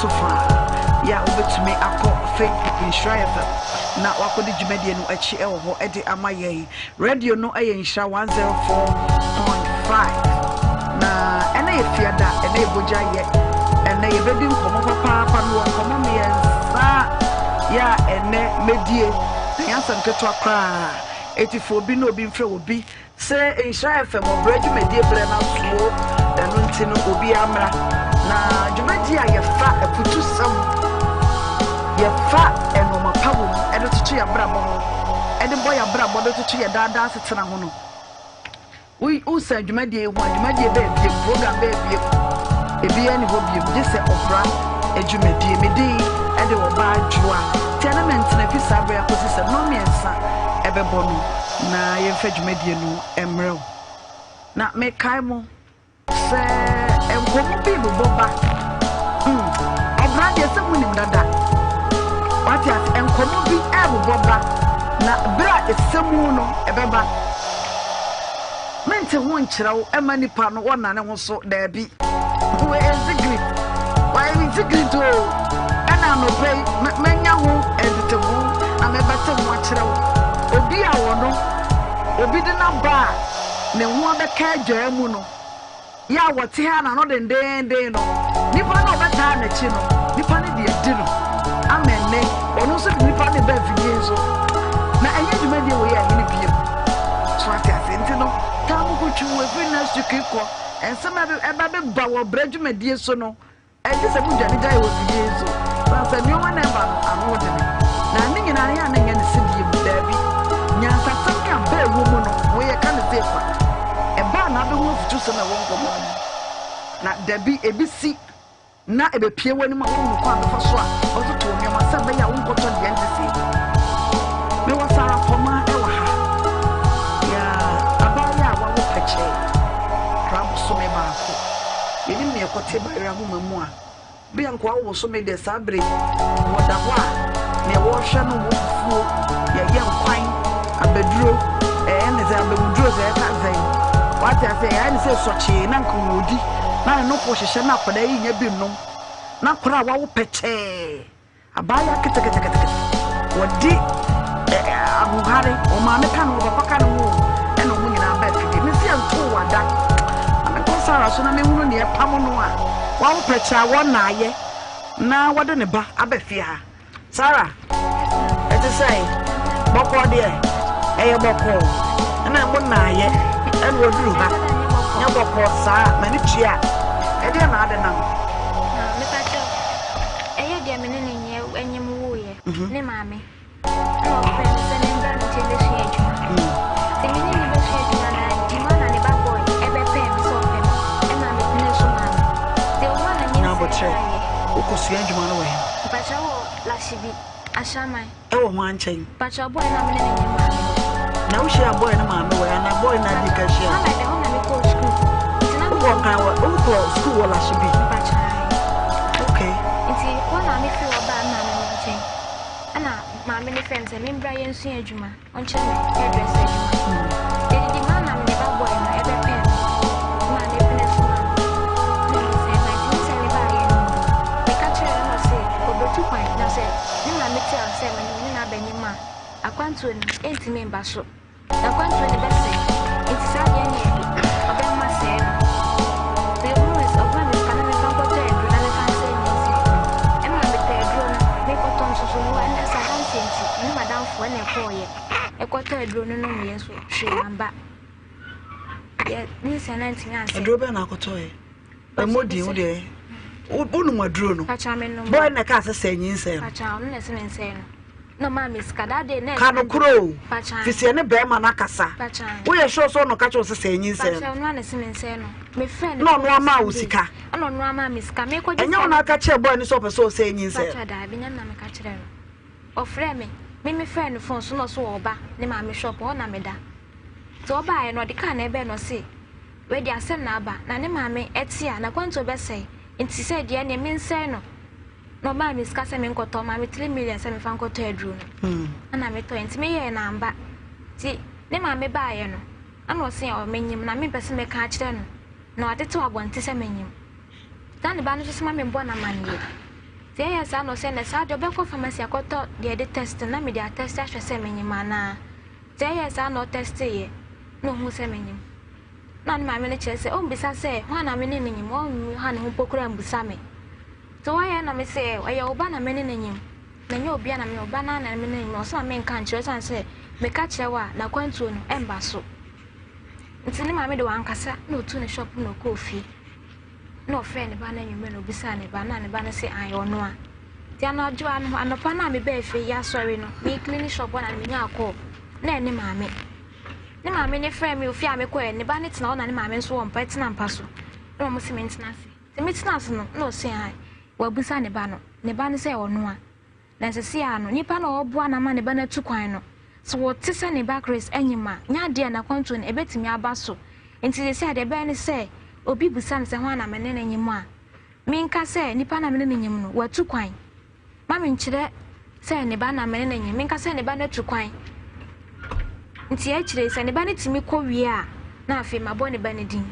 so fa yɛ a wobɛtumi akɔ Facebook Nhyira FM na wakɔdi dwumadie no akyi wɔ hɔ de ama yɛn. Radio no yɛ Nhyira 104.5 na ɛnɛ yɛ fiada, ɛnɛ yɛ bogya yɛ, ɛnɛ yɛbɛdi nkɔmmɔ papaapa. Mewɔ nkɔmmɔ mmiɛnsa yɛ a ɛnɛ mɛdie na yɛ asɛm ketewa koraa. Eti fo obi na obi mfrɛ obi sɛ Nhyira FM ɔbrɛ dwumadie berɛ no asoɔ, ɛno nti no obi amra na dwumadie a yɛfa afutusɛm, yɛfa nnoɔma pa wɔ mu ɛde toto yɛ abrabɔ ho, ɛde bɔ yɛ abrabɔ, de toto yɛ daadaa asetena ho no. Wosan dwumadie yi ho a, dwumadie bɛɛ biem, program bɛɛ biem, ebi ɛni hɔ biem gye sɛ ɔbra dwumadie. Me din ɛde ɔbaa dwoa tia ne mentena fi saa berɛ akɔsi sɛ 3:30 ɛbɛbɔ no na yɛmfa dwumadie no mmerɛ wo. Na mekae mo sɛ nkɔmmɔ bi bobɔ ba. Ɔbra deɛ sɛ monim dada, wate ase. Nkɔmmɔ bi ɛbobɔ ba na berɛ a ɛsɛ mu no ɛbɛba. Mente ho nkyerɛ wo ɛma nipa no wɔnane ho so daabi. Wei ɛnsigiri, ɛnsigiri to o. Ɛna anɔpa yi mɛnya ho ɛntete ho na mɛbɛte ho akyerɛ wo. Obi a wɔno obi de n'aba a ne ho abɛka adwaa mu no, yɛ a wɔte ha n'ano dendenden no, nipa no a ɔbɛtaa n'akyi no, nipa no de adi no ama ɛnnɛ ɔno nso de nipa no ba afidie so na ɛnyɛ dwumadie wɔ yɛ ɛhene biem so ate ase. Nti no taa mu kotwi wɔ efiri next week kɔ nsɛm a ɛba bɛba wɔ brɛ dwumadie so no, ɛgye sɛ modwane gyae wɔ afidie so san sɛ nneɛma na ɛba no ano dene na ne nyinaa yɛ a na nyɛ ne sedie mu daabi. Nyansasɛm ne aba ɛwɔ mu no, wɔyɛ ka ne sɛ kwa ɛbaa na abɛhu afutusɛm a ɛwɔ nkɔmmɔ no mu na dabi ebi si na ɛbɛpie w'anim a wohunu kwan bɛfa so a ɔtoto nneɛma sɛ ɛbɛyɛ a wonkɔtɔ deɛ nte sei. Mewɔ Sara Pɔma ɛwɔ ha yɛ abaayɛ a wawo pɛkyɛɛ kora bosome baako. Yɛnim ne ɛkɔte bayerɛ ahoma mu a bia nkoa wo bosome deɛ saa bere wɔda hɔ a nea wɔrehwɛ no wɔ fufuo, yɛyɛ nkwan abɛduro, ɛyɛ ne sɛ abɛwuduro sɛ ɛka sɛn wate ase, ɛyɛ ne sɛ sɔkyee na nka wɔdi na ne nofo hyehyɛ na akwadaa yi nya bi nom na akwadaa a wawo pɛkyɛɛ abaayewa keteketekete wɔde ahohare ɔmaame ka ne ho, papa ka ne ho, ɛna ɔmo nyinaa ba afidie. Mesi ɛnto wada na mekɔ Sara so na mehunu nea ɛpam no a wawo pɛkyɛɛ a wɔn na ayɛ na wɔde ne ba aba fie ha. Sara, ɛte sɛn? Bɔkɔɔ deɛ ɛyɛ bɔkɔɔ ɛna mo na ayɛ ɛna wɔduru ha nyɛ bɔkɔɔ saa m'ani tua ɛdeɛ na ade nam. Mepakyɛw, ɛyɛ deɛ me ne ne nyɛ ɛnyem woeɛ ne maame ɛna ɔfrɛ me sɛ membra ne nkyɛn bɛsua adwuma. Nti me ne ne bɛsua adwuma na dima na ne ba boy ɛbɛpɛɛ me sɛ ɔpɛ me ɛma mepene so maa no. Nti ɔmo a na na abɔkyerɛ nyinsɛn wokɔsua adwuma no wɔ he? Mepakyɛw, wɔ Lashibi, Ahyɛaman. Ɛwɔ ho ankyɛn? Mepakyɛw, boy na me ne ne nyɛ maame hɔ. Na wohyia boy no maame wɔ he anaa boy no adi ka hyia? Mama ɛhɔ na mekɔɔ sukuu. Nti na wokɔ nkan wɔ wokɔ sukuu wɔ Lashibi? Mepakyɛw. Okay. Nti hɔ na mefiri hɔ baa maame no nkyɛn. Ɛna maame no frɛ me sɛ membra yɛnsua adwuma, ɔnkyerɛ me hairdresser adwuma. Ɛdidi maa na mede ba boy no ɛbɛpɛɛ me ma mepene so ma no. Na nyinsɛn ba nti nyinsɛn ne baayɛ no mu no, meka kyerɛɛ no na ɔse ɔbɛtu kwan na sɛ ne maame te a sɛ me ne no abɛnyem a, akwantuo no ɛntumi mba so. Na akwantuo no bɛsɛe. Nti saa deɛ neɛ ɔbɛma sɛe no. Nti ɔhuu sɛ ɔbaa me sika na memfa nkɔtɔ aduro na memfa nsɛe nyinsɛn. Ɛma metɔ aduro no, mekɔtɔ nso so no ɛnɛ sɛ adanseɛ nti me ne m'adamfo ɛna ɛkɔɔyɛ. Ɛkɔtɔ aduro no nomyɛ nso hwee amba. Yɛ nyinsɛn no antumi ansɛe. Aduro bɛn na akɔtɔɛ? Ɛmmɔ din wo deɛ. Wonom aduro no? Pakyɛ menom. Boy na ɛkaa sɛ sɛ nyinsɛn no? Pakyɛ ɔno na ɛsɛ me nsɛe no. Na ɔmaa me sika that day na Ka no korɔ o. Pakyɛ. Firi sɛ ne bɛrima no akasa. Pakyɛ. Woyɛ sure sɛ ɔno ka kyerɛ wo sɛ sɛ nyinsɛn no? Pakyɛ ɔno ana sɛ me nsɛe no. Mefrɛ no. Na ɔno ama wo sika? Ɛna ɔno ama me sika. Mekɔgye Ɛnyɛ wo na aka kyerɛ boy no sɛ ɔpɛ sɛ ɔsɛe nyinsɛn no? Pakyɛ daabi, nyɛ me na meka kyerɛ no. Ɔfrɛ me. Me mefrɛ no phone so na ɔso ɔba ne maame shop hɔ na meda. Nti ɔbaeɛ no ɔde kaa na ɛbɛɛ no ɔse wei deɛ asɛm na aba na ne maame ɛte a n'akwantuo bɛsɛe nti sɛ deɛ neɛ mensɛe no. Na ɔmaa me sika sɛ menkɔtɔ, ɔmaa me 3 million sɛ memfa nkɔtɔ aduro no. Ɛna metɔe nti meyɛɛ no amba. Nti ne maame baeɛ no ɛna ɔse ɔ menyim na mempɛ sɛ mɛka akyerɛ no na watetew abɔnten sɛ menyim. Na ne ba no nso sɛ ma membɔ no amanneɛ. Nti ɛyɛɛ saa na ɔsɛ nɛ saa deɛ ɔbɛkɔ pharmacy akɔtɔ deɛ yɛde test no na mede atɛste ahwɛ sɛ menyem anaa. Nti ɛyɛɛ saa na ɔtɛsteeɛ na ɔhuu sɛ menyem. Na ne maame no kyerɛ sɛ ɔmmisa sɛ hwan na me ne no nyem, ɔnha ne ho mpo koraa mmusa me. Nti wɔyɛɛ na mese ɛyɛ wo ba na me ne no nyem, na ɛnyɛ obiara na me, wo ba no ara na me ne no nyem. Ɔse ma menka nkyerɛ wo ɛsiane sɛ meka kyerɛ wo a n'akwantuo no ɛmba so. Nti ne maame de wankasa na ɔtuu ne shop na ɔkɔɔ fie. Na ɔfrɛɛ ne ba no anwummerɛ na ɔbisaa ne ba no na ne ba no se ae ɔno a. Nti anadwo anɔpa no a mebaa fie yi asɔre no me clean shop hɔ na menyaa call na ɛne maame. Ne maame no frɛɛ me ofie a mekɔɛ ne ba no tena hɔ na ne maame nso wɔ mpa tena mpa so na wɔn se mentena ase. Nti metena ase no na ɔse ae wabusa ne ba no ne ba no sɛ ɔno a. Na seesei ara no, nipa no a ɔreboa no ama ne ba no atu kwan no, sɛ wɔte sɛ ne ba Chris anyim a, nyɛ adeɛ a n'akwantuo no ɛbɛtumi aba so. Nti seesei a deɛ ɛbɛyɛ ne sɛ, obi bisa me sɛ hwan na me ne no nyim a, menka sɛ nipa no a me ne no nyim no, watu kwan. Ma menkyerɛ sɛ ne ba na me ne no nyim, menka sɛ ne ba no atu kwan. Nti akyire sɛ ne ba no tumi kɔ wie a, na afei mabɔ ne ba no din.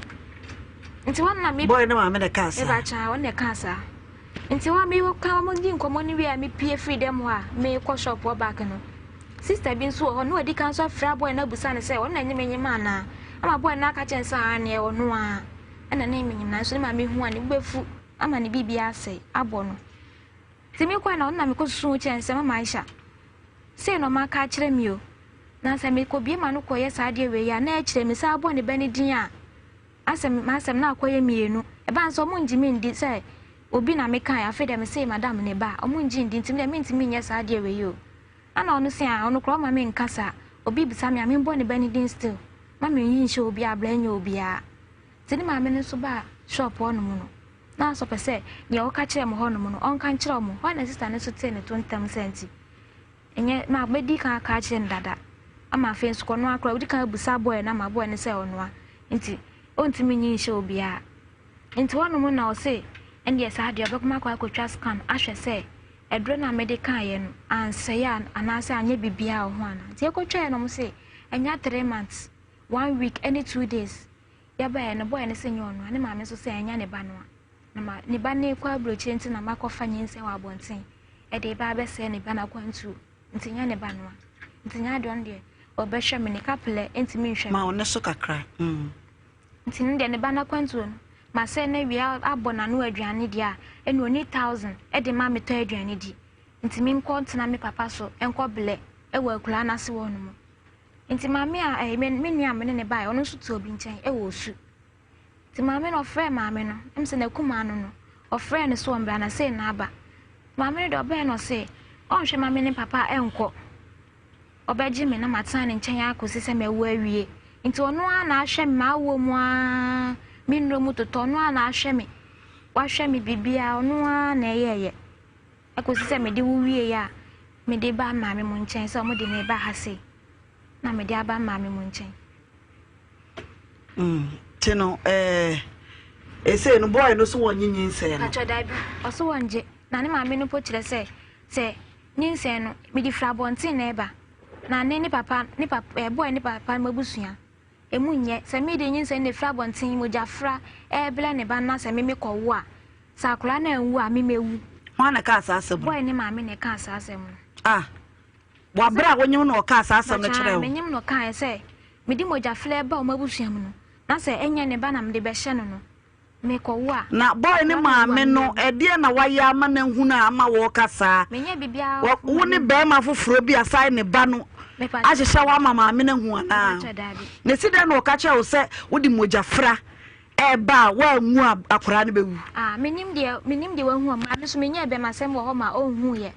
Nti hɔ no na me. Boy no maame na ɛkaa saa? Mebakyɛ, ɔno na ɛkaa saa. Ntsi hɔ a mekã hɔn dzi nkɔmbɔ no wie a mepue fii dɛm hɔ a merekɔ shop hɔ back no, sister bi so wɔ hɔ na oedi kan so afrɛ boy no abusa no sɛ ɔno na nye me nyem anaa. Ama boy no aka akyerɛ no sɛ aane ɔno ara na ne menyem naaso ne maame hu a ne bo befu ama ne biribiara asɛe abɔ no. Ntsi mekɔe na ɔno na mekɔsusuu ho kyerɛɛ no sɛ mama Aisha, sei na ɔma aka akyerɛ me o, na sɛ mekɔbue m'ano kɔyɛ saa adeɛ wei a na ɛkyerɛ mesan abɔ ne ba no din a Asɛm, m'asɛm na akɔyɛ mienu. Ɛbaa no sɛ ɔmo nngye me nndi sɛ obi na mekae, afei deɛ mese madam ne ba a, ɔmo nngye nndi nti medeɛ mentumi nnyɛ saa adeɛ wei o. Ɛna ɔno se aa ɔno koraa ɔmma me nka saa, obi bisa me a membɔ ne ba no din still, ma menyi nhyɛ obiara bra nyɛ obiara. Nti ne maame no nso baa shop hɔ nom no, na asɛ ɔpɛ sɛ deɛ ɔka kyerɛɛ mo hɔ nom no ɔnka nkyerɛ ɔmo, hɔ a na sister no nso tee ne to ntɛm sɛ nti Ɛnyɛ ma mɛdi kan aka akyerɛ no dada ama afei nso kɔnoa koraa odi kan abusa boy no ama boy no sɛ ɔnoa nti ɔntumi nyi nhyɛ obiara nti hɔnom na ɔse ɛndeɛ saa deɛ ɔbɛkɔm akɔ akɔtwa scan ahwɛ sɛ aduro no a mede kaeɛ no ansɛe a anaasɛ anyɛ biribiara wɔ ho anaa nti yɛkɔtwaeɛ no ɔmo se ɛnya 3 months 1 week ɛne 2 days yɛbaeɛ no boy no se nyɛ ɔnoa ne maame nso sɛ ɛnya ne ba no a na ma ne ba no rekɔ aburokyire nti na makɔfa nyinsɛn wɔ abɔnten de reba abɛsɛe ne ba no akwantuo nti nyɛ ne ba no a nti nyɛ adeɛ ɔno deɛ ɔbɛhwɛ me ne kapelɛ ntumi nhwɛ me. Ma wo ne so kakra. Mm. Nti no deɛ ne ba no akwantuo no masɛe no awie abɔ n'ano aduane deɛ a ɛna ɔni thousand de ma metɔ aduane di nti menkɔ ntena me papa so nkɔ blɛ wɔ akuraa no ase hɔ nom nti maame a ɛyɛ me nua a me ne ne baeɛ ɔno nso te obi nkyɛn wɔ osu. Nti maame no ɔfrɛɛ maame no, ɛm sɛ n'akumaa no no, ɔfrɛɛ no sɛ ɔmbra na sei na aba. Maame no deɛ ɔbɛɛ no ɔse ɔnhwɛ ma me ne papa nkɔ, ɔbɛgye me na matena ne nkyɛn akɔsi sɛ mawu awie. Nti ɔno ara na ahwɛ me m'awoɔ mu ara, me nnuro mu totɔ, ɔno ara na ahwɛ me, wahwɛ me biribiara, ɔno ara na ɛyɛɛyɛ. Ɛkɔsi sɛ mede wo wieeɛ a, mede ba maame mo nkyɛn sɛ wɔde me ba ha sei, na mede aba maame mo nkyɛn. Mm, ti no ɛɛ ese no boy no so wɔnye nyinsɛn no. Patro dabi, ɔso wɔngye na ne maame no mpo kyerɛ sɛ sɛ nyinsɛn no mede firi abɔnten na ɛba na ne ne papa ne papa ɛɛ boy ne papa no abusua emu nyɛ sɛ mede nyinsɛn na efiri abɔnten mogyafra ɛɛbrɛ ne ba no na sɛ me mekɔ wo a sɛ akwadaa no anwu a me mewu. Hwan na ɛkaa saa asɛm no? Boy ne maame na ɛkaa saa asɛm no. Ah, wɔ abere a wonyem na ɔkaa saa asɛm no kyerɛɛ wo? Menyem na ɔkaeɛ sɛ mede mogyafra ba wɔn abusua mu no, na sɛ ɛnyɛ ne ba na mede bɛhyɛ no no, mekɔwo a. Na boy ne maame no, ɛdeɛn na wayɛ ama no ahunu a ama wɔreka saa? Menyɛ biribiara. Wo ne barima foforɔ bi asan ne ba no ahyehyɛ wo ama maame no ahu anaa? Na ɛsi dɛn na ɔka kyerɛ wo sɛ wode mogyafra ɛreba a woanwu a akwadaa no bɛwu? Ah, menim deɛ, menim deɛ wahu a, maame nso menyɛɛ bɛmasɛm wɔ hɔ ma ɔnhuiɛ.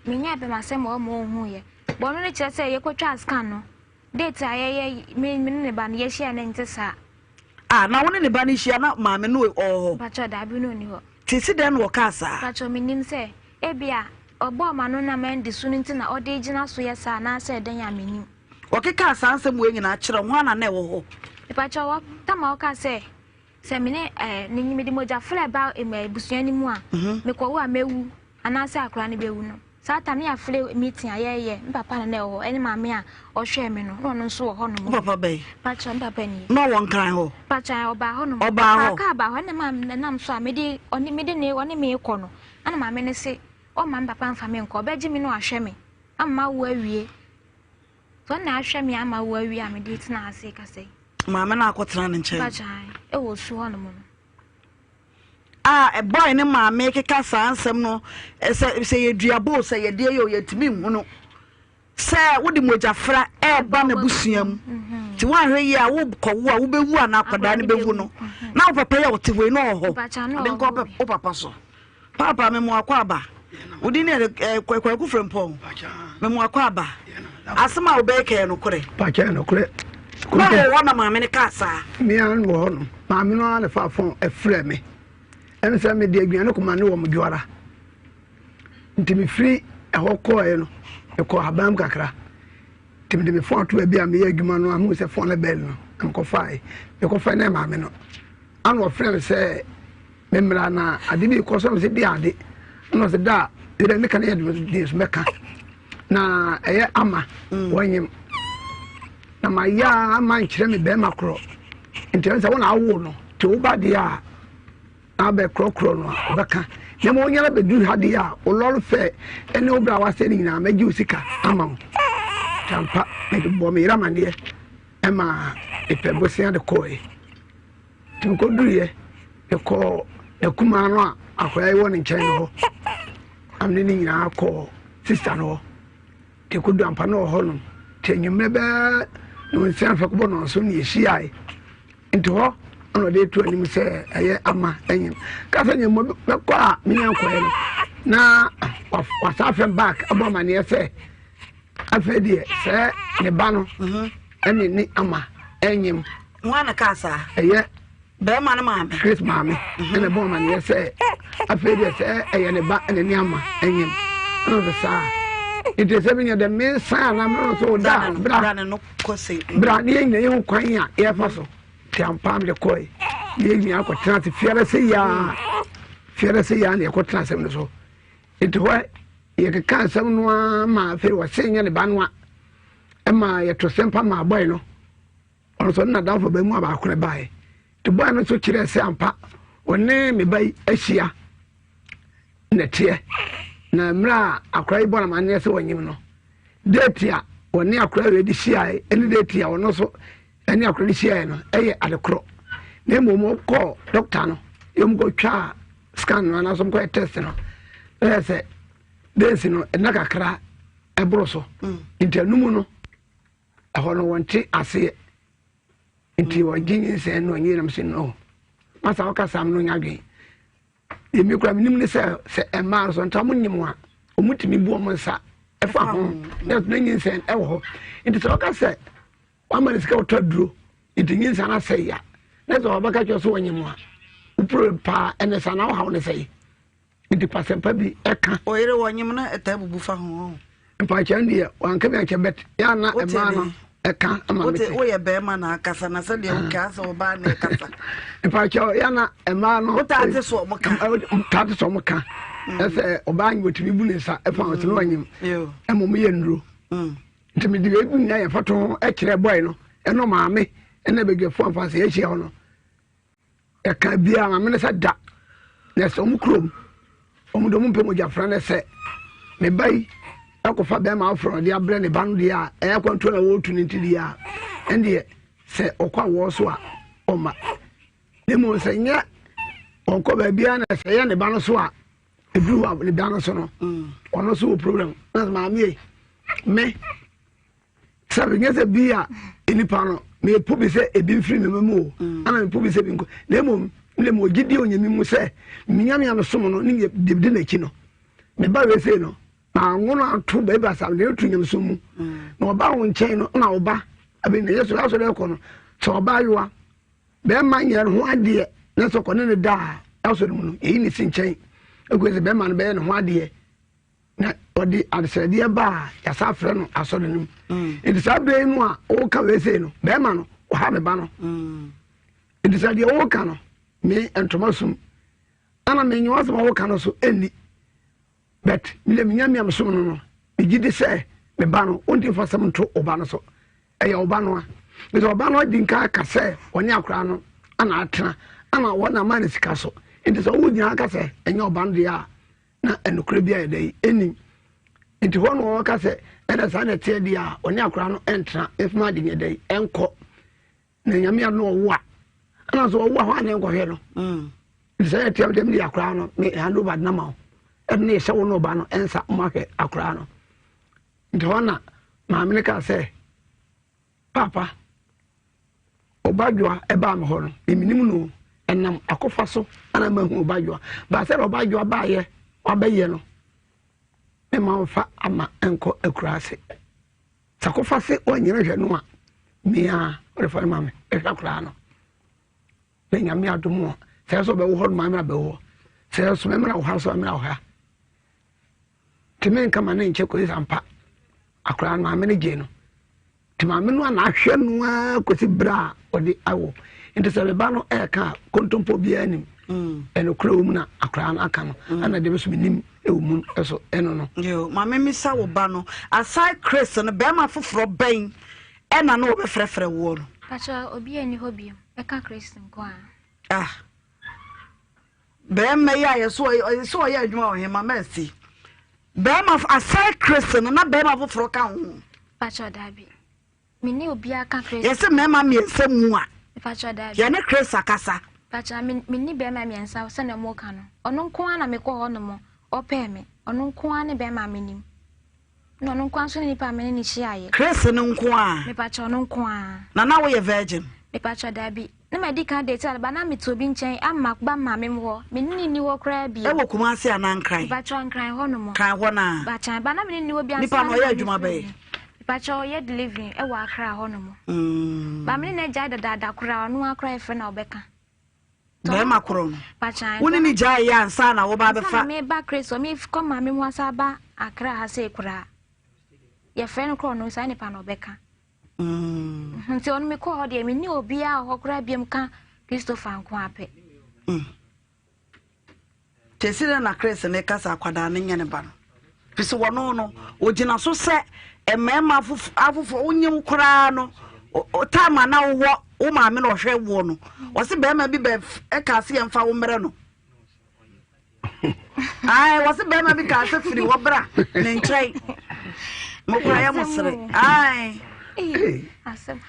Menyɛɛ bɛmasɛm wɔ hɔ ma ɔnhuiɛ. Bɔno no kyerɛ sɛ yɛkɔtwaa scan no, Date a yɛyɛ me me ne ne ba no yɛhyia no nte saa. Ah na wo ne ne ba no hyia na maame no ɔwɔ hɔ? Mpakyɛw daabi na ɔnni hɔ. Te si dɛn na ɔkaa saa? Mpakyɛw mennim sɛ ebia ɔbɔɔ m'ano na mandi so no nti na ɔde gyina so yɛ saa anaasɛ dɛn a mennim. Ɔkekaa saa nsɛm wei nyinaa kyerɛɛ wo, hwan na na ɛwɔ hɔ? Mpakyɛw wɔ tam a ɔkaa sɛ sɛ me ne ɛɛ ne mede mogya frɛ ba abusua no mu a mekɔwo a mɛwu anaasɛ akwadaa no bɛwu no. Saa tam no yɛafrɛ meeting a yɛyɛ, me papa na na ɛwɔ hɔ, ɛne maame a ɔhwɛɛ me no, na ɔno nso wɔ hɔ nom. Wo papa bɛn? Pakyɛ, me papa nie. Na ɔwɔ Nkran hɔ? Pakyɛ, ɔbaa hɔ nom. Ɔbaa hɔ? Ɔfaa kaa baa hɔ, ɛna maa nenam so a mede ɔne mede ne ɔne me rekɔ no. Ɛna maame no se ɔmma me papa mfa me nkɔ, ɔbɛgye me na wahwɛ me ama mawo awie. Nti ɔno na ahwɛ me ama mawo awie a mede tena ase kasa yi. Maame no akɔtena ne nkyɛn? Mpakyɛ ae, ɛwɔ osu hɔnom no. A boy ne maame keka saa nsɛm no sɛ sɛ yɛ duabɔ o sɛ yɛdeɛ yɛ o yɛntumi nhunu sɛ wode mogyafra ɛreba n'abusua mu mhm. nti woanhwɛ yie a wokɔwo a wobɛwu anaa akwadaa no bɛwu no mhm. na wo papa yi a ɔte hɔ yi na ɔwɔ hɔ ade nkɔ wo papa so paapa memo akɔ aba wodi ne kwaku frɛmpɔn memo akɔ aba asɛm a wobɛyɛ kɛɛ nokorɛ pakyɛ nokorɛ na wɔ hɔ na maame no kaa saa mea no wɔ hɔ no maame no ara na fa fon ɛfrɛ me ɛne sɛ mede aduane kɔma ne wɔ mo dwoara Nti mefiri ɛhɔ kɔɔeɛ no, mekɔɔ haban mu kakra. Nti mede me fon ato baabi a meyɛ adwuma no a, mehu sɛ fon no bɛl no, na mekɔfaeɛ. Mekɔfaeɛ na ɛyɛ maame no. Ana ɔfrɛ me sɛ memmra na ade bi rekɔ so, na mese deɛ ade. Ana ɔsɛ da a, ɛdɛ meka no yɛ den so mɛka. Na ɛyɛ ama mm. wɔnyem. Na mayɛ a ama nkyerɛ me bɛrima korɔ. Nti ɛno sɛ wo na awo no, nti wo ba deɛ a abɛkorɔkorɔ no a, ɔbɛka. Na mmom wonya no bɛduru ha deɛ a, wo lɔre fɛ ne wo berɛ a woasɛ no nyinaa, mɛgye wo sika ama wo. Nti ampa, mede bɔɔ me yere amanneɛ ma mepɛ bosea de kɔɔe. Nti mekɔduruiɛ, mekɔɔ n'akumaa no a akwadaa yi wɔ ne nkyɛn no hɔ. Na mene ne nyinaa kɔɔ sista no hɔ. Nti ɛkɔdu ampa no wɔ hɔnom. Nti anwummerɛ bɛɛ nonsia fɛ kɔbɔ nɔnso ne yɛhyiae. Nti hɔ na ɔde reto anim sɛ ɛyɛ ama ɛnyem ka sɛ nyɛ mmɔ bɛkɔ a menya nkɔɛ no na wasa afrɛ back abɔ amaneɛ sɛ afei deɛ sɛ ne ba no mhm. ɛne ne ama ɛnyem wọn na kaa saa ɛyɛ bɛrima no maame Chris maame mhm. ɛna ɛbɔ amaneɛ sɛ afei deɛ sɛ ɛyɛ ne ba ɛne ne ama ɛnyem ɛna ɔsɛ saa nti sɛ menya dɛ mensan anaa mene so da bra Bra na yɛn nyinaa yɛhu kwan a yɛfa so. Nti ampa mede kɔe. Na yɛn nyinaa kɔtena ase fiara sɛ yaa. Fiara sɛ yaa na yɛkɔtena asɛm no so. Nti hɔ yɛkeka asɛm no ara ma afei wɔse nyɛ ne ba no a ɛma yɛto sɛmpa maa bɔe no. Ɔno nso ɔne n'adamfo baa mu a baako na baeɛ. Nti bɔe no nso kyerɛɛ sɛ ampa ɔne me ba yi ahyia na ɛteɛ. Na mmerɛ a akora yi bɔ no amanneɛ sɛ wɔnyem no, Date a wɔne akora wei de hyiae ne date a ɔno nso ne akora de hyiae no yɛ ade korɔ. Na mmom wɔkɔɔ dɔkta no, yɛm kɔtwaa scan no anaasɛ wɔkɔyɛ test no, na yɛ sɛ days no ɛna kakra ɛboro so. Mm. Nti ɛno no, ɛhɔ no wɔnte aseɛ. Nti wɔgye nyinsɛn no ɔnye nam sɛ no. Masa wɔkasa no nya adwene. Deɛ me kura menim ne sɛ sɛ mmaa nso nta wɔn nyim a wɔn tumi bu wɔn nsa ɛfa ho na ɛtumi nyinsɛn ɛwɔ hɔ nti sɛ ɔka sɛ wama ne sika ɔtɔ aduro nti nyinsɛn asɛe ya na sɛ ɔbɛka kyerɛ so wɔnyim a wopere paa ɛne sa na ɔhaw ne sɛe nti pasɛmpa bi ɛka. Ɔyere wɔnyim na ɛtaa bubu fa ho. Mpakyɛw deɛ wanka bi ankyɛ bɛt yɛ ana ɛmaa no ɛka ama mete. Woyɛ bɛrima na akasa na sɛdeɛ mm. woka sɛ ɔbaa na ɛkasa. Mpakyɛw yɛ ana ɛmaa no. Wotaa te so ɔmo ka. Taa te so ɔmo ka. Mm. Ɛsɛ ɔbaa nyim otumi bu ne nsa ɛfa ɔsɛ no wanyim. Ɛma ɔmo yɛ nnuro. Mm. Nti mede ebi nyinaa yɛ fɔto ho ɛkyerɛ bɔy no ɛno maame ɛna badwafo amfa sɛ yɛahyia hɔ no. Ɛka biara maame no sɛ da na sɛ wɔn kurom wɔn de wɔn mpɛ mogya fra no sɛ ne ba yi ɛkɔfa bɛrima aforɔ ɔde abrɛ ne ba no deɛ a ɛyɛ akwantuo na wɔretu ne ti deɛ a ɛndeɛ sɛ ɔkɔ awɔ so a ɔma ne mu sɛ nyɛ ɔkɔ baabiara na sɛ ɛyɛ ne ba no so a ɛduru hɔ a ne ba no so no mm. ɔno so wɔ problem na sɛ maame yi me Sɛ menyɛ sɛ bi a nnipa no mepo bi sɛ ebi mfiri me mu o mm. ana mepo bi sɛ bi nkɔ na mmom mene mewɔ gyidie onyame mu sɛ menyame a mesom no ne di n'akyi no meba wei sei no manwo no ato baabi asa mede no to nyamesom mu mm. na ɔba wo nkyɛn no na ɔba abɛn na yɛsɔ asɔre ɛkɔ no sɛ ɔba ayowa bɛrima nyɛ ne ho adeɛ na sɛ ɔkɔ ne ne da a asɔre mu no yɛyi ne si nkyɛn ɛkɔ sɛ bɛrima no bɛyɛ ne ho adeɛ na ɔde adesrɛdeɛ ba a yɛasa afrɛ no asɔre no mu mm. nti saa berɛ yi mu a woka wei sei no bɛrima no ɔha me ba no mm. nti sɛ deɛ woka no me ntoma sum ana menye wasɛm a woka no so ɛnni but mede menya mea mesom no no megye di sɛ me ba no wonti mfa sɛm nto wo ba no so ɛyɛ wo ba no a nti ɔba no adi nka aka sɛ ɔne akora no ana atena ana wɔn ama no sika so nti sɛ wogyina aka sɛ ɛnyɛ ɔba no deɛ a. Na ɛnokorɛ bi ayɛ dɛ ɛnim. Nti hɔ na wɔka sɛ ɛna saa na ɛteɛ deɛ a ɔne akwadaa no ɛntena mfima ade nyɛ dɛ ɛnkɔ. Na nyame ano ɔwo a ɛna nso ɔwo a hɔ a na ɛnkɔhwɛ no. Mm. Nti sɛ ɛteɛ deɛ mede akwadaa no me hand over de nama wo. Ɛde ne yɛhyɛ wo ne ɔba no ɛnsa mo ahwɛ akwadaa no. Nti hɔ na maame no kaa sɛ Paapa, Ɔbadwoa baa me hɔ no, menim no ɛnam akɔfa so ana mahu Ɔbadwoa. Baa sɛ Ɔbadwoa baayɛ wabɛyɛ no, mema ɔmfa ama nkɔ akura ase. Sɛ akɔfa se ɔnyere hwɛ no a, mea ɔde fa no ma me ɛhwɛ akwaraa no. Na nyame adom a, sɛ ɛsɛ ɔbɛwɔ hɔ no ma mena bɛwɔ hɔ. Sɛ ɛsɛ mɛmena wɔ ha so mɛmena wɔ ha. Nti menka ma ne nkyɛ kɔsi sɛ ampa akwaraa no maame no gyee no. Nti maame no a na ahwɛ no ara kɔsi berɛ a ɔde awo. Nti sɛ me ba no ɛreka a kontompo biara nim. Mm. Ɛnokorɛ wɔ mu na akwaraa no aka no. Mm. Ɛna deɛ bɛso menim ɛwɔ mu ɛso ɛno no. Yo, maame misa wo ba no aside Chris no bɛrima foforɔ bɛn ɛna na wɔbɛfrɛfrɛ woɔ no? Pakyɛ obi ani hɔ biom ɛka Chris nko a. Ah. Bɛrima yi a yɛsɛ ɔyɛ sɛ ɔyɛ adwuma wɔ hema mɛsi. Bɛrima aside Chris no na bɛrima foforɔ ka ho. Pakyɛ daabi. Me ne obiara ka Chris. Yɛsɛ mmarima mmiɛnsa mu a. Pakyɛ daabi. Yɛne Chris akasa. Pakyɛ me me ni bɛrima mmiɛnsa sɛnea ɔmo ka no. Ɔno nko ara na mekɔ hɔ nom ɔpɛɛ me. Ɔno nko ara ne bɛrima a menim. Na ɔno nko ara nso ne nipa a me ne no hyiaeɛ. Chris no nko ara? Mepakyɛ ɔno nko ara. Na na woyɛ virgin? Mepakyɛ daabi. Na madi kan date a ba na mete obi nkyɛn ama ba maame mu hɔ. Me ne no nni hɔ koraa bio. Ɛwɔ Kumasi anaa Nkran? Mepakyɛ Nkran hɔ nom. Nkran hɔ naa? Bakyɛ ba na me ne no nni hɔ bio ansa Nipa no na ɔyɛ maame adwuma frɛ bɛyɛ? me. Mepakyɛ ɔyɛ delivery ɛwɔ Accra hɔ nom. Mm. Ba me ne no agyae dadaada koraa ɔno ara koraa yɛfrɛ no a ɔbɛka. Bɛrima korɔ no. Wo ne ne gyae yɛ ansa na woba abɛfa. Ansa na meba Kristo, mekɔ maame mu asa aba Accra ha sei koraa. Yɛfrɛ no korɔ no saa nipa na ɔbɛka. Mm. Nti ɔno mekɔ hɔ deɛ menni obiara wɔ hɔ koraa biam ka Christopher nko apɛ. Mm. Tesi dɛ na Chris ne kasa akwadaa no nyɛ ne ba no. Firi sɛ wɔno no, ɔgyina so sɛ mmarima afoforɔ wonye wo koraa no, time a na wowɔ wo maame na ɔhwɛ woɔ no, ɔse barima bi bɛ ɛkaa sɛ yɛmfa wo mmerɛ no. Ae, wɔse barima bi kaa sɛ firi hɔ bra ne nkyɛn. Mo koraa yɛ mo sere. Ae. Asɛm.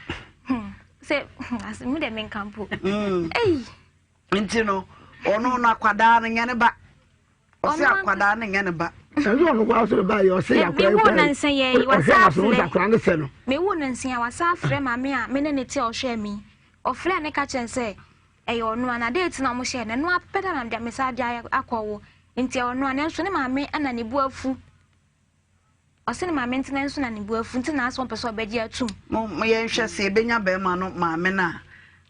Sɛ asɛm mu dɛ menka mpo. Mm. Nti no, ɔno no akwadaa no nyɛ ne ba. Ɔse akwadaa no nyɛ ne ba. Ɛnso ɔno koraa soro ba yɛ ɔse akwadaa yi koraa ɔhwɛ na so ɔsɛ akwadaa no sɛ no. Mewu no nsia wasa afrɛ maame a me ne ne te a ɔhwɛ mi. Ɔfrɛ ne ka kyɛn sɛ ɛyɛ ɔno a na date na ɔmo hyɛ no ɛno apɛ da na me sa de akɔ wo nti ɛyɛ ɔno a nanso ne maame ɛna ne bu afu. Ɔse ne maame ntena nso na ne bo afu nti na asɛ ɔmpɛ sɛ ɔbɛgye atum. Mo yɛnhwɛ sɛ yɛbɛnya bɛrima no maame no a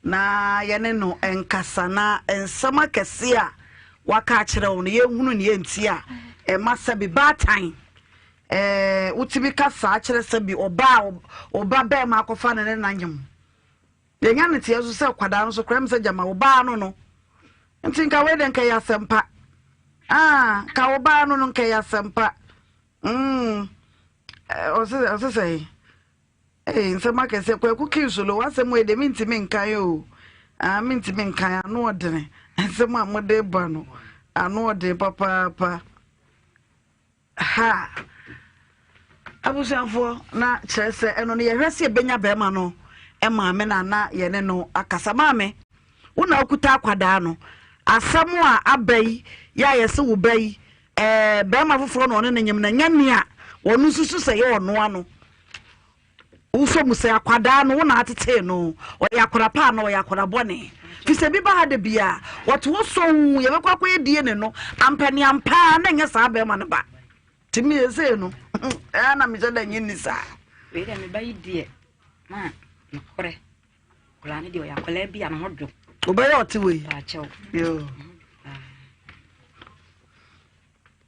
na yɛne no nkasa na nsɛm akɛseɛ a waka akyerɛ wo no yɛnhunu ne yɛnti a ɛma sɛbi baatan ɛɛ wotumi ka saa kyerɛ sɛbi ɔbaa ɔba bɛrima akɔfa ne ne nanyem yɛnya ne teɛ so sɛ kwadaa no so koraa mi sɛ gyama ɔbaa no no nti nka wei de nka yɛ asɛmpa ah nka ɔbaa no no nka yɛ asɛmpa. Mm, ɔse ɔse sɛn? Ee, nsɛm akɛseɛ. Kwaku Kinsolo, w'asɛm wei deɛ mentumi nkan o. Ah, mentumi nkan, ano ɔdene. Nsɛm a mode ba no, ano ɔden papaapa. Ha! Abusuafoɔ, na kyerɛ sɛ ɛno no yɛhwɛ sɛ yɛbɛnya bɛrima no maame no a na yɛne no akasa. Maame, wo na wokuta akwadaa no. Asɛm a aba yi, yɛ a yɛse wo ba yi, Ɛɛ, barima foforɔ na ɔne no nyem no, ɛnyɛ nea ɔno susu sɛ ɛyɛ ɔnoa no. Wosɔ mu sɛ akwadaa no, wo na atetee no, ɔyɛ akwadaa pa anaa ɔyɛ akwadaa bɔne? Fi sɛ bi ba ha da bi a, wɔte hɔ sɔn, yɛbɛkɔ akɔyɛ DNA no, ampɛ ne ampa na ɛnyɛ saa barima no ba. Nti me ɛsei no, ɛa na mehyɛ da nye nni saa. Wei deɛ me ba yi deɛ, ma nokorɛ. Akwadaa no deɛ ɔyɛ akwadaa bi a ne ho dwo. Wobɛyɛ ɔte wei. Paakyɛw. Yoo.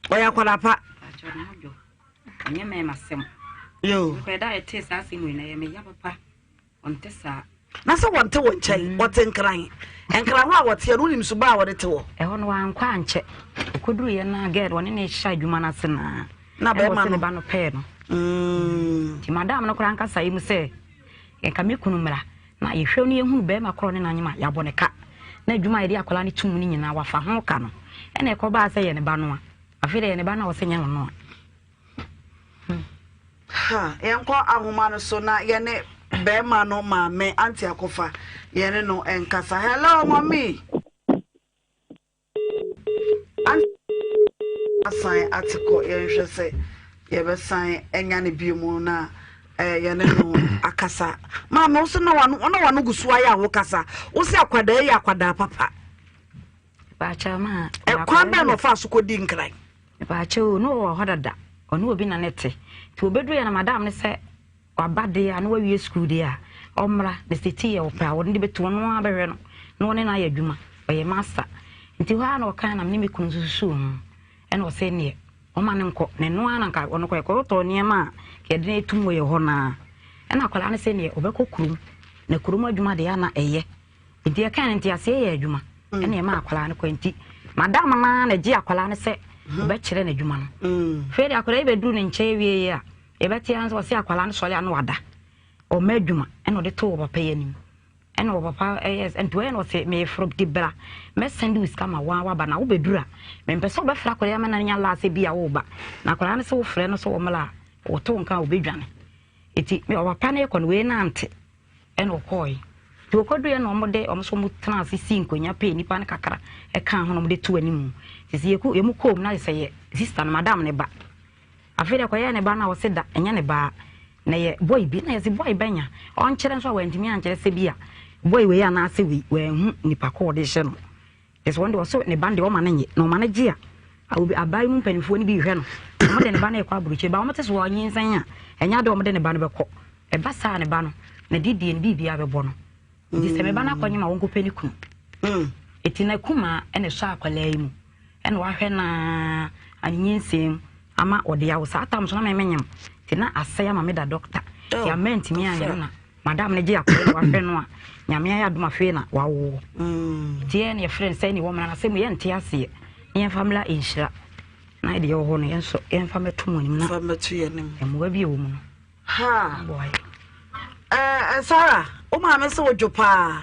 Ɔyɛ akwadaa pa. Paakyɛw ne ho dwo. Ɔnyɛ mɛɛma sɛm. Yoo. Nkwadaa da a yɛtee saa asɛm wei na ɛyɛ me ya papa. Ɔnte saa. Na sɛ wɔnte wo nkyɛn, mm. wɔte nkran. Nkran hɔ a wɔteɛ no wonim suba a wɔde te wɔ. Ɛhɔ no wankɔ ankyɛ. Ɔkɔduruiɛ no a gɛɛ wɔne ne hyɛ adwuma no ase naa. Na bɛrima no. Ne ba no pɛɛ no. Mm. Nti madam no koraa nkasa yi mu sɛ Nka me kunu mmra na yɛhwɛ no yɛhunu barima korɔ ne n'anyem a, yɛabɔ no ka. Na adwuma a yɛde akwadaa no tom no nyinaa, wafa ho ka no. Ɛna ɛkɔbaa sɛ yɛ ne ba no a. Afei deɛ ne ba no a ɔsɛ nyɛ no no a. Ha, yɛnkɔ ahoma no so na yɛne bɛrima no maame Auntie Akofa yɛne no nkasa. Hello, mommy. Asan ate kɔ yɛnhwɛ sɛ yɛbɛsan anya no bio mu na eh, yɛne no akasa. Maame, wo so na wano na wano gu so ayɛ a wokasa. Wo sɛ akwadaa yi akwadaa papa. Baakyɛ ma. Ɛkwan bɛn na ɔfaa so kɔdi nkran? Baakyɛ o, na ɔwɔ hɔ dada. Ɔne obi na ne te. Nti obɛduru yɛ na madam ne sɛ Waba deɛ a na wawie sukuu deɛ a, ɔmmra. Na sɛ ti yɛ ɔpɛ a, wɔde no bɛtu ɔno ara bɛhwɛ no na ɔne no ayɛ adwuma. Ɔyɛ masta. Nti hɔ ara na ɔkae na me ne me kunu nso susuu ho. Ɛna ɔsɛ neɛ ɔma no nkɔ. Na ɛno ara na nka ɔno kɔ yɛkɔtɔɔ nneɛma a yɛde no atum wɔ yɛ hɔ no ara. Ɛna akwadaa no sɛ neɛ ɔbɛkɔ kurom. Na kurom adwuma deɛ a na ɛyɛ. Nti yɛkae no nteaseɛ yɛ adwuma. Ɛna ɛma akwadaa no kɔ. Nti madam no ara na ɛgye akwadaa no sɛ ɔbɛkyerɛ no adwuma no. Afei deɛ akwadaa yi bɛduru ne nkyɛn wieeɛ a, Yɛbɛte ara nso ɔse akwadaa no sɔre a na wada. Ɔmma adwuma ɛna ɔde too ɔpapa yi anim. Ɛna ɔpapa ɛyɛ nti ɔyɛ na ɔse meforo de bra mɛsɛnde wo sika ma woa waba na wobɛduru a mempɛ sɛ wobɛfrɛ akwadaa yi ama no anya laa sɛ bi a woba. Na akwadaa no sɛ wofrɛ no sɛ ɔmmra a ɔto wo nka a ɔbɛdwane. Nti ɔpapa no rekɔ no wei nante ɛna ɔkɔɔe. Nti ɔkɔduruiɛ na wɔde wɔn nso wɔn tena ase sii nkonnwa pɛɛ nnipa no kakra ɛkaa ho na wɔde too anim. Nti sɛ yɛkɔ yɛn mu kɔɔ mu na ayɛ sɛ yɛ sista no madam ne ba. Afei deɛ kɔyɛɛ ne ba no a ɔse da ɛnyɛ ne ba na ɛyɛ boy bi na yɛse boy bɛnya ɔnkyerɛ nso a wantumi ankyerɛ sɛ bi a boy wei anaasɛ wei wanhu nipa ko ɔde hyɛ no ɛsɛ wɔn deɛ ɔse ne ba no deɛ ɔma no nye na ɔma no gye a obi aban mu mpanimfoɔ no bi hwɛ no wɔn de ne ba no rekɔ aburokyire ba wɔn te so wɔnyinsɛn a ɛnyɛ adeɛ wɔn de ne ba no bɛkɔ ɛba saa ne ba no na didie no biribiara bɛbɔ no Nti sɛ me ba no akɔnyem a wɔnkɔpɛ ne kunu. Eti na kumaa na ɛsɔ akwadaa yi mu ɛna wahwɛ naa anyinsɛn mu ama ɔde awo saa tam so na me menyem nti na asɛe ama me da dɔkta nti oh, ama ntumi anyɛ no na madam no gye akwadaa na wahwɛ no a nyame ayɛ adom afei na wawoɔ mm. nti yɛ ne yɛfrɛ no sɛ ne wɔ mmara no asɛm yɛnte aseɛ ne yɛmfa mmra nhyira na deɛ ɛwɔ hɔ no yɛn nso yɛmfa mmɛto mu anim na mmoa bi ɛwɔ mu no Haa. Eh, Sarah, wo maame sɛ wodwo paa.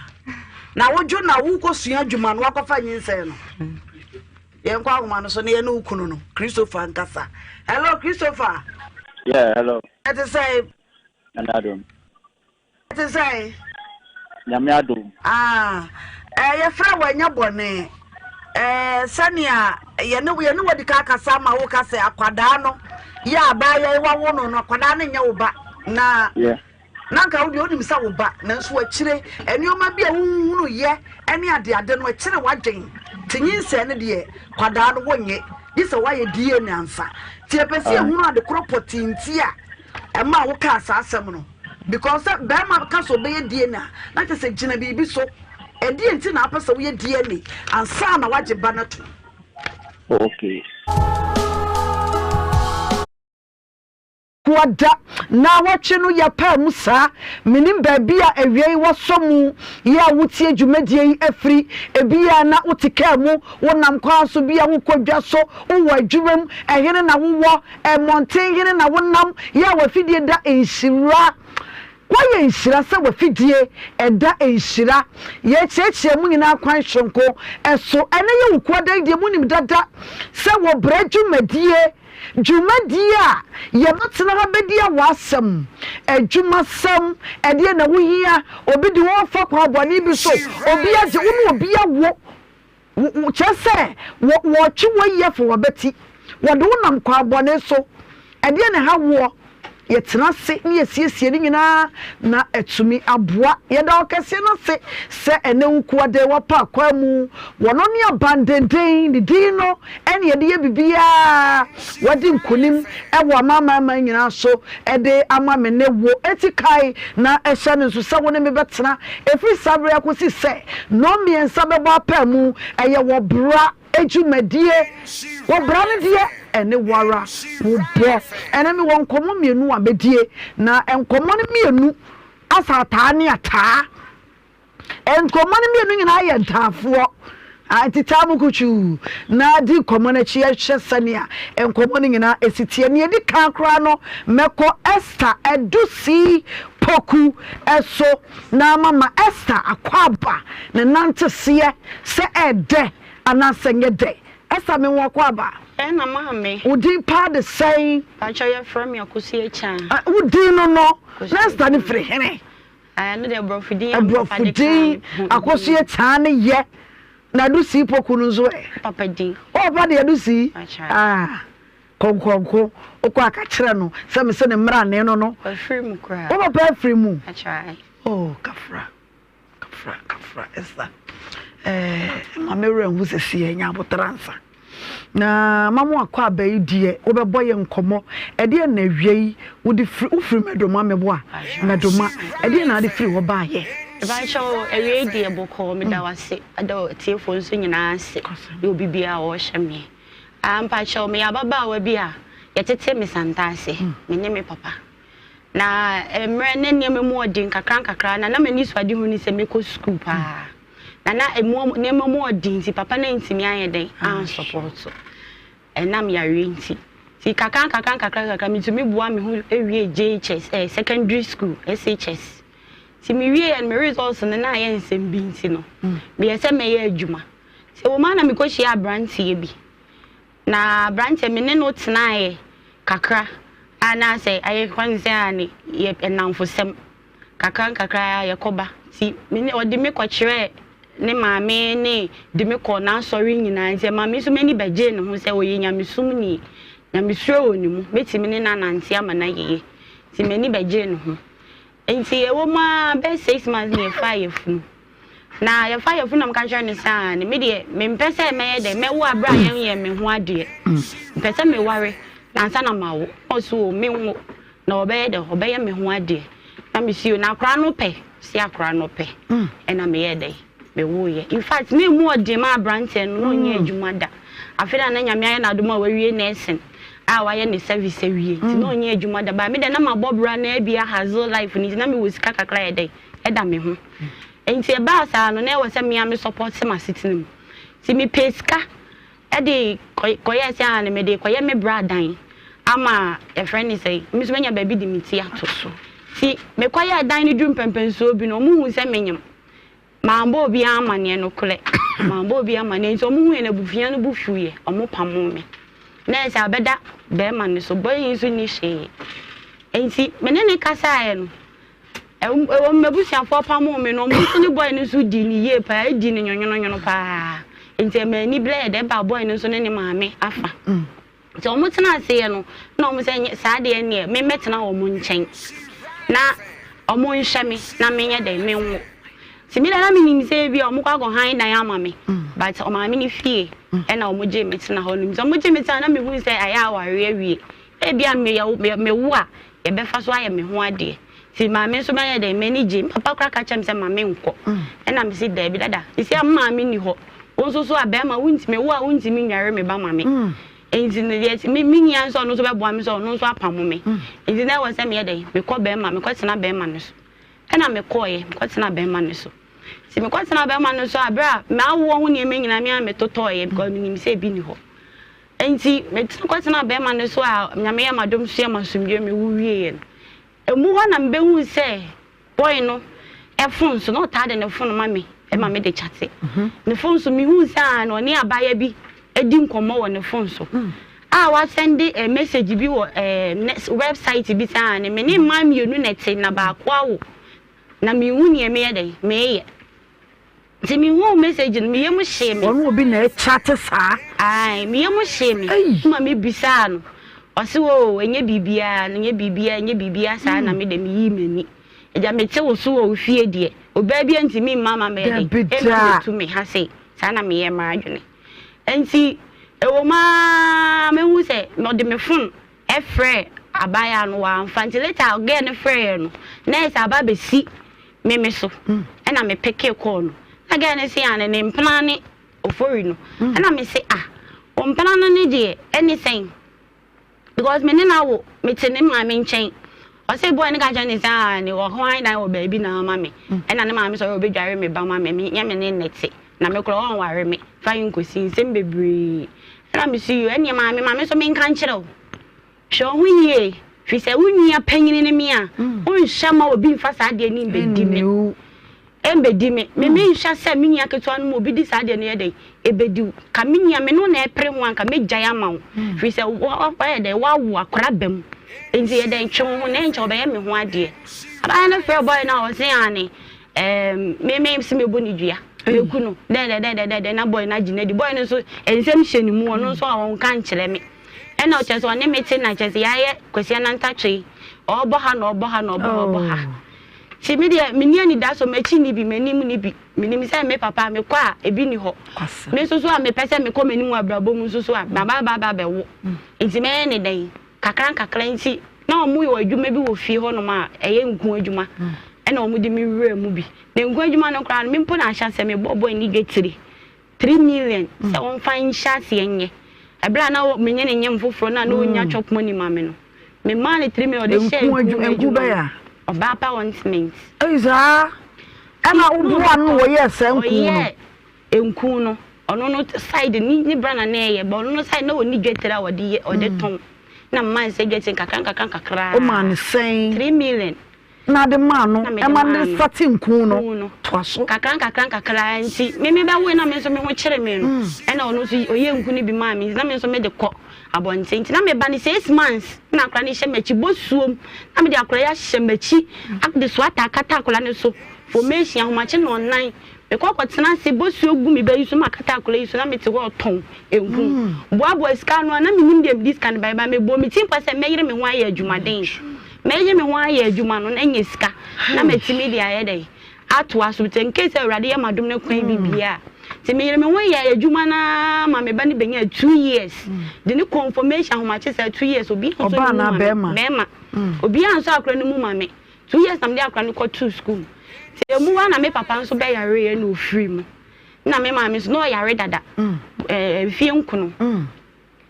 Na wodwo na wokɔsua adwuma no wakɔfa nyinsɛn no. Yɛnkɔ ahoma no so na yɛne wo kunu no, Christopher nkasa. Hello, Christopher. Yeah, hello. Ɛte sɛ? Nyame adom. Ɛte sɛn? Nyame adom. Ah, eh, yɛfrɛ wo ɛnyɛ bɔne. Eh, sɛnea yɛne yɛne wadi ka akasa ama wo ka sɛ akwadaa no yɛ abaayewa yi wawo no no akwadaa no nyɛ wo ba na yeah. na nka wo deɛ wonim sɛ wo ba nanso akyire nneɛma bi a wohunu yɛ ne adeade no ɛkyere w'adwen te nyinsɛn no deɛ kwadaa no wonyɛ gye sɛ woayɛ DNA ansa nti yɛpɛ sɛ yɛhunu ade korɔ pɔtee nti a ɛmaa wokaa saa asɛm no because sɛ bɛrima ka sɛ ɔbɛyɛ DNA a na kyerɛ sɛ gyina biribi so ɛdeɛ nti na apɛ sɛ woyɛ DNA ansa na wagye ba no atom. Okay. Kuada naawɔtwe no yɛpaa mu saa. Menim baabi a awia yi wɔsɔ mu yi a wotie dwumadie yi afiri. Ebia na wote kaa mu, wonam kwan so, bia wokɔ dwa so, wowɔ adwuma mu, ɛhene na wowɔ, Mmɔnten hene na wonam yɛ a w'afidie da nhyira. Woayɛ nhyira sɛ w'afidie da nhyira. Yɛrekyerɛkyerɛ mo nyinaa kwan soronko so. Ɛnnɛ yɛ wo kuo adan deɛ monim dada sɛ wɔ brɛ dwumadie, dwumadie a yɛbɛtena ha bɛdi awɔasɛm, adwumasɛm, ɛdeɛn na wohia, obi de wo afa kwan bɔne bi so, obi agye wo ne obi awo. Wo, kyerɛ sɛ, wɔ, wɔretwe wo ayi afa w'abati. Wɔde wo nam kwan bɔne so. Ɛdeɛn na ɛha woɔ? Yɛtena ase na yɛsiesie ne nyinaa na atumi aboa. Yɛda Ɔkɛseɛ no ase sɛ ɛnnɛ wo kuo adan w'apa akwan mu. Wɔno ne abandenden, ne din no na yɛde yɛ biribiara. Wadi nkonim wɔ amanaman nyinaa so de ama me ne wo. Enti kae na hyɛ no nso sɛ wo ne me bɛtena ɛfiri saa berɛ yi akɔsi sɛ nnɔnmiɛnsa bɛbɔ apaamu. Ɛyɛ wɔ bra dwumadie. Wɔ bra no deɛ, ɛne wo ara wo bɔ. Ɛnnɛ mewɔ nkɔmmɔ mmienu a mɛdie, na nkɔmmɔ no mmienu asa ataa ne ataa. Nkɔmmɔ no mmienu nyinaa yɛ ntaafoɔ. Nti taa mu kutuu na di nkɔmmɔ no akyi hwɛ sɛnea nkɔmmɔ no nyinaa si teɛ. Nea edi kan koraa no, mɛkɔ Esther Adusi Poku so na mama Esther akwaaba ne nanteseɛ sɛ ɛɛdɛ anaasɛ nyɛ dɛ. Esther, me wo akwaaba. Ɛna maame. Wo din paa de sɛn? Pakyɛ yɛfrɛ me Akosua Kyan. Wo din no no, na Esther ne firi hene? Ɛno deɛ aborɔfo din. Aborɔfo din Akosua Kyan ne yɛ. Na Adusi Poku no nso ɛ? Papa din. Wo papa de Adusi? Ah, kɔnkɔnko. Wokɔ aka kyerɛ no sɛ mese ne mmrane no no. Wafiri mu koraa. Wo papa afiri mu? Oh, kafra. Kafra, kafra, Esther. Eh, ma me werɛ nho sɛsi ɛ, nya aboterɛ ansa. Na ma mo akɔ aba yi deɛ, wobɛbɔ yɛ nkɔmmɔ. Ɛdeɛ na awia yi, wode firi, wofiri Mɛdoma meboa? Mɛdoma. Ɛdeɛ na ade firi hɔ baayɛ? Mepakyɛw, awia yi deɛ bɔkɔɔ, meda wo ase, ɛda atiefoɔ nso nyinaa ase, ne obi biara a ɔrehwɛ me. Ah, mpakyɛw, meyɛ ababaawa bi a yɛtetee me Santase, me ne me papa. Na mmerɛ na nneɛma mu ɔden nkakra nkakra na na m'anisoadehu ne sɛ mɛkɔ sukuu paa. Na na emu nneɛma mu ɔden nti papa no antumi anyɛ dɛn ansɔpɔto ɛnam yareɛ nti. Nti kakra nkakra nkakra nkakra metumi boa me ho wie JHS eh, secondary school SHS. Nti mewieɛ no me results no na ayɛ nsɛm bi nti no meyɛ sɛ mɛyɛ adwuma. Nti ɛwɔ mu a na mekɔhyia aberanteɛ bi. Na aberanteɛ me ne no tenaeɛ kakra a na sɛ ayɛ kwan sɛ a ne yɛ nnamfosɛm kakra nkakra yɛkɔba nti me ne ɔde me kɔkyerɛɛ ne maame ne de me kɔɔ n'asɔre nyinaa nti ɛma me nso m'ani bɛgyee ne ho sɛ ɔyɛ nyamesomni, nyamesuro wɔ ne mu, mɛtumi ne no anante ama no ayɛ yie nti m'ani bɛgyee ne ho. Nti ɛwɔ mu ara bɛyɛ 6 months na yɛfaa yafunu. Na yɛfa yafunu na meka kyerɛ no sɛ aane, me deɛ mempɛ sɛ mɛyɛ dɛ mɛwo aberɛ a yɛnyɛ me ho adeɛ. Mepɛ sɛ meware na ansa na mawo. Na ɔse o menwo na ɔbɛyɛ dɛ ɔbɛyɛ me ho adeɛ. Na mese o na akwadaa no pɛ? Ɔse akwadaa no pɛ. Ɛna meyɛɛ dɛ mewoeɛ. In fact na ɛmu ɔden ma aberanteɛ no na ɔnyɛ adwuma da. Afei na na Nyame ayɛ no adom a wawie nursing a wayɛ ne service awie nti na ɔnyɛ adwuma da. But me deɛ na mabɔ bra na abia hazel life no nti na mewɔ sika kakra yɛ dɛn ɛda me ho. Nti ɛbaa saa no na ɛwɔ sɛ me ara me support m'asetena mu. Nti mepɛɛ sika de kɔyɛɛ sɛ aane mede rekɔyɛ me bra dan ama yɛfrɛ no sɛn, me nso manya baabi de me ti ato so. Nti mekɔyɛɛ dan no duru mpɛnpɛnsoɔ bi no, wɔhuu sɛ menyem. Mambɔ obiara amaneɛ, nokorɛ, mambɔ obiara amaneɛ. Nti wɔhuiɛ no abusua no bo fuiɛ, wɔpamoo me. Na ɛyɛ sɛ abɛda bɛrima no so, boy yi nso nni hwee. Nti me ne no kasaeɛ no, Ɛwom, m'abusuafoɔ pamoo me no, wɔn nso ne boy no nso dii no yie paa, ɛdii no nwonwononwono paa. Nti ɛmaa aniberɛ yɛ dɛ baa boy no nso ne ne maame afa. Nti wɔn tena aseɛ no, na wɔn sɛ nyɛ saa deɛ neɛ me mɛtena wɔn nkyɛn na wɔn nhwɛ me na menyɛ dɛ menwo. Nti me deɛ na menim sɛ ebi a wɔn kɔ akɔ han dan ama me, but ɔmaame no fie ɛna wɔn gye me tena hɔ nom. Nti wɔn gye me tena na mehu sɛ ayɛ awareɛ awie. Ebia meyɛ mewo a yɛbɛfa so ayɛ me ho adeɛ. Nti maame nso bɛyɛ dɛn? M'ani gye. Me papa koraa ka kyerɛɛ me sɛ ma menkɔ. Ɛna mese daabi dada, seesei a me maame nni hɔ. Wo nso so a bɛrima wontumi, wo a wontumi nnware me ba ma me. Nti no deɛ me me nua nso ɔno nso bɛboa me sɛ ɔno nso apamo me. Nti na ɛwɔ sɛ meyɛ dɛn? Mekɔ bɛrima, mekɔtena bɛrima no so. Ɛna mekɔeɛ, mekɔtenaa bɛrima no so. Nti mekɔtenaa bɛrima no so a, berɛ a m'awoɔ ho nneɛma nyinaa me ara metotɔeɛ because menim sɛ ebi nni hɔ. Enti metena kɔtenaa bɛrima no so a Nyame yɛɛ m'adom so yɛɛ m'asomdwoeɛ mewo wieeɛ no. Ɛmu hɔ na mebɛhuu sɛ boy no phone so na ɔtaa de ne phone ma me ma me de kyate. Ne phone so mehuu sɛ a na ɔne abaayewa bi di nkɔmmɔ wɔ ne phone so a wasɛnde eh, message bi wɔ eh, website bi sɛ a ne me ne mmaa mmienu na ɛte na baako awo na mehu neɛ meyɛ dɛn meyɛ. Nti me huu message no me yam hyee me. Ɔne obi na ɛkyate saa. Ae me yam hyee me. Ei. Ma me bisaa no ɔse oo ɛnyɛ biribiara ɛnyɛ biribiara ɛnyɛ biribiara saa na me de me yii m'ani. Agya me te wo so wɔ wo fie deɛ obaa biara ntumi mma ma mɛyɛ den Dabi ɛmma da. mɛtu me ha sei saa na me yɛɛ m'adwene. Nti ɛwɔ mu aa mɛhu sɛ ɔde me phone ɛfrɛɛ abaayaa no wamfa nti later girl no frɛɛ no na ɛsɛ aba abɛsi me me so ɛna me pekee kɔɔ no na girl no se ane ne mpena ne ofori no ɛna me se ah wo mpena no ne deɛ ɛne sɛn because me ne no awo me te ne maame nkyɛn ɔse boy no ka kyerɛ ne sɛ ah ne ɔhwan dan wɔ baabi na ama me ɛna ne maame sɔre ɔbɛdware me ba ma me nyɛ me ne nnɛte na me korɔ ɔnware me fa yi nkɔsi nsɛm bebree ɛna me so yo ɛneɛ maame maame nso menka nkyerɛ wo Hwɛ wo ho yie, firi sɛ wo nua panyini ne me a, wonhyɛ mma obi mfa saa adeɛ no mmɛdi me. Ɛmbɛdi me. Me menhwɛ sɛ me nua ketewa no mu obi di saa adeɛ no yɛ dɛn ɛbɛdi wo. Ka me nua me ne wo na ɛpere ho a nka mɛgyae ama wo. Firi sɛ wayɛ dɛn woawo akora ba mu. Nti yɛ dɛn twe wo ho na ɛnkyɛ wɔbɛyɛ me ho adeɛ. Abaayewa no frɛɛ boy no a ɔse aane ɛɛm me me se mɛbɔ ne dua. Mɛku no dɛn dɛn dɛn dɛn dɛn na boy no agye no adi. Boy no nso nsɛm hyɛ ne mu ɔno nso a ɔnka nkyerɛ me. Ɛna ɔkyerɛ sɛ ɔne me te na kyerɛ sɛ yɛayɛ Kwasi Anantatwe. Ɔbɔ ha na ɔbɔ ha na ɔbɔ ha ɔbɔ ha. Nti me deɛ menni anidaso, m'akyi nni bi, m'anim nni bi. Menim sɛ me papa mekɔ a ebi nni hɔ. Me nso so a mepɛ sɛ mekɔ m'anim wɔ abrabɔ mu nso so a maba aba aba abɛwo. Nti mɛyɛ ne dɛn? Kakra nkakra nti na wɔn wɔ adwuma bi wɔ fie hɔnom a ɛyɛ nku adwuma. Ɛna wɔn de me wuraa mu bi. Na nku adwuma no koraa no me mpo na ahyɛ aseɛ mebɔɔ bɔɔ ani dwetire. 3 million sɛ wɔmfa nhyɛ aseɛ nyɛ. Ɛberɛ a na menye ne nyem foforɔ no a na ɔnya mm. chop money ma me no, memaa no 3 million ɔde hyɛɛ nku nku bɛyɛ a. Ɔbaa pa ointment. Ɛyi saa ɛna woboa no wɔyɛɛ saa nku no. Ɔyɛɛ nku no ɔno no side ne ne bra na na ɛyɛ ba ɔno no side na ɔni dwetire a ɔde yɛ ɔde mm. tɔn na mmaa nsɛ dwetire nkakra nkakra nkakra. Ɔmaa ne sɛn. 3 million. na ade maa no ma ne nsa te nku no toa so. Kakra nkakra nkakra nti me me bɛwoe na me nso me ho kyere me no ɛna ɔno nso ɔyɛ nku no bi maa me nti na me nso me de kɔ abɔnten nti na me ba no six months na akora no hyɛ m'akyi bosuom na me de akora yi ahyɛ m'akyi de so ata akata akora no so formation ahomakye na ɔnan mekɔ kɔtena ase bosuo gu me ba yi so ma akata akora yi so na mete hɔ ɔtɔn nku boaboa sika ano a na menim deɛ mede sika no bɛyɛ ba mebɔ me ti mpa sɛ mɛyere me ho ayɛ adwumaden. Mɛyɛ me ho ayɛ adwuma no na anya sika na matumi de ayɛ dɛn atoa so nti in case Awurade yɛ m'adom no kwan bi bia nti meyere me ho yɛ adwuma no ara ma me ba no bɛnya two years de ne confirmation ahomakye sɛ 2 years obi nso ne mu ma me bɛrima obi nso akora no mu ma me 2 years na mede akora no kɔtoo school nti emu hɔ na me papa nso bɛyareɛ na ofiri mu na me maame nso na ɔyare dada ɛɛ mfie nkono.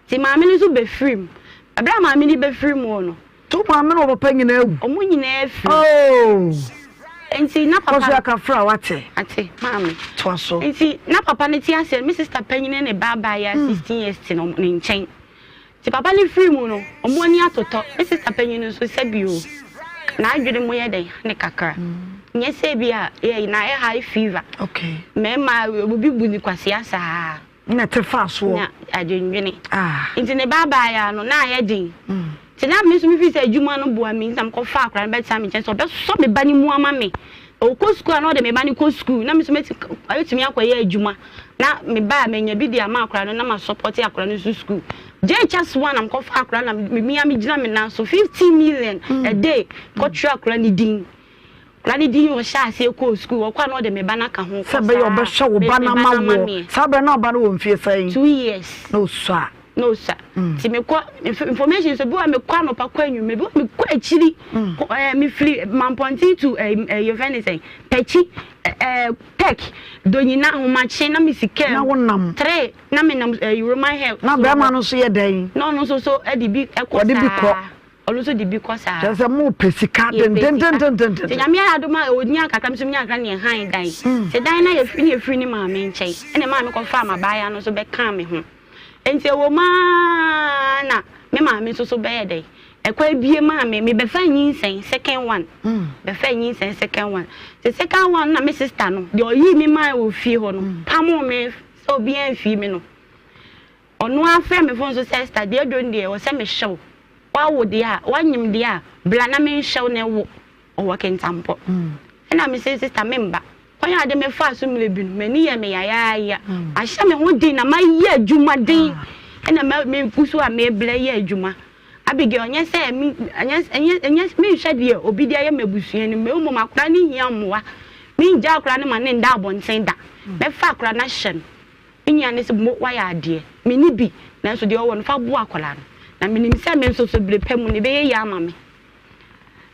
Nti maame no nso bɛfiri mu. Ɛberɛ a maame no bɛfiri mu no. To maame ne ɔpapa nyinaa awu. Wɔn nyinaa afiri. Oh. Nti na papa. Kɔso akafra wate. Ate maame. Toa so. Nti na papa no te aseɛ me sister panyin ne ba abaayewa 16 years te no ne nkyɛn. Nti papa no firi mu no wɔn ani atotɔ. Me sister panyin no nso sɛbi o n'adwene mu yɛ dɛn ne kakra. Nyɛ sɛ bi a yɛ na ayɛ high fever. Okay. Mmarima obi bu ne kwasea saa. Na ɛte faa soɔ. Na adwendwene. Ah. Nti ne ba abaayaa no, na ayɛ den. Mm. Nti na me nso mefiri sɛ adwuma no boa me nti na mekɔfa akwadaa no bɛtena me nkyɛn sɛ ɔbɛsɔ me ba no mu ama me. Ɔkɔ sukuu a na ɔde me ba no kɔ sukuu na me nso mɛtumi akɔyɛ adwuma na me ba a manya bi de ama akwadaa no na masɔpɔte akwadaa no nso sukuu. JHS 1 na mekɔfa akwadaa na mea megyina me nan so 15 million a day kɔtwerɛ akwadaa no din. Na ne din ɔhyɛɛ aseɛ kɔɔ sukuu, ɔkɔ a na ɔde me ba no aka ho kɔ Sɛ ɛbɛyɛ saa, ɔbɛhwɛ wo me ba me no ba ama no ama woɔ. meɛ. Saa berɛ no na wo ba no wɔ mfeɛ sɛn? 2 years. Na ɔsua. Na ɔsua. Nti mekɔ, information nso, ebi wɔ hɔ a mekɔ anɔpa kɔ anwummerɛ, ebi wɔ hɔ a mekɔ akyiri, kɔ ɛɛ mefiri Mampɔnten to ɛɛ ɛɛ yɛfrɛ no sɛn, Pɛkyi, ɛɛ Tech, Donyina, Ahomakye, na mesi kaa Na mu. wonam. Three, na menam ɛɛ Roman Hill Na so bɛrima hɔ. no nso yɛ dɛn? Na ɔno nso so de bi kɔ Ɔde bi kɔ. saa. Ɔno nso de bi kɔ saa. Kyerɛ sɛ mo pɛ sika dendendendenden. Nti Nyame ayɛ adom a ɔnya kakra me nso menya kakra ne yɛhan dan. Nti dan no yɛfiri ne yɛfiri ne maame nkyɛn ɛna maame kɔfaa m'abaayewa no nso bɛkaa me ho. Nti ɛwɔ mu ara na me maame nso so bɛyɛ dɛn ɛkwan abue maa me mebɛfa nyinsɛn second one bɛfa nyinsɛn second one. Nti second one na me sister no deɛ ɔyii me maa wɔ fie hɔ no pamoo me sɛ obiara mfii me no. Ɔno ara frɛɛ me fon so sɛ, Esther, deɛ aduro no deɛ, ɛwɔ sɛ mehyɛ wo. Woawo deɛ a, woanyem deɛ a, bra na menhyɛ wo na wo. Ɔwɔ Kintampo. Ɛna mese, Sista, memba. Kwan a ɔde me faa so mmerɛ bi no, m'ani yɛɛ me yayaaya. Mahyɛ me ho den na mayɛ adwumaden. Ɛna megu so a merebrɛ yɛ adwuma. Abigail, ɛnyɛ sɛ me, ɛnyɛ, ɛnyɛ, ɛnyɛ, menhwɛ deɛ obi de ayɛ m'abusua no mu, mmom akwadaa no hia mmoa. Mengya akwadaa no ma no nda abɔnten da. Mɛfa akwadaa no ahyɛ no. Me nua no se, Mo, woayɛ adeɛ. Menni bi, nanso deɛ ɔwɔ no, fa boa akwadaa no. Na menim sɛ me nso so, bere pa mu no, ɛbɛyɛ yie ama me.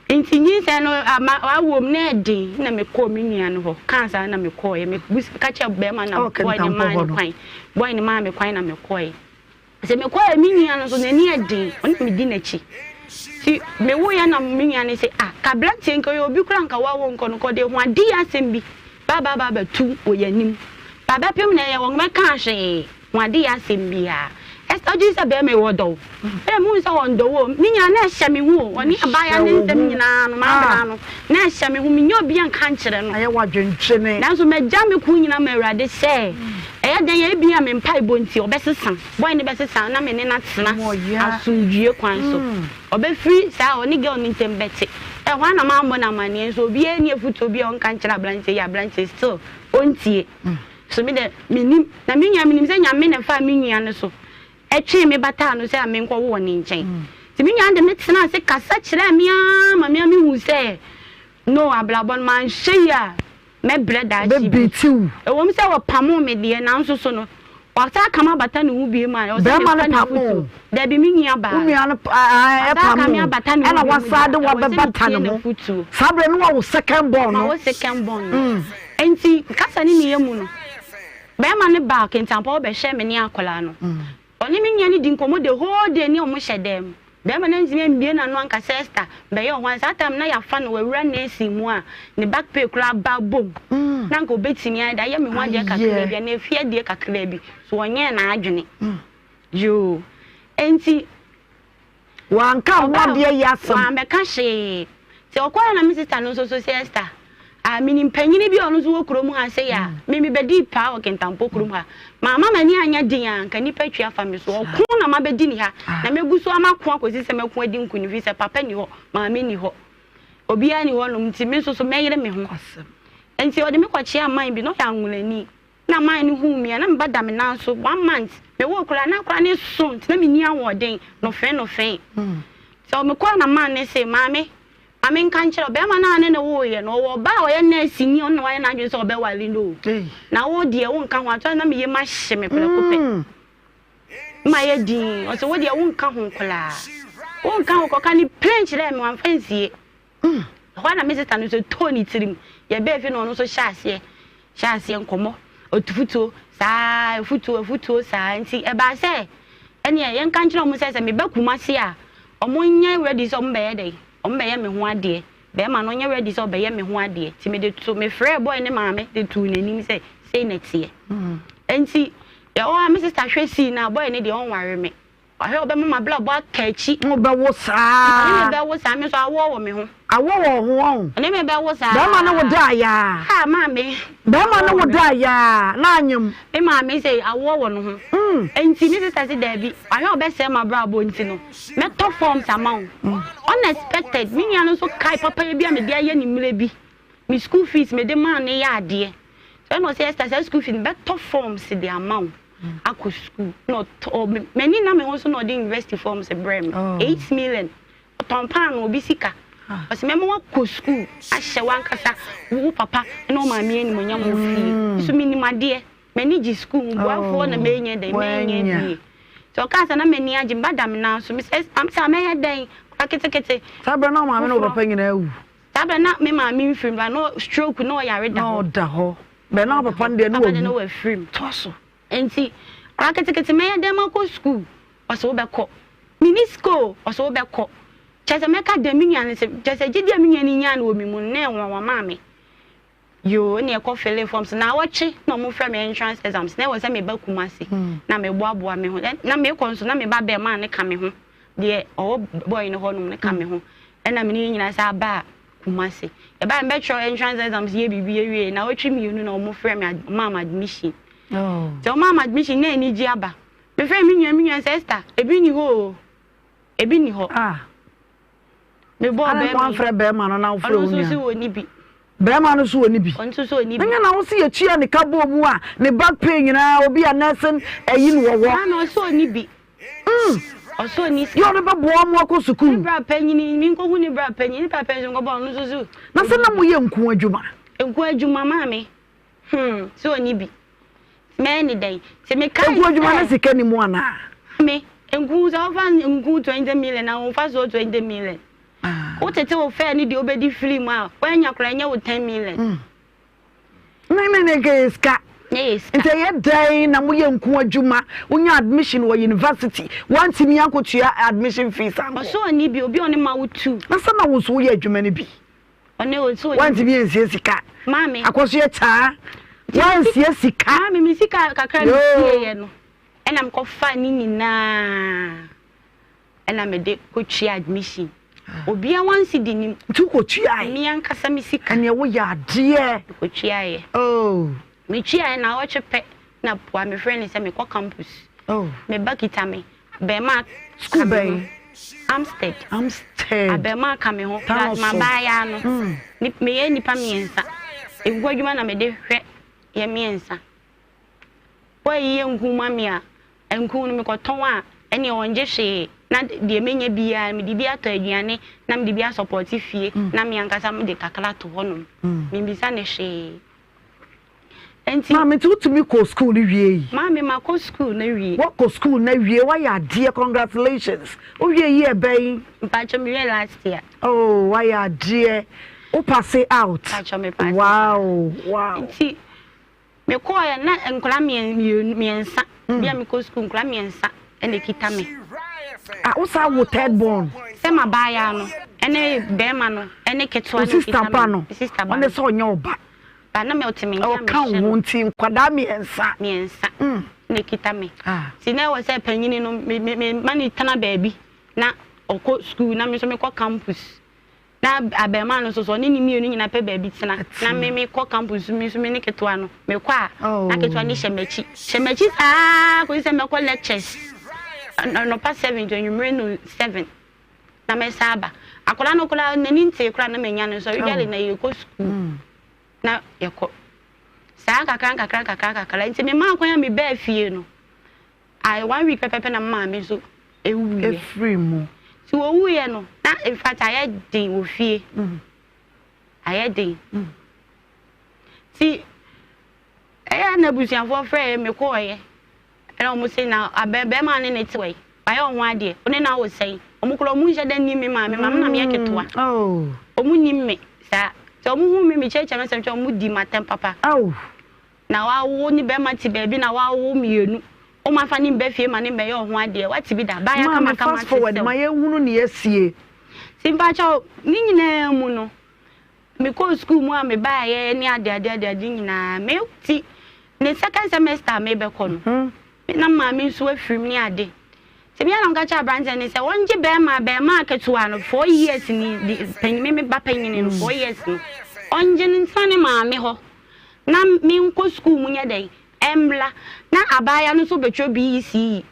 Enti nyinsɛn no ama awoɔ mu na ɛden, na mekɔɔ me nua no hɔ. Kaa saa na mekɔeɛ. Meka kyerɛɛ barima no na bɔe no maa no kwan. Bɔe no maa me kwan na mekɔeɛ. Sɛ mekɔɛ me nua no nso n'ani yɛ den, ɔno na medi n'akyi. Nti mewoeɛ na me nua no se, ah, ka aberanteɛ nka ɔyɛ obi koraa nka woawo nkɔ no, nka ɔde ho ade yɛ asɛm bi ba ba ba bɛto wɔ yɛn anim. Ba bɛpem na ɛyɛ wɔn bɛkaa hwee ho ade yɛ asɛm biara. Esther wogye di sɛ bɛrima yi ɔdɔ wo? Ɛna mehu sɛ ɔndɔ wo o. Ne nyinaa na ɛhyɛ me ho o. Ɔne abaayewa ne nsɛm nyinaa no, m'abena no, na ɛhyɛ me ho. Mennya obi nka nkyerɛ no. Ayɛ w'adwentwene. Nanso magya me ko nyinaa ma Awurade sɛ, ɛyɛ dɛn a ebia me mpaebɔ nti ɔbɛsesa, boy no bɛsesa na me ne no atena asomdwoeɛ kwan so. Ɔbɛfiri saa ɔne girl no ntam bɛte. Ɛhɔ ara na mammɔ no amanneɛ nso obiara nni afotuo bi a ɔnka nkyerɛ aberanteɛ yi, aberanteɛ still ɔntie. So me dɛ mennim, na me nua menim sɛ Nyame na ɛfaa me nua no so ɛtwee me bataa no sɛ menkɔwo wɔ ne nkyɛn. Nti me nua no de me tenaa ase kasa kyerɛɛ me ara ma me ara mehuu sɛ no abrabɔ no manhwɛ yie a mɛbrɛ daakye bi. Ɛwom sɛ wɔpamoo me deɛ nanso so no wasan aka me abata ne ho bio a ɛwɔ sɛ mefa n'afotuo. Dabi me nua baa no. Wasan aka me abata ne ho bio mu deɛ a ɛwɔ sɛ metie n'afotuo. Saa berɛ no wawo second born no. Mawo second born no. Enti kasa ne nneyɛɛ mu no, barima no baa Kintampo hɔ bɛhwɛɛ me ne akwadaa no. Ɔne me nua no dii nkɔmmɔ the whole day ne wɔn hyɛ dan mu. Barima no antumi ammue n'ano anka sɛ Esther bɛyɛ ɔhwan. Saa time no na yɛafa no, wawura nursing mu a ne back pay koraa aba abom. Na anka ɔbɛtumi ayɛ dɛ ayɛ me ho adeɛ kakraa bi anaa efie adeɛ kakraa bi. So ɔnyɛɛ n'adwene. Yoo. Enti. Wanka ho adeɛ yɛ asɛm. Wammɛka hwee. Nti ɔkɔeɛ na me sista no nso so sɛ Esther, ah, menim panyini bi a ɔno nso wɔ kurom ha sei a, me mebɛdii paa wɔ Kintampo kurom ha. Mamma m'ani anyɛ den a, anka nnipa atwi afa me so. Ɔko na mabɛdi ne ha, na mɛgu so ara mako akɔsi sɛ mɛko adi nkonim, ɛfiri sɛ papa nni hɔ, maame nni hɔ, obiara nni hɔnom, nti me nso so mɛyere me ho. Nti ɔde me kɔkyeaa man bi, na ɔyɛ Anwonani. Na man no huu me a, na me ba da me nan so one month. Mewoo koraa na akwadaa no so nti na menni ahoɔden, nofee nofee. So mekɔɔ na man no se, maame, ma menka nkyerɛ wo, bɛrima no a ne ne woeɛ no, ɔwɔ ɔbaa a ɔyɛ nɛɛseni, ɔno na wayɛ n'adwene sɛ ɔbɛware no o. Na wo deɛ wonka ho, ato na me yam ahye me prɛko pɛ. Mayɛ dinn, ɔse wo deɛ wonka ho koraa. Wonka ho, kɔka ne plain kyerɛɛ me, wamfa nsie. Ɛhɔ ara na me sista no nso tɔɔ ne tirim. Yɛbaa fie na ɔno nso hyɛɛ aseɛ hyɛɛ aseɛ nkɔmmɔ, afutuo saa afutuo afutuo saa nti ɛbaa sɛ ɛneɛ yɛnka nkyerɛ wɔn sɛ sɛ meba Kumasi a wɔnyɛ ready sɛ wɔbɛyɛ dɛn wɔbɛyɛ me ho adeɛ. Bɛrima no ɔnyɛ ready sɛ ɔbɛyɛ me ho adeɛ nti mede to mefrɛɛ boy ne maame de too n'anim sɛ sei na ɛteɛ. Nti yɛwɔ hɔ a me sista hwɛ sii no a boy no deɛ ɔnware me. Ɔhwɛ ɔbɛma m'abrabɔ aka akyi. Wo bɛwo saa. Ɔne me bɛwo saa, me nso awoɔ wɔ me ho. Awoɔ wɔ wo ho ɔn. Ɔne me bɛwo saa. Bɛrima ne wo da ayaa. Ah maame. Bɛrima ne wo da ayaa na anyem. Me maame sɛ awoɔ wɔ ne ho. Nti me sister se daabi, ɔhwɛ ɔbɛsɛe m'abrabɔ nti no, mɛtɔ forms ama wo. Unexpected, me nua no nso kae papayɛ bi a mede ayɛ no mmerɛ bi. Me school fees mede maa no yɛ adeɛ. So ɛna ɔsɛ Esther saa school fees bɛtɔ forms de ama wo akɔ school. Na ɔtɔ m'ani na me ho so na ɔde university forms brɛ me. Oh. 8 million. Ɔtɔn paano obi sika. Ah. Ɔsɛ mɛma wakɔ school ahyɛ wankasa wo papa ne wo maame animuonyam wɔ fie. Mm. So menim adeɛ. M'ani gye school ho boafoɔ na oh. mɛnyɛ dɛn mɛnyɛ bie. Sɛ ɔkaa sɛ na m'ani agye mba da me nan so mesɛ sɛ mɛyɛ dɛn kora ketekete. Saa berɛ na wo maame ne wo papa nyinaa awu. Saa berɛ na me maame mfiri mu ba na stroke na ɔyare da hɔ. Na ɔda hɔ. Bɛn na papa no deɛ na wawu. Papa deɛ na wafiri mu. Toa so. Nti akwadaa ketekete mɛyɛ dɛn makɔ sukuu? Ɔsɛ wobɛkɔ. Menni sika o, ɔsɛ wobɛkɔ. Kyerɛ sɛ mɛka dɛn me nua no sɛ kyerɛ sɛ gyedie a me nua no nyaa no wɔ me mu no na ɛyɛ nwanwa maa me. Yoo ɛna yɛkɔ filling forms naawɔtwe na wɔn frɛ me entrance exams na ɛwɔ sɛ meba Kumasi na meboaboa me ho na mekɔ nso na me ba bɛɛmaa no ka me ho deɛ ɔwɔ boy no hɔnom no ka me ho ɛna me ne yɛn nyinaa saa baa Kumasi yɛbaa mbɛtwerɛ entrance exams yɛ biribi yɛwie naawɔtwe mmienu na wɔn frɛ me maa me admission sɛ wɔn maa me admission na anigye aba mefrɛ me nua me nua sɛ Esther ebi ni hɔ o ebi ni hɔ. Ah. Mebɔɔ Adɛn bɛrima na woamfrɛ bɛrima no na wofrɛ Ɔno wo nso nua so no? wɔ ne bi. Bɛrima no nso wɔ ne bi. Ɔno nso so wɔ ne bi. Ɛnyɛ na wo se yɛtua ne ka bɔɔ mu a ne back pay nyinaa obi a nursing ayi no wɔ hɔ. Maame ɔsɛ ɔni bi. Ɔsɛ ɔni sika. Yɛ ɔno bɛboa mo akɔ sukuu. Ne bra panyini menkɔhu ne bra panyini ne bra panyini nso nkɔbɔ ɔno nso so. Na sɛ na moyɛ nko adwuma. Nko adwuma maame. Hmm sɛ ɔni bi. Mɛyɛ ne dɛn? Nti mekae Nku adwuma sɛ. no sika ni mu anaa? Me, nku sɛ wofa nku 20 million a womfa soɔ 20 million. Ah. Wotete wo fɛ ne deɛ wobɛdi firi mu a, woanya koraa ɛnyɛ wo 10 million. Mm. Ne ne ne nka yɛ sika. Ne yɛ sika. Nti ɛyɛ dɛn na moyɛ nku adwuma, wonya admission wɔ university, woantumi ankɔtua admission fees ankɔ? Ɔsɛ ɔnni bi, obi a ɔne ma wo tu. Na sɛ na wo nso woyɛ adwuma no bi? Ɔne o so Wantumi ansie sika. Maame. Akɔso yɛ taa. Wansie sika. Maame mi sika kakra mi sie yɛ no. Ɛna mekɔfaa ne nyinaa ɛna mede kɔtua admission. Obia one cedi nim. Nti wokɔtuae? Me ankasa me sika. Ɛneɛ woyɛ adeɛ. Mekɔtuaeɛ. Oh. Metuaeɛ naawɔtwe pɛ na poa mefrɛ no sɛ mekɔ campus. Oh. Me ba kita me. Abɛɛmaa School ka me bɛn? ho. Amstead. Amstead. Abɛɛmaa ka me ho. Tano Plus so. m'abaayaa no. Mm. Meyɛ nnipa mmiɛnsa. Nkuku adwuma na mede hwɛ yɛ mmiɛnsa. Woayi yɛ nku ma me a, nku no mekɔtɔn a, ɛneɛ ɔngye hwee. Na deɛ mɛnya biara no, mede bi atɔ aduane, na mede bi asɔpɔte fie, na me ankasa mede kakra to hɔnom. Membisa no hwee. Enti. Maame nti wotumi kɔɔ school no wie yi? Maame makɔ school no awie. Woakɔ school no awie, woayɛ adeɛ, congratulations. Wowie year bɛn? Mpakyɛ mewie last year. Oh, woayɛ adeɛ. Wo passe out? Mpakyɛ me passe. Wow, wow. Nti Mekɔɔɛ na nkwadaa mmienu mmiɛnsa bi a mekɔ sukuu nkwadaa mmiɛnsa na ekita me. Ah, wo saa wo third born? Sɛ m'abaayaa no ɛne bɛrima no ɛne ketewa no ekita me. Ba no. Sister ba no. Ɔne sɛ ɔnyɛ ɔba. Ba na mɛ ɔte me nkyɛn Ɔka wo ho nti nkwadaa mmiɛnsa. Mmiɛnsa na ekita me. Ti na ɛwɔ sɛ panyini no me me me ma ne tena baabi na ɔkɔ sukuu na me nso mekɔ campus. Na abarimaa no nso so, ɔne ne mmienu nyinaa pɛ baabi tena. Na me mekɔ campus me nso me ne ketewa no mekɔ a, na ketewa no hyɛ m'akyi. Hyɛ m'akyi saa kɔsi sɛ mɛkɔ lectures. Anɔpa 7 to anwummere no 7 na mɛsan aba. Akwadaa no koraa n'ani ntee koraa na manya no nso usually na yɛkɔ sukuu na yɛkɔ. Saa nkakra nkakra nkakra nkakra nti memaa kwan a mebaa fie no. I one week pɛpɛpɛ na me maame nso ewuiɛ. Efiri mu. Ti owuiɛ no na in fact ayɛ den wɔ fie. Mm. Ayɛ den. Mm. Ti ɛyɛ na abusuafoɔ frɛ yɛ mekɔɔyɛ ɛna wɔn se na abɛ bɛrima ne ne te wɔ yi wayɛ ɔho adeɛ ɔne na awo sɛn wɔn koraa wɔn nhyɛ da nim me maame maame na meyɛ ketewa. Mm. Oh. Wɔn nim me saa sɛ wɔn hu me mekyerɛkyerɛ me nsɛm kyerɛ wɔn di m'atɛm papa. Oh. Na wawo ne bɛrima te baabi na wawo mmienu. Woma fa ne mba fie ma ne mbɛyɛ ɔho adeɛ. Wate bi da? Baayɛ Maame kamakama fast te forward sɛ ma wo. yɛnhunu nea asie. Nti mpakyɛw ne nyinaa mu no, mekɔɔ sukuu mu a mebaeɛ ne adeade adeade nyinaa, me ti ne second semester a mebɛkɔ no, me na maame nso afirim ne ade. Nti me ara na meka kyerɛ aberanteɛ no sɛ ɔngye bɛrima abarimaa ketewa no four years ni, de, panyin, me me ba panyini no four years no, ɔngye no ntena ne maame hɔ. Na menkɔ sukuu mu nyɛ dɛn mmra na abaayewa no nso bɛtwerɛ BECE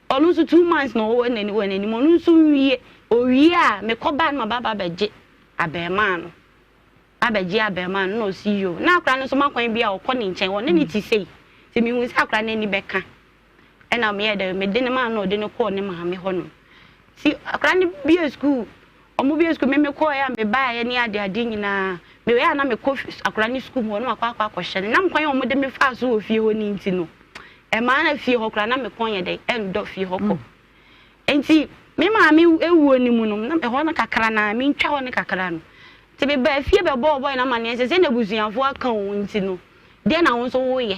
ɔno nso two months na ɔwɔ n'ani wɔ n'anim ɔno nso nwie owie a mekɔ baa no ma ba bɛgye abɛɛmaa no abɛgye abɛɛmaa no na ɔsi yo na akora no nso ma kwan bi a ɔkɔ ne nkyɛn ɔne ne ti sei nti mehu sɛ akora no ani bɛka ɛna meyɛ dɛ mede ne maa no ɔde no kɔɔ ne maame hɔ nom ti akora no bie sukuu Ɔmo bue sukuu, me mekɔɔɛ a mebaeɛ ne ade ade nyinaa, mewei a na mekɔ akwadaa no sukuu mu hɔ na makɔ akɔ akɔhwɛ no. Nam kwan a ɔmo de me faa so wɔ fie hɔ no nti no, ɛmaa na fie hɔ koraa na me kɔn yɛ dɛn ɛndɔ fie hɔ kɔ. Nti me maame ewuo no mu no, na ɛhɔ no kakra no ara, mentwa hɔ no kakra no, nti mebaa fie bɛbɔɔ bɔy no amaneɛ sɛ sɛdeɛ abusuafoɔ aka o nti no, deɛ na wo nso woyɛ?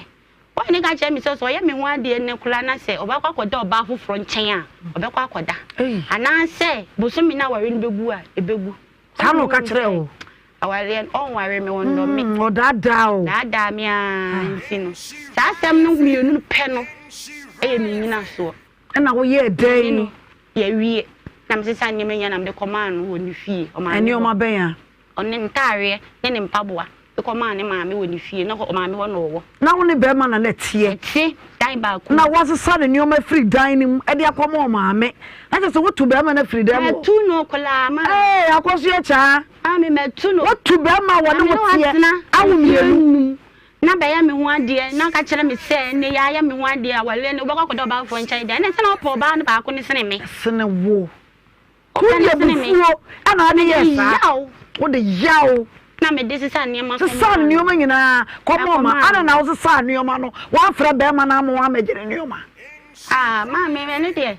Boy no ka kyerɛɛ me sɛ, sɛ ɔyɛ me ho adeɛ nnɛ koraa na sɛ ɔbɛkɔ akɔda ɔbaa foforɔ nkyɛn a, ɔbɛkɔ akɔda. Anaasɛ bosome no awareɛ no bɛgu a, ɛbɛgu. Saa na ɔka kyerɛɛ wo? Awareɛ no, ɔnware me, ɔnnɔ me. Ɔdaadaa wo. Daadaa me ara nti no, saa asɛm no mmienu pɛ no yɛ me nnyinasoɔ. Ɛna woyɛɛ dɛn? Me no, yɛawie. Na mesesa nneɛma nyinaa na mede kɔmaa no wɔ ne fie. Ɔmaame hɔ. Nneɛma bɛn a? Ɔne ntaareɛ ne ne mpaboa de kɔmaa ne maame wɔ ne fie. Na ɔmaame hɔ na ɔwɔ. Na wo ne barima na na ɛteɛ? Ɛte, dan baako mu. Na woasesa ne nneɛma afiri dan no mu de akɔma ɔmaame. Na kyerɛ sɛ woatu barima no afiri dan mu hɔ? Matu no koraa, maame. Ee, Akosua Kyaa. Maame, matu no. Woatu barima a wɔne wo teɛ awo Maame ne mmienu. watena mfeɛ num na bɛyɛ me ho adeɛ na ɔka kyerɛ me sɛ ɛnnɛ yi ayɛ me ho adeɛ awareɛ no wobɛkɔ akɔda ɔbaa foforɔ nkyɛn deɛ ɛnna ɛsɛ na wopɛ ɔbaa no baako no sene me. Sene wo. Wopɛ Wode no sene me. abufuo na wode Mede yɛɛ saa. yaw. Wode yaw. Na mede sesaa nneɛma kɔmaa Sesaa no. nneɛma nyinaa kɔmaa ɔma. Ɛkɔmaa Adɛn no. na wosesaa nneɛma no? Woamfrɛ bɛrima no amma wammɛgye ne nneɛma? Ah, maame, ɛno deɛ,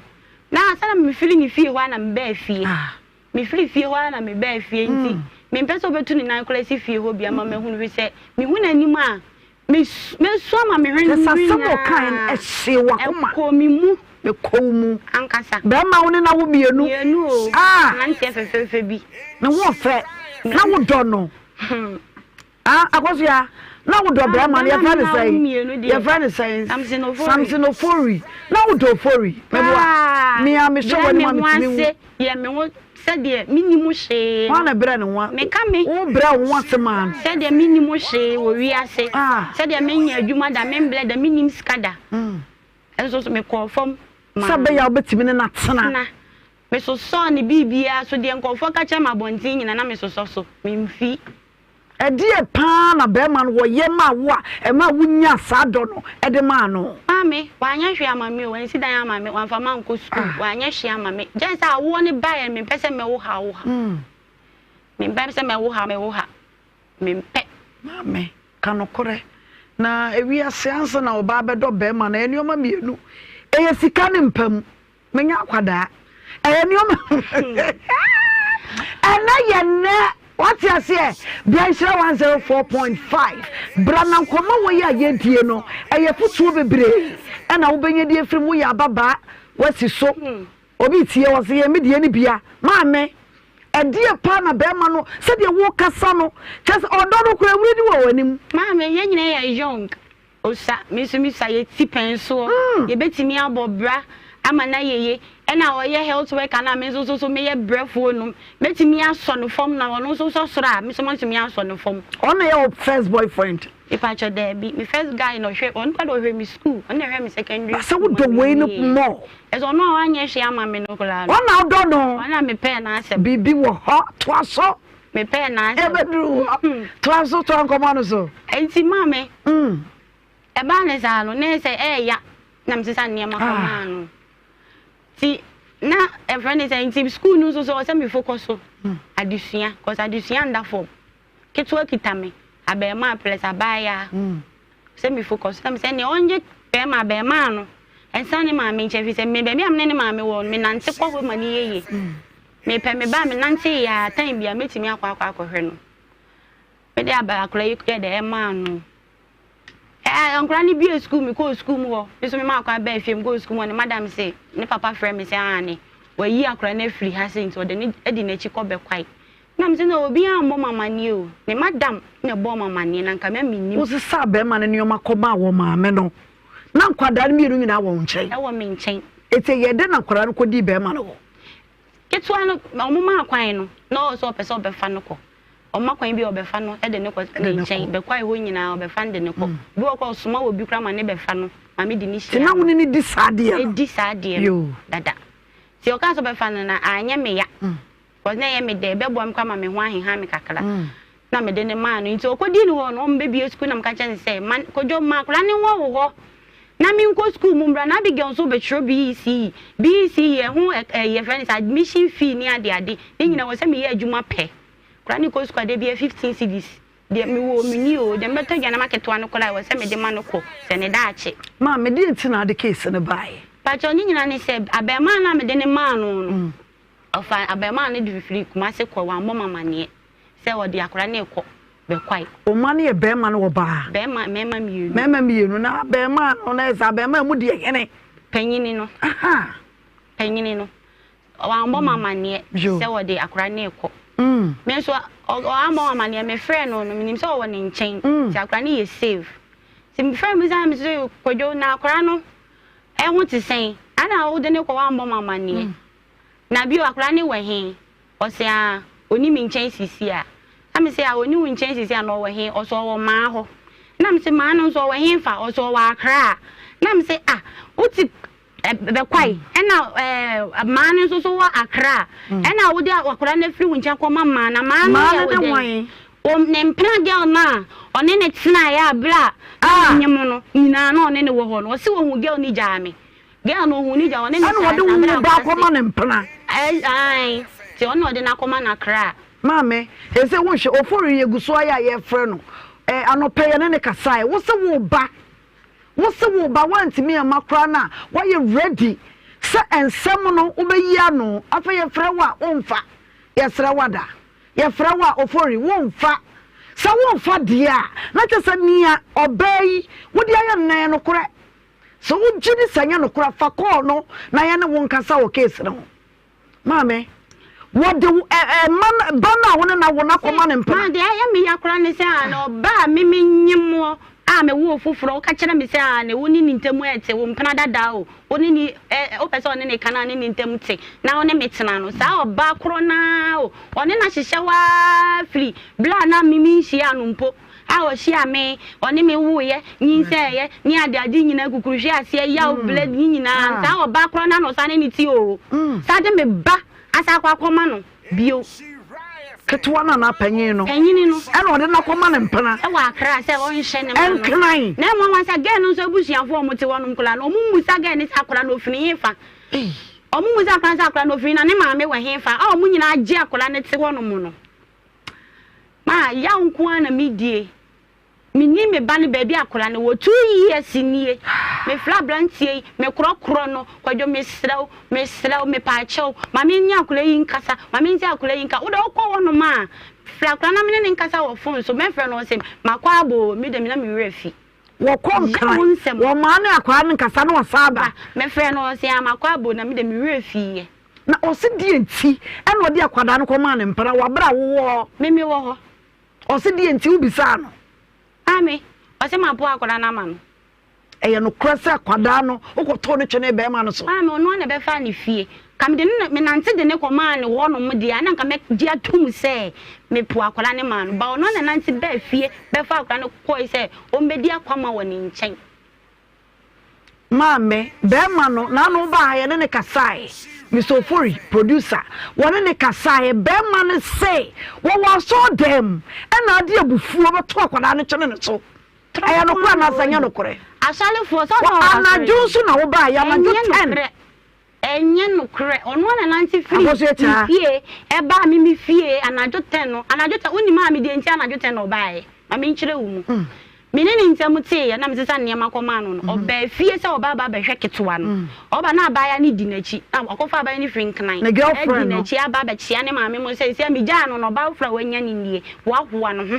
na ansa na mefiri ne fie hɔ ara na mebaa fie. Ah. Mefiri fie hɔ ara na mebaa fie nti, mempɛ sɛ ɔbɛtu ne nan koraa asi fie hɔ bio ama mahunu, ɛfiri sɛ mehu n'anim a, Mesu ama me hwene Kyerɛ sɛ asɛm a nyinaa. ɔkae no, ɛhyee w'akoma. Ɛkɔɔ me mu. Ɛkɔɔ wo mu. Ankasa. Barima wo ne no awo mmienu. Mmienu o. Ah! Mmeranteɛ fɛfɛɛfɛ bi. Ne ho ɔfɛ. Na wodɔ no. Ah, Akosua, na wodɔ bɛrima no, yɛfrɛ no sɛn? Yɛfrɛ no sɛn? Samson Ofori. Na wodɔ Ofori. Meboa. Mea mehwɛ wɔ ne ma metumi wu. Yɛ me ho sɛdeɛ menni mu hwee. Hwan na brɛ ne ho? Meka me. Wo brɛ wo ho ase maa no. Sɛdeɛ menni mu hwee wɔ wiase. Ah. Sɛdeɛ menyɛ adwuma da, membrɛ da, mennim sika da. Mm. Nso so mekɔɔ fam. Sɛ bɛyɛ a wobɛtumi ne no atena. Mesosɔɔ ne biribiara so, deɛ nkurɔfoɔ ka kyerɛ me abɔnten nyinaa, na mesosɔ so. Memfi. Ɛdeɛn paa na barima no wɔyɛ maa wo a ɛmaa wonyaa saa dɔ no de maa no? Maame, wanyɛ hwee ama me o, wansi dan ama me, wamfa mankɔ sukuu, wanyɛ hwee ama me. Gyɛn sɛ awoɔ no baeɛ no, mempɛ sɛ mɛwo ha awo ha. Mempɛ sɛ mɛwo ha mɛwo ha. Mempɛ. Maame, ka nokorɛ. Na ewiase ansa na ɔbaa bɛdɔ barima no, ɛyɛ nneɛma mmienu. Ɛyɛ sika ne mpa mu. Menyɛ akwadaa. Ɛyɛ nneɛma. Ɛnɛ yɛ nnɛ. Wate aseɛ? Bra nhyira 104.5. Bra na nkɔmmɔ wɔ yi a yɛdie no, ɛyɛ fotuo bebree ɛna wobɛnya di afiri mu. Woyɛ ababaa, woasi so. Obi tie ɔse yɛ me deɛ no bia. Maame, ɛdeɛ paa na bɛrima no, sɛdeɛ wokasa no, kyerɛ sɛ ɔdɔ no koraa awuridi wɔ w'anim. Maame, yɛn nyinaa yɛ young. Osua, me nso mesua, yɛti pɛn soɔ, yɛbɛtumi abɔ bra ama no ayɛ yie. Ɛna ɔyɛ health worker no a me nso so so meyɛ brɛfoɔ no, mɛtumi asɔ no fam na ɔno nso sɔ soro a, me nso matumi asɔ no fam. Ɔno na ɛyɛ wo first boyfriend? Mepakyɛ daabi, me first guy na ɔhwɛ, ɔno koraa deɛ ɔhwɛ me school, ɔno na ɛhwɛ me secondary Ba sɛ school ma wodɔ wei no mewieɛ. more. Ɛsɛ ɔno a wanyɛ hwee ama me no koraa no. Ɔno na wodɔ no? Ɔno na mepɛɛ n'asɛm. Biribi wɔ hɔ, toa so. Mepɛɛ n'asɛm. Yɛbɛduru hɔ. Toa so, toa nkɔmmɔ no so. Enti maame, ɛbaa ne saa no, na ɛyɛ sɛ ɛɛya na mesesa nneɛma kɔmaa no. Nti na ɛfrɛ ne sɛ nti sukuu no nso so ɔsɛ me focus so adesua, cause adesua nda fam. Ketewa kita me, abɛɛmaa plus abaayaa. Sɛ me focus na mesɛ nea ɔngye bɛɛma abɛɛmaa no ɛnsan ne maame nkyɛn fi sɛ me baabi a me ne ne maame wɔ no menante kɔ hɔ ma ne yɛ yie. Mepɛ me ba a menante yɛ a time bi a mɛtumi akɔ akɔ akɔhwɛ no. Mede aba akora yi yɛ dɛ ɛmaa no. Ɛɛ nkora no bie sukuu mekɔɔ sukuu mu hɔ me nso memaa kwan baa fie mekɔɔ sukuu mu hɔ ne madam se ne papa frɛ me sɛ aane wayi akora no afiri ha se nti ɔde ne adi n'akyi kɔ bɛkwae. Na mese na obi ammɔ me amaneɛ o ne madam na ɛbɔɔ me amaneɛ na nka me mennim. Wosesaa bɛrima no nneɛma kɔmaa wɔn maame no na nkwadaa no mmienu nyinaa wɔ wo nkyɛn? Ɛwɔ me nkyɛn. Eti ɛyɛɛ dɛn na nkwadaa no kɔdii bɛrima no hɔ? Ketewa no, wɔmaa kwan no, na ɔwɔ sɛ ɔpɛ sɛ ɔbɛfa no kɔ. Ɔma kwan bi a ɔbɛfa no de no kɔ ne nkyɛn. Bɛkwae hɔ nyinaa, ɔbɛfa no de no kɔ. Bi wɔ hɔ koraa a, ɔsoma obi koraa ma ne bɛfa no ma me de no hyia no. Nti na wo ne no di saa adeɛ no? Di saa adeɛ no dada. Nti ɔkaa sɛ ɔbɛfa no no, anyɛ me ya. Because na ɛyɛ me dɛ, ɛbɛboa me koraa ma me ho aheha me kakra. Na mede no maa no. Nti ɔkɔdii no hɔ no, ɔmbɛbue sukuu na meka kyerɛ no sɛ, ma Kojo ma akwadaa no nwɔ wo hɔ na menkɔ sukuu mu mbra. Na Abigail nso rebɛtwerɛ BECE. BECE ɛho ɛ ɛ yɛfrɛ no sɛ admission fee ne adeade. Ne nyinaa wɔ sɛ meyɛ adwuma pɛ. Akwadaa no kɔ sukuu a da biara 15 cedis. Deɛ mewɔ o, menni o, deɛ mebɛtɔ aduane ama ketewa no koraa ɛwɔ sɛ mede ma no kɔ sɛ ne daakye. Maame, deɛ nti na wode case no baeɛ? Pakyɛw, ne nyinaa ne sɛ abarimaa no a mede no maa no no, ɔfaa abarimaa no de firii Kumasi kɔe, wammɔ me amaneɛ sɛ ɔde akwadaa no rekɔ Bɛkwae. Wo mma no yɛ barima ne ɔbaa? Barima, mmarima mmienu. Mmarima mmienu, na abarimaa no na ɛsɛ abarimaa mu deɛ hene? Panyini no. Aha. Panyini no. Wammɔ me amaneɛ sɛ ɔde akwadaa no rekɔ. Me nso, wammɔ me amaneɛ, mefrɛɛ no no, menim sɛ ɔwɔ ne nkyɛn, nti akwadaa no yɛ safe. Nti mefrɛɛ no bisaa no sɛ, Kwadwo, na akwadaa no ɛho te sɛn? Ana wode no rekɔ wammɔ me amaneɛ? Na bio, akwadaa no wɔ he? Ɔse, Aa, ɔnni me nkyɛn seesei a. Na mese, Aa, ɔnni wo nkyɛn seesei a, na ɔwɔ he? Ɔse, Ɔwɔ Maa hɔ. Na mese, Maa no nso, ɔwɔ he fa? Ɔse, Ɔwɔ Accra. Na mese, Ah, wote Bɛkwae, ɛna ɛɛ Maa no nso so wɔ Accra, ɛna wode akwadaa no afiri wo nkyɛn kɔma Maa, na Maa no yɛ wo dɛn? Ne mpena girl no a ɔne no tenaeɛ a berɛ a na menyem no nyinaa na ɔne no wɔ hɔ no, ɔse ɔhu girl no gyaa me. Girl no ohun ne gya ɔne ne Ɛna ɔde wo ba akɔma ne mpena. Ae nti ɔno na ɔde no akɔma no akra. Maame, ɛsɛ wohwɛ Ofori yɛgu so ayɛ a yɛfrɛ no eh, anɔpɛ yɛne ne kasae wo se wo ba wo se wo ba woantumi amma koraa no a woayɛ ready sɛ nsɛm no wobɛyi ano afei yɛfrɛ wo a womfa yɛsrɛ wo ada yɛfrɛ wo a Ofori womfa sɛ womfa deɛ a na kyɛ sɛ nea ɔbaa yi wode ayɛ no na ɛyɛ nokorɛ Sɛ wogye di sɛ ɛnyɛ nokorɛ a, fa call no na yɛne wo nkasa wɔ case no ho. Maame, Wɔde wo ɛ ɛ mma no ba no a wo ne no awo no akɔma ne mpena. Ma deɛ ɛyɛ me ya koraa ne sɛ a na ɔba a me menyem woɔ a mewoo foforɔ woka kyerɛ me sɛ a ne wo ne ne ntam ɛte wo mpena dada o wo ne ne ɛ wopɛ sɛ ɔne ne ka na ne ne ntam te na wo ne me tena no saa ɔba korɔ no ara o ɔne no ahyehyɛ wo ara firi berɛ a na me menhyiaa no mpo a ɔhyiaa me ɔne me woeɛ nyinsɛeɛ ne adeade nyinaa kukuruhwe aseɛ yaw blɛ ne nyinaa saa ɔba korɔ no ara na ɔsan ne ne te o saa de me ba Asan akɔ akɔma no bio. Ketewa no anaa panyin no? Panyini no. Ɛna ɔde no akɔma ne mpena. Ɛwɔ Accra sɛ ɔnhyɛ ne ma no. Nkran. Na ɛnwanwa sɛ girl no nso abusuafoɔ a wɔte hɔnom koraa no, wɔmmusa girl no sɛ akwadaa no ɔfiri hefa. Wɔmmusa akwadaa no sɛ akwadaa no ɔfiri na ne maame wɔ hefa a wɔn nyinaa gye akwadaa no te hɔnom no. Ma yaw nko ara na medie. Mennim me ba no baabi a akwadaa no wɔ. 2 years nie. Mefrɛ aberanteɛ yi, mekorɔkorɔ no, Kwadwo mesrɛ wo, mesrɛ wo, mepaakyɛw, ma me ne akwadaa yi nkasa, ma me nte akwadaa yi nka. Wo deɛ wokɔ hɔnom a, frɛ akwadaa na me ne no nkasa wɔ phone so. Mɛfrɛ no ɔse makɔ aba o, me deɛ me na me werɛ afi. Wɔkɔ Yaw Nkran, nsɛm. wɔmaa ne akwadaa no nkasa na ɔsan aba. Ba, mɛfrɛ no ɔse ah makɔ aba o, na me deɛ me werɛ fiiɛ. Na ɔse deɛ nti ɛna ɔde akwadaa no kɔmaa ne mpena wɔ aberɛ a wowɔ hɔ? Me mewɔ hɔ. Ɔse deɛ nti wobisaa no? Maame, ɔse mapo akwadaa no ama no. Ɛyɛ nokorɛ sɛ akwadaa no wokɔtoo no twenee bɛɛma no so? Maame, ɔno ara na ɛbɛfaa no fie. Nka mede no menante de no kɔmaa no hɔ nom deɛ a na nka mɛgye atom sɛ mepo akwadaa no maa no. But ɔno ara na ɛnante baa fie bɛfaa akwadaa no kɔe sɛ ɔmmɛdi akwamma wɔ ne nkyɛn. Maame, bɛɛma no, n'ano baa ha yɛne no kasae, Mister Ofori, producer, wɔne no kasaeɛ, bɛɛma no se wɔwɔ asɔɔdan mu ɛna ade abufuo bɛto akwadaa no kyene ne so, ɛyɛ nokorɛ anaasɛ ɛnyɛ nokorɛ? Asɔrefoɔ, sɛ ɔsɛ ɔwɔ asɔre. Anadwo nso na wobaeɛ, anadwo 10. Ɛnyɛ nokorɛ. Ɔno ara na nante firi ne fie ɛbaa me me fie anadwo tɛn no. Anadwo tɛn, wonim a me deɛ nti anadwo tɛn na ɔbaeɛ? Ma menkyerɛ wo mu. Me ne ne ntam teeɛ na mesesa nneɛma kɔmaa no no, ɔbaa fie sɛ ɔba aba abɛhwɛ ketewa no. Ɔba na abaayewa no di n'akyi. Na wakɔfa abaayewa no firi Nkran adi n'akyi aba abɛkyea ne maame mo sɛ seesei a megyaa no no, ɔbaa foforɔ a wanya no nie. Hoahoa ne ho.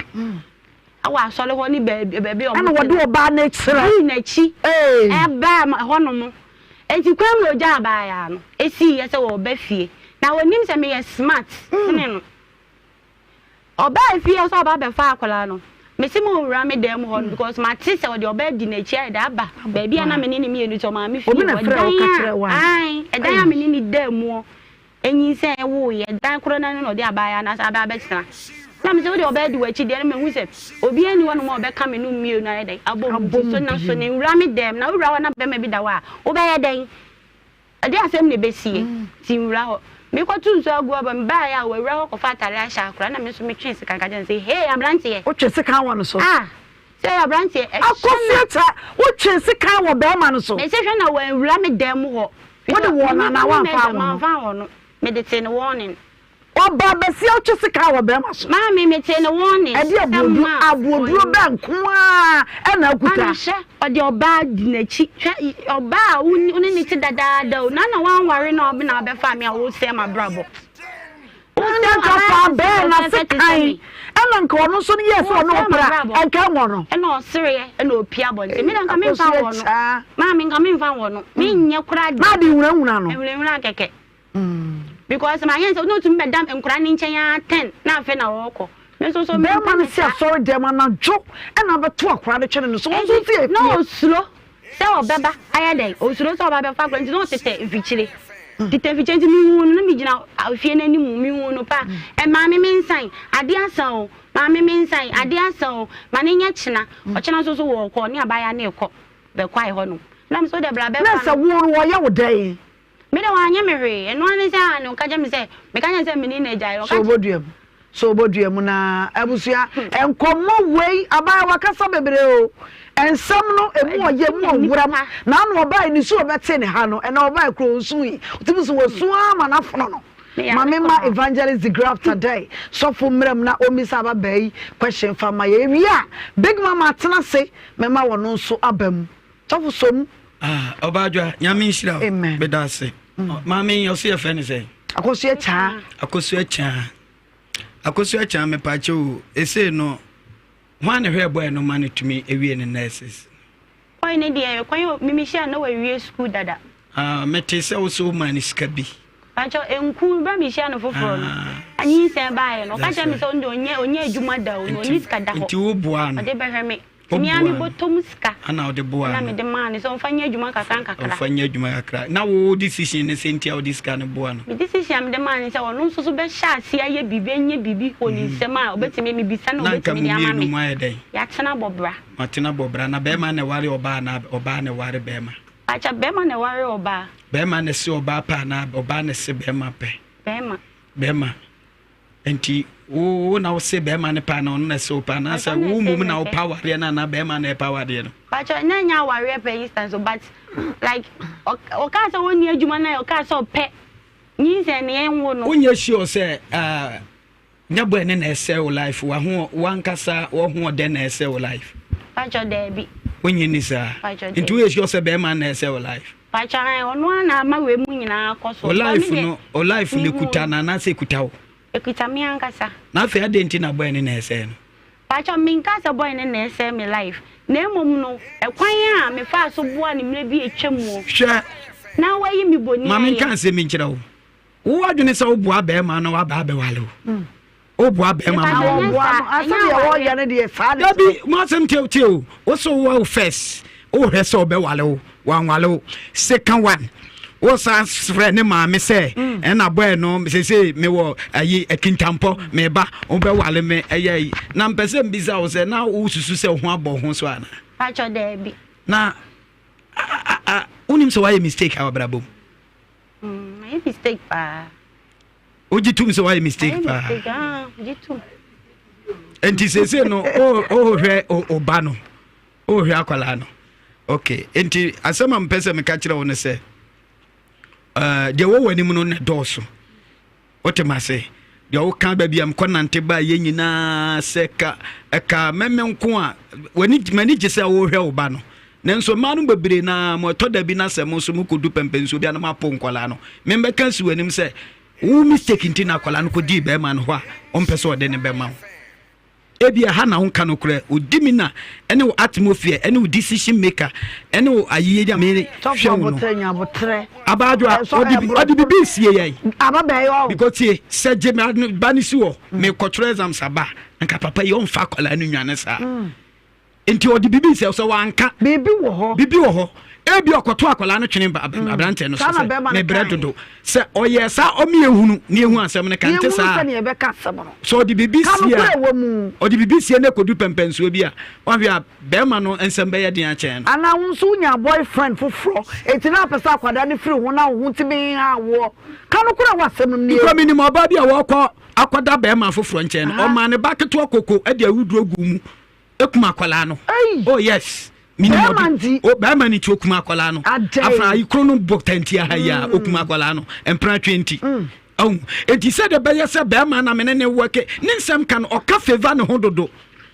Wɔ asɔre hɔ ne baabi baabi a wɔte. Ɛna wɔde ɔbaa no kyerɛ. Dii n'akyi ɛbaa hɔnom. Enti kwan mu na ogyaa abaayaa no esiiɛ sɛ ɔreba fie. Na ɔnim sɛ meyɛ smart sene no. Ɔbaa fie sɛ ɔba abɛfa akwadaa no. Mese ma ɔnwura me dan mu hɔ no because mate sɛ ɔde ɔbaa di n'akyi ayɛ dɛ aba baabi a na me ne no mmienu te ɔmaame fie Obi na hɔ. frɛ wo ka kyerɛ wo Ɛdan a. a, ae, ɛdan a me ne no daa muɔ. Nyinsɛn woeɛ, dan korɔ no ara na ɔde abaayewa no asan aba abɛtena. Na mesɛ wode ɔbaa di w'akyi deɛ na mahu sɛ obiara nni hɔnom a ɔbɛka me ne wo mmienu ayɛ dɛn abɔ mu nti so na so ne nwura me dɛm na wowura hɔ na bɛrima bi da hɔ a wobɛyɛ dɛn? Ɛde asɛm na ɛbɛsie nti nwura hɔ. Mekɔto nsuo agu hɔ ba mebaeɛ a wawura hɔ kɔfa atare ahyɛ akora na me nso metwee sekan ka kyerɛ no sɛ hei aberanteɛ. Wotwe sekan wɔ no so? Ah sɛ aberanteɛ ɛhyɛ na. Akɔsie kyɛ wotwe sekan wɔ bɛrima no so? Mese hwɛ na wanwura me dan mu hɔ. Wode wɔɔ no anaa woamfa anwɔ no? Mamfa anwɔ no. Mede tee no warning. Ɔbaa basia wotwe sekan wɔ bɛrima so. Maame metee no warning. Ɛde abooduro abooduro bɛn nko ara ɛna akuta. Maame hwɛ ɔde ɔbaa di n'akyi hwɛ ɔbaa a wo ne ne te dadaada o na na wanware na ɔbɛna abɛfa me a wosɛe m'abrabɔ. Ɛna nka ɔfaa bɛɛ na sekan ɛna nka ɔno nso no yɛɛ sɛ ɔne ɔpra ɛnka ɛwɔ no. Ɛna ɔsereɛ ɛna ɔpia abɔnten me deɛ nka memfa nwɔ no maame nka memfa nwɔ no menyɛ koraa da. Na ade nwunahuna no. Nwunahuna kɛkɛ because mayɛ nsɛ ɔno ɔtumi bɛda nkora ne nkyɛn ara ten na afei na ɔrekɔ me nso so Bɛrima no si asɔre dɛm anadwo ɛna abɛto akora no twene no so wɔn nso si efie. Na ɔsuro Sɛ ɔbɛba ayɛ dɛn? Osuro sɛ ɔba bɛfa akwadaa nti na ɔtetɛ mfikyire. Tetɛ mfikyire nti mehuu no na megyina fie no anim mehuu no paa. Ɛ maame mensan, adeɛ asa o, maame mensan, adeɛ asa o, ma no nyɛ kyena. Ɔkyena nso so wɔkɔ ne abaayewa no rekɔ bɛkwae hɔnom. Na me sɛ wode bra bɛfa no. Na sɛ wo no wɔyɛ wo dɛn? Me de wanyɛ me hwee. Ɛno ara ne sɛ a na ɔka kyerɛ me sɛ meka kyerɛ no sɛ me ne no agyae. Ɔka So obodua mu? So obodua mu na abusua nkɔmmɔ wei abaayewa kasa bebree o. Nsɛm no emu ɔyɛ emu ɔwuram. Na ano ɔbaa ne su ɔbɛte ne ha no ɛna ɔbaa kuro nsu yi. Otumi so wɔsu ara ma n'afono no. Ma me ma Evangelist Digraf Tadei sɔfo mmerɛ mu na ɔmmisa ababaa yi question fa ma yɛ. Ewie a Big Mama atena ase mɛma wɔno nso aba mu. Sɔfo som. Ah, Ɔbaadwa, Nyame nhyira wo. Amen. Meda ase. Mm. Maame yi, ɔso yɛfrɛ no sɛ? Akosua Kyaa. Akosua Kyaa. Akosua Kyaa, mepaakyɛ o, esei no, hwan na hwɛ bɔɛ no ma no tumi ewie ne nurses? Kwan ne deɛ, kwan a mimi hyia na wawie sukuu dada. Ah, mete sɛ wo sɛ woma no sika bi. Pakyɛ nku bɛ mi hyia no foforɔ no. Ah. Nyinsɛn baayɛ no ɔka kyerɛ mi sɛ ɔno deɛ ɔnyɛ ɔnyɛ adwuma da o na ɔnni sika da hɔ. Nti wo boa no. Ɔde bɛhwɛ me. Nti mi ara mi bɔtɔ mu sika. Ana ɔde boa no. Ɛna mi de maa no sɛ ɔnfa nyɛ adwuma kakra nkakra. Ɔnfa nyɛ adwuma kakra. Na wo decision ne sɛ nti a ɔde sika no boa no. Me decision a mi de maa no sɛ ɔno nso so bɛhyɛ ase ayɛ biribi anya biribi wɔ ne nsam a ɔbɛtumi mi bisa na ɔbɛtumi de ama me. Na nka mo mmienu mo ayɛ dɛn? Yɛatena bɔ bra. Mo atena bɔ bra na bɛrima na ɛware ɔbaa anaa ɔbaa na ɛware bɛrima? Pakyɛ bɛrima na ɛware ɔbaa. Bɛrima na ɛse ɔbaa pɛ anaa ɔbaa na ɛse bɛrima pɛ? Bɛrima. Bɛrima. Nti wo wo na wose bɛrima no pɛ anaa ɔno na ɛse wo pɛ anaasɛ wo mmom na wopɛ awareɛ no anaa bɛrima na ɛpɛ awareɛ no? Pakyɛ na ɛnyɛ awareɛ pɛ instance o but like ɔkaa sɛ ɔnni adwuma na ɔkaa sɛ ɔpɛ nyinsɛn ne ɛnwo no. Wonyɛ sure sɛ uh, Nyɛ bɔɛ ne na ɛsɛe wo life waho wankasa wɔhoɔdɛ na ɛsɛe wo life. Pacho daabi. Wonye ni saa. Pacho daabi. Nti woyɛ sure sɛ bɛrima na ɛsɛe wo life. Pacho ae ɔno ara na ama wei mu nyinaa akɔ so. O life no o life no ekuta no anaasɛ ekuta wo. Ekuta me ankasa. Na afei adɛn nti na bɔɛ ne na ɛsɛe no. Pacho menka sɛ bɔɛ ne na ɛsɛe me life na mmom no ɛkwan a mefaa so boa no mmerɛ bi a atwa muo. Hwɛ. Na wayi me bɔni ayɛ. Ma menka asɛm bi nkyerɛ wo. Wo adwene sɛ woboa bɛrima na waba abɛwale wo. Hmm. Woboa bɛrima ma no. Dabi mo asɛm tie tie o. Wo so wo first. Wohwɛ sɛ ɔbɛwale wo. Wanwale wo. Second one. Wo san frɛ ne maame sɛ hmm. ɛna bɔɛ no sese mewɔ ayi akintampɔ meba wobɛwale me ɛyɛ yi. Na mpɛ sɛ mbisa wo sɛ na wosusu sɛ wo ho abɔ ho so ana? Pakyɛ daabi. Na wonim sɛ woayɛ mistake a wabrabɔ mu. Mm, mayɛ mistake paa. Wogye tom sɛ woayɛ mistake paa. Mistake, ah, gye tom. Nti seesei no, wohwɛ o ba no, wohwɛ akwadaa no. Okay, nti asɛm a mepɛ sɛ meka kyerɛ wo no sɛ, eh, deɛ wɔ w'anim no na dɔɔso. Wote m'ase? Deɛ woka baabi a mekɔnante baa yɛ nyinaa sɛ ka ɛka mɛmɛ nko a w'ani m'ani gye sɛ wohwɛ wo ba no. Nanso mmaa no bebree na mo ɛtɔ da bi na sɛ mo nso mokɔdu pɛmpɛnsuo bi a na moapo nkwadaa no. Membɛka si w'anim sɛ wo mistake nti na akwadaa no kɔdii bɛrima no hɔ a ɔmpɛ sɛ ɔde ne bɛma wo. Ebia ɛha na wonka nokorɛ, wo demeanor ne wo atmosphere ne wo decision maker ne wo ayie a me hwɛ wo no. Abaadwoa, ɔde bibi nsie yɛn. Because tie, sɛ gye me ba no si hɔ, mekɔtwerɛ exams aba a, nka papa yi ɔmfa akwadaa no nwane saa. Nti ɔde biribi nsɛ sɛ wanka. Biribi wɔ hɔ. Biribi wɔ hɔ. Ebi ɔkɔto akwadaa no twene mm. aberanteɛ no so sɛ mebrɛ dodo. Sɛ ɔyɛ saa ɔmo ehunu ne ehu asɛm no ka nte saa. Sɛ ɔde biribi sie a ɔde biribi sie na ekodu pɛmpɛnsoɔ bi a wahwɛ a bɛrima no nsɛm bɛyɛ den akyɛn no. Anaa wo nso wonya boyfriend foforɔ eti na apɛ sɛ akwadaa no firi ho na wo ho ntumi nha woɔ. Ka no korɛ wɔ asɛm no nie. Because menim ɔbaa bi a wɔkɔ akɔda bɛrima foforɔ nkyɛn no ɔmaa ne ba ketewa koko de awuduro guu mu. Ekum akwadaa no. Oh yes. Bɛrima nti. O bɛrima ni ti okum akwadaa no. Afra ayi koro no bɔ tanti aha yi a mm. okum akwadaa no. Mpena twe nti. Mm. Ɔn eti sɛ de bɛyɛ sɛ bɛrima na mene ne wɛke ne nsɛm ka no ɔka favor ne ho dodo.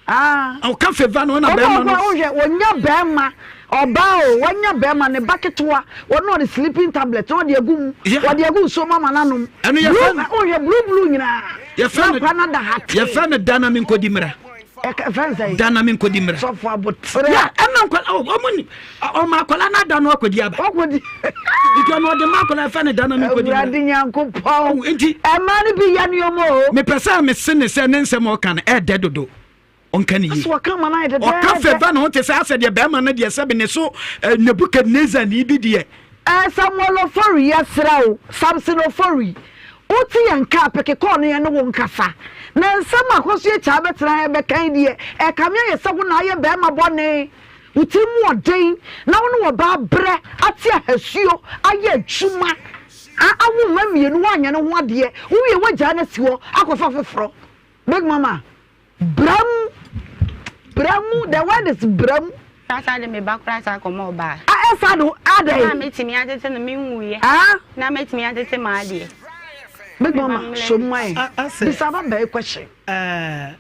Ah. Ɔka favor no na bɛrima no. Ɔbɔ ɔhwɛ wɔnya bɛrima ɔbaa o wɔnya bɛrima ne ba ketewa wɔn ɔde sleeping tablet na ɔde agu mu wɔde agu nsuo mu ama n'anom. Ɛno yɛ fɛn. Ɔhwɛ blue blue nyinaa. Yɛfrɛ no yɛfrɛ no dana mi nkodi mmra. Da na menkɔdi mmra. Sɔfo aboterɛ. Ya ɛna nkɔla oh, ɔmo ni ɔmo akɔla na ada no akɔdi aba. Ɔkɔdi. Nti ɔno ɔde ma akɔla ɛfɛ ne da na menkɔdi mmra. Awurade Nyankopɔn. Oh, nti. Ɛmaa no bi yɛ nneɛma o. Mepɛ sɛ mese ne sɛ ne nsɛm a ɔka no ɛɛdɛ dodo. Ɔnka ne yie. Asɛ ɔka ma no ayɛ dɛdɛɛdɛ. Ɔka fɛfɛ ne ho te sɛ asɛ deɛ bɛrima no deɛ sɛbi ne so eh, Nebukadnezar ni bi deɛ. Eh, Samuel Ofori, yɛsrɛ wo, Samson Ofori, Wote yɛn nka a, peke kɔɔ na yɛne wo nkasa. Na nsɛm a Akosua Kyaa bɛtena ha rebɛka yi deɛ, ɛrekame ayɛ sɛ wo na ayɛ barima bɔne. Wo tiri mu ɔden, na wo ne ɔbaa brɛ ate ahasuo ayɛ adwuma a awo mma mmienu, woanyɛ ne ho adeɛ, wowie woagyaa no asi hɔ akɔfa foforɔ. Big Mama. Bra mu, bra mu, the word is bra mu. Saa saa de me ba koraa saa kɔma ɔbaa. A ɛsa do adɛn. Na mɛtumi atete no me nwuiɛ. Ah. Na mɛtumi atete m'adeɛ. Big mama so mu ayɛ. Bisa ba bɛyɛ question. Ɛɛ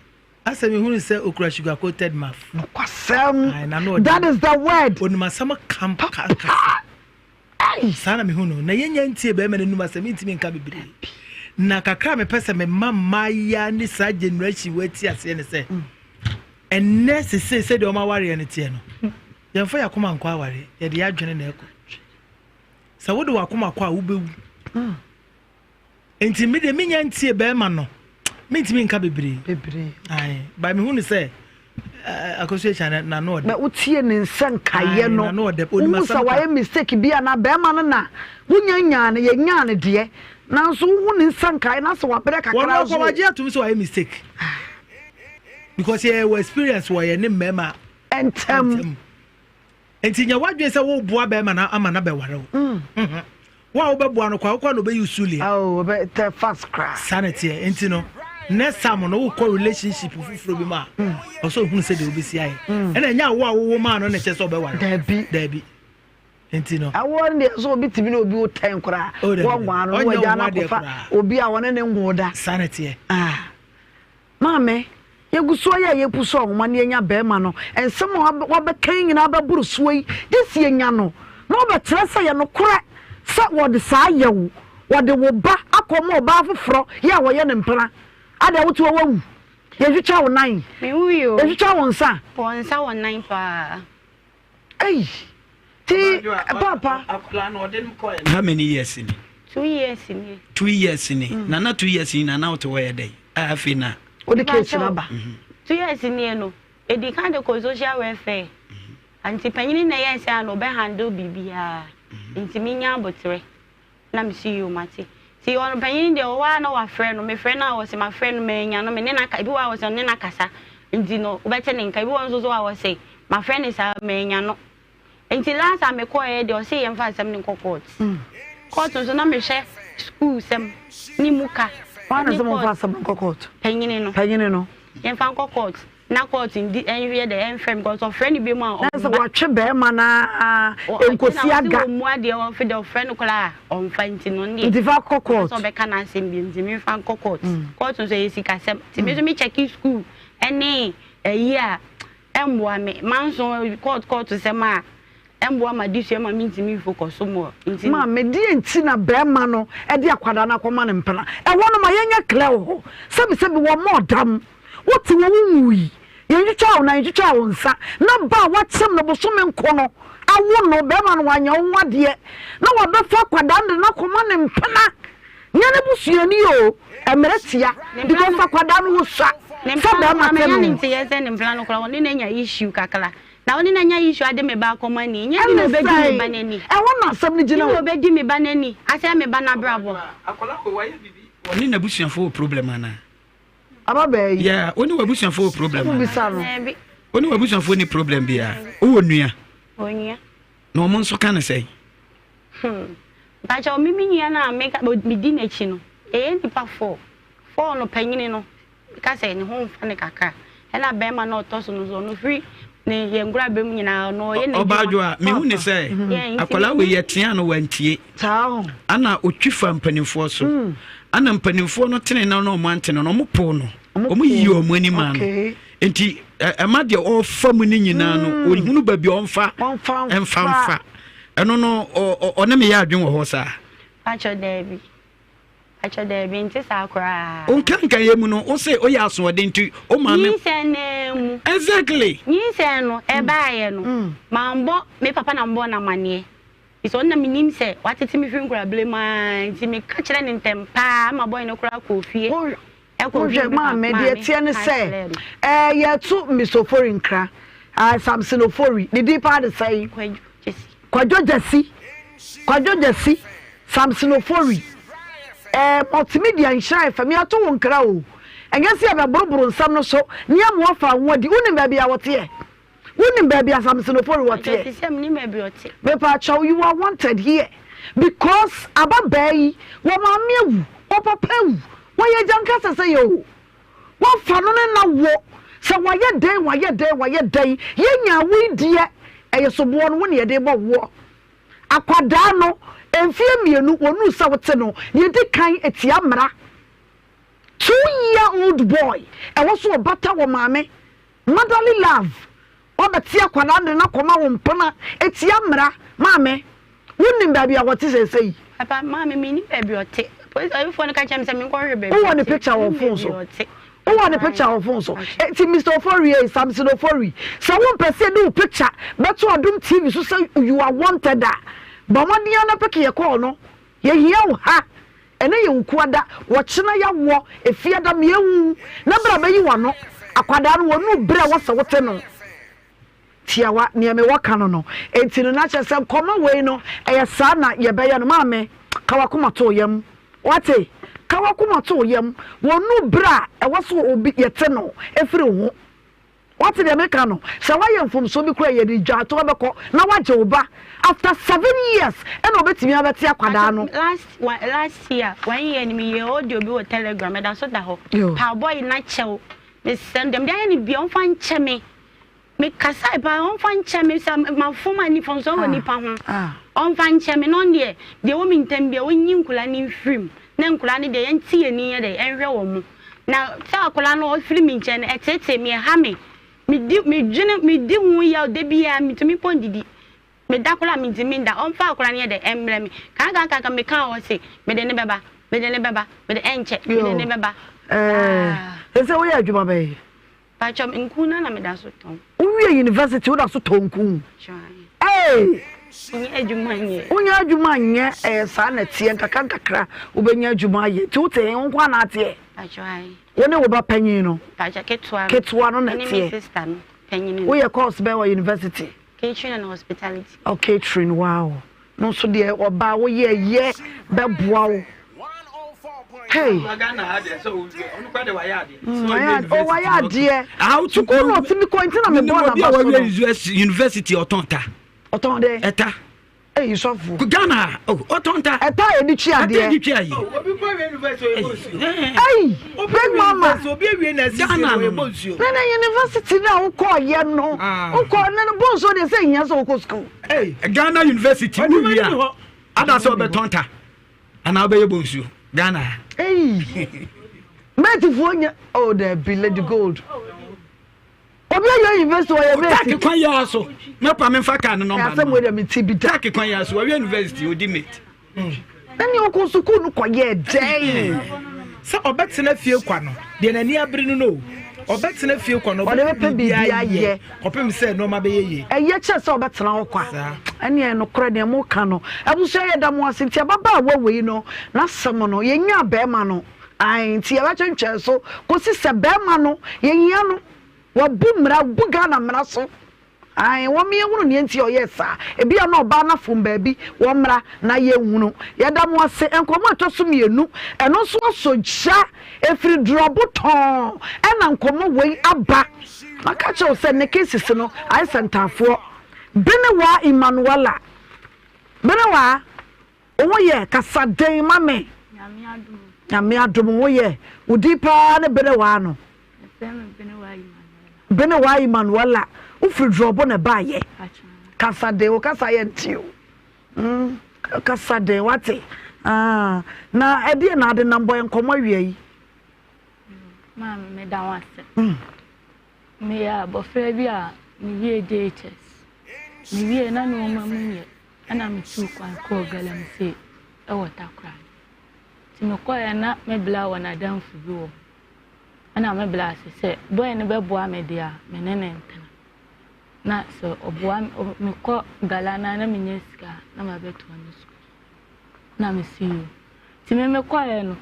asɛ mi hunu sɛ okura sugar coated mouth. Nokwasɛm. That is the word. Onim asɛm kam kasa. Saa na mehu no. Na yɛnnya ntie barima no anum asɛm, mentumi nka bebree. Na kakra a mepɛ sɛ mema mmaayewa ne saa generation wei te aseɛ ne sɛ, ɛnnɛ sesei sɛdeɛ wɔn awareɛ no teɛ no, yɛmfa yɛn akoma nkɔ awareɛ, yɛde yɛn adwene na ɛkɔ. Sɛ wode w'akoma kɔ a, wobɛwu. Nti me deɛ menya ntie bɛrima no mentumi nka bebree. Bebree. Ae, ba mehu ne sɛ Akosua Kyan n'ano ɔdɛ. Bɛ wotie ne nsa nkaeɛ no, wohu sɛ wayɛ mistake bi anaa bɛrima no na wonya nyaa no, yɛnyaa no deɛ, nanso wohu ne nsa nkaeɛ na sɛ wabrɛ kakra nso. Wɔn akɔ wagye atum sɛ wayɛ mistake. Because yɛ wɔ experience wɔ yɛ ne mmarima ntɛm. Nti nyɛ w'adwene sɛ woboa bɛrima no ama no abɛware wo. Mm. Mhm. Wo a wobɛboa no kwa, wokɔ na ɔbɛyi sulia. Oh, ɔbɛtɛ fast koraa. Saa na ɛteɛ. Nti no, next time no wokɔ relationship foforɔ bi mu a, mm. ɔsɛ ohunu sɛ deɛ wobɛsi ayɛ. Mm. Ɛna ɛnyɛ awo a wowo maa no na ɛkyɛ sɛ ɔbɛware. Daabi. Daabi. Nti no. Awoɔ no deɛ sɛ obi tumi ne obi wo tɛn koraa. Oh, Wɔnwaa no, wɔagya no akɔfa obi a wɔne ne nwoo da. Saa na ɛteɛ. Ah. Maame, yɛgu so ara yɛ a yɛpu so ahoma na yɛnya barima no. Nsɛm a wabɛka yi nyinaa bɛboro soɔ yi, gye sɛ yɛnya no na ɔbɛkyerɛ sɛ ɛyɛ nokorɛ sɛ wɔde saa yɛ wo. Wɔde wo ba akɔma ɔbaa foforɔ yɛ a wɔyɛ no mpena. Adɛn, wote hɔ woawu? Yɛntwitwa wo nan? Menwui o. Yɛntwitwa wo nsa? Wɔ nsa wɔ nan paa. Ei! Ti paapa. How many years ni? 2 years ni. 2 years ni. Mm. Na na 2 years ni na na wote hɔ yɛ dɛn? A afei na. Wode case no aba. 2 years ni no. Edi kan de kɔ social welfare. Nti panyin na ɛyɛ sɛ ano ɔbɛ handle biribiara. Nti minya abotrɛ. Na mesi yoo mate. Nti ɔno panyin deɛ ɔwɔ hɔ a na wafrɛ no. Mefrɛ no a ɔse mafrɛ no manya no me ne no aka ebi wɔ hɔ a ɔse ɔne no akasa nti no wobɛte ne nka. Ebi wɔ hɔ nso so a ɔse mafrɛ no saa manya no. Nti last a mekɔeɛ deɛ ɔse yɛmfa asɛm no nkɔ court. Court nso na mehwɛ school sɛm ne mu ka. Hwan na ne sɛ momfa court asɛm no nkɔ court? Panyini no. Panyini no. Yɛmfa nkɔ court na court ndi ɛnhwɛ dɛ ɛnfrɛ me because ɔfrɛ no biom a Na sɛ ɔmma. watwe bɛrima no ara nkosi aga. Ɔse ɔmmu adeɛ ɔfe dɛ ɔfrɛ no koraa a ɔmfa nti no ɔno deɛ Nti fa kɔ ɔmpɛ court. sɛ ɔbɛka n'asɛm biom nti memfa nkɔ court. Court nso ɛyɛ sikasɛm nti me nso me check school ɛne ɛyi a ɛmboa me manso court court sɛm a ɛmboa m'adesua ma mentumi nfocus more nti no. Maame, deɛ nti na bɛrima no de akwadaa no akɔma no mpena? Ɛhɔ no ma yɛnyɛ clear wɔ hɔ. Sɛbisɛbi wɔmmɔɔ dam. Wote hɔ wonwui. Yɛntwitwaa wo nan, yɛntwitwaa wo nsa. Na ba a woakyem no bosome nko no awo no, bɛrima no wanyɛ wo ho adeɛ. Na wabɛfa akwadaa no de no akɔma ne mpena. Nyɛ ne busuani o, ɛmmerɛ tia. Ne mpena Because no akwadaa no wosua ne sɛ mpena no bɛrima koraa te manya ne no. nteyɛ sɛ ne mpena no koraa ɔne no anya issue kakra. Na ɔne no anya issue ade me ba akɔma ni. Nyɛ bi na Ɛne ɔbɛdi me ba sɛn? n'ani. Ɛhɔ na asɛm no Bi gyina na o. ɔbɛdi me ba n'ani asɛe me ba n'abrabɔ. Akwadaa wei wayɛ biribi. Ɔne n'abusuafoɔ wɔ problem anaa? Ababaa yi. Yeah, wo ne w'abusuafoɔ wɔ problem anaa? Wobisa no. Daabi. Wo ne w'abusuafoɔ ni problem biara? Wowɔ nua? Onua. Na wɔn nso ka ne sɛn? Hmm. Mpakyɛw, me me nua no a meka medi n'akyi no, yɛyɛ nnipa four. Four no, panyini no, meka sɛ ne ho mfa no kakra. Ɛna bɛrima no a ɔtɔ so no nso, ɔno firi ne yɛn nkorabɛ mu nyinaa, ɔno ɔyɛ n'adwuma. Ɔbaadwoa, mehu ne sɛ Yeah, nti akwadaa wei me yɛtea no wantie. Saa o. Ana ɔtwi fa mpanimfoɔ so. Ana mpanimfoɔ no tene no na ɔmo ante no no, ɔmo poo no. Ɔmo yii ɔmo ani maa no. Okay. Nti ɛma deɛ ɔfa mu no nyinaa no, ɔhunu baabi a ɔmfa Ɔmfa mfa mfa. mfa. Ɛno no ɔne me yɛ adwene wɔ hɔ saa. Pakyɛw daabi. Pakyɛw daabi, nte saa koraa. Wo nkankan mu no, wo se woyɛ asoɔden nti wo maame. Nyinsɛn no ara mu. Exactly. Nyinsɛn no ɛbaeɛ no, mambɔ me papa na mebɔɔ no amanneɛ. Efisɛ ɔno na minim sɛ watete me fi nkwadaa mu ara nti, meka kyerɛ no ntɛm pa ara ma bɔe no koraa kɔɔ fie. Ɛkɔɔ fie Wohwɛ me papa maame, deɛ maame ɛteɛ ne ka sɛ kyerɛɛ no. ɛɛ yɛto Miss Ofori nkra, ah, Samson Ofori, ne din paa de sɛn? Kwadwo Gyasi. Kwadwo Gyasi, Kwadwo Gyasi, Samson Ofori, ɛɛ multimedia nhyira FM, yɛto wo nkra o. Ɛnyɛ sɛ yɛbɛboroboro nsɛm no so ne ama woafa wo ho adi, wonim baabi a wɔteɛ? Wonim baabi a Samson Ofori wɔ teɛ? Ɔte sɛ menim baabi ɔte. Mepaakyɛw you are wanted here because ababaa yi wɔ maame awu, wɔ papa awu, wɔyɛ agyanka sɛ sɛ yɛ o. Wɔfa no ne na wo sɛ wayɛ dɛn wayɛ dɛn wayɛ dɛn yɛnya wo yi deɛ ɛyɛ soboɔ no wo ne yɛde bɔ woɔ. Akwadaa no mfeɛ mmienu wɔnuu sɛ wote no deɛ ɛdi kan ɛtia mmara. 2 year old boy ɛwɔ so ɔbata wɔ maame Motherly love, Woabɛte akwadaa no de no akɔma wo mpena, ɛtia mmara. Maame, wonim baabi a wɔte seesei? Papa, maame, mennim baabi ɔte. Polisifoɔ no ka kyerɛɛ me sɛ menkɔhwehwɛ baabi Wowɔ ne ɔte. picture wɔ Mennim phone baabi so? ɔte. Wowɔ ne picture wɔ phone so? Enti Mister Ofori ei, Samson Ofori, sɛ wompɛ sɛ yɛde wo picture bɛto Adom TV so sɛ you are wanted a, bɔ mmɔden ara na peke yɛ call no. Yɛhia wo ha. Ɛnɛ yɛ Wukuada, wɔkyena yɛawoɔ, Efiada meawu na bra bɛyi w'ano. Akwadaa no wɔnuu berɛ a ɛwɔ sɛ wote no. Tiawa, neɛ mewɔ ka no no. Enti no na kyerɛ sɛ nkɔmmɔ wei no ɛyɛ saa na yɛbɛyɛ no. Maame, ka w'akoma to wo yam. Wate? Ka w'akoma to wo yam. Wɔnuu berɛ a ɛwɔ sɛ obi yɛte no firi wo ho. Woate deɛ meka no? Sɛ woayɛ mfomsoɔ bi koraa a, yɛde dwaatoa bɛkɔ na woagye wo ba. After 7 years ɛna ɔbɛtumi abɛte akwadaa no. Last one last year one year ni mi yɛ audio bi wɔ telegram ɛda so da hɔ. Pa boy na kyɛw. Mesrɛ no deɛ mede ayɛ no bia ɔmfa nkyɛ me. Me kasae paa ɔmfa nkyɛ me sɛ mafom a nifɔnsoɔ wɔ nipa ho. Ɔmfa nkyɛ me na ɔno deɛ deɛ ɛwɔ me ntam bia ɔnyi nkwadaa no mfiri mu na nkwadaa no deɛ yɛnte yɛn ani nyɛ dɛ ɛnhwɛ wɔn mo. Na sɛ akwadaa no ɔfiri me nkyɛn no, ɛteetee me, ɛha me. Medi, medwene, medi ho yaw da biara, mentumi mpo ndidi. Meda koraa a, mentumi nda. Ɔmfa akwadaa no yɛ dɛ, ɛmmrɛ me. Kankankanka meka a ɔse, mede no bɛba, mede no bɛba, mede, ɛnkyɛ, mede no bɛba. Ɛɛ, sɛ woyɛ adwuma bɛn? Pakyɛ nku no na meda so tɔn. Wowie university woda so tɔn nku? Hey! Wonyɛ adwuma nyɛ. Wonyɛ adwuma nyɛ ɛyɛ saa na ɛteɛ nkakra nkakra wobɛnya adwuma ayɛ nti wote he wo nko ana ateɛ? Pakyɛ ae. Wo ne wo ba panyin no? Pakyɛ ketewa no. Ketewa no na ɛteɛ. Ɛne me sister no panyin no. Woyɛ course bɛn wɔ university? Catering and hospitality. Oh catering wow. No nso deɛ ɔbaa woyɛ yɛ bɛboa wo. Hey. Oh wayɛ adeɛ. Sukuu na ɔtumi kɔ nti na mebɔ n'aba so no. University ɔtɔn ta. Ɔtɔn dɛ. Ɛta. Eyi sɔfo. Ghana oh ɔtɔn ta. Ɛta a yɛde twi adeɛ. Ɛta yɛde twi ayi. Obi kɔ wie university ɔyɛ bɔ nsuo. Eyi big mama. Obi awie na ɛsisi ɔyɛ bɔ nsuo. Nana university na wokɔ yɛ no. Wokɔ nana bɔ nsuo deɛ sɛ ehia sɛ wokɔ sukuu. Ghana university wo wie a ada sɛ ɔbɛtɔn ta anaa ɔbɛyɛ bɔ nsuo Ghana. Eyi mɛtifoɔ nya oh dabi lady gold. Obi awie university ɔyɛ mate. Taaki kwan yi ara so. Mɛpa me nfa kaa no nɔmba no. Asɛm wei deɛ me ti bi da. Taaki kwan yi ara so wawie university odi mate. Ɛne ɔkɔ sukuu no kɔ yɛ dɛn. Sɛ ɔbɛtena fie kwa no deɛ n'ani abere no no o. Ɔbɛtena fie kwa no ɔde bɛpɛ biribi ayɛ kɔpem sɛ nneɛma bɛyɛ yie. Ɛyɛ kyɛ sɛ ɔbɛtena hɔ kwa. Ɛneɛ nokorɛ deɛ moka no. Abusua yɛda mo ase nti ababaawa wei no n'asɛm no yɛnyaa bɛɛma no. Ae nti yɛbɛtwentwɛn so kɔsi sɛ bɛɛma no yɛhia no wabu mmara wabu Ghana mmara so ae wɔn yɛnhunu neɛ nti ɔyɛɛ saa ebia na ɔbaa no afom baabi wɔmmra na yɛnhunu yɛda mo ase nkɔmmɔ ɛtɔ so mmienu ɛno nso asɔ gya ɛfiri drɔbo tɔn ɛna nkɔmmɔ wei aba maka kyerɛ wo sɛ ne cases no ayɛ sɛ ntaafoɔ Benewaa Emmanuela Benewaa Wo ho yɛ? Kasa den ma me. Nyame adom. Nyame adom wo ho yɛ? Wo din paa ne Benewaa no? Yɛfrɛ me Benewaa Emmanuela. Benewaa Emmanuela, wo firi Drɔbo na ɛbaa yɛ? Kasa den, wo kasa yɛ nte o. Mm, kasa den, wate? Ah, na ɛdeɛ na ade nam bɔ yɛ nkɔmmɔ awia yi. Maame, meda wo ase. Mm. Meyɛ abɔfra bi a mewie JHS. Mewie na nneɛma mu nyɛ. Ɛna metuu kwan kɔɔ Galamsey wɔ Takoradi. Nti mekɔeɛ na me bla wɔ n'adamfo bi wɔ hɔ. Ɛna me bla se sɛ boy no bɛboa me deɛ a, me ne no ntena. Na sɛ ɔboa me, mekɔ Gala no a na menya sika a, na mabɛtoa me sukuu. Na mese yoo. Nti me mekɔeɛ no,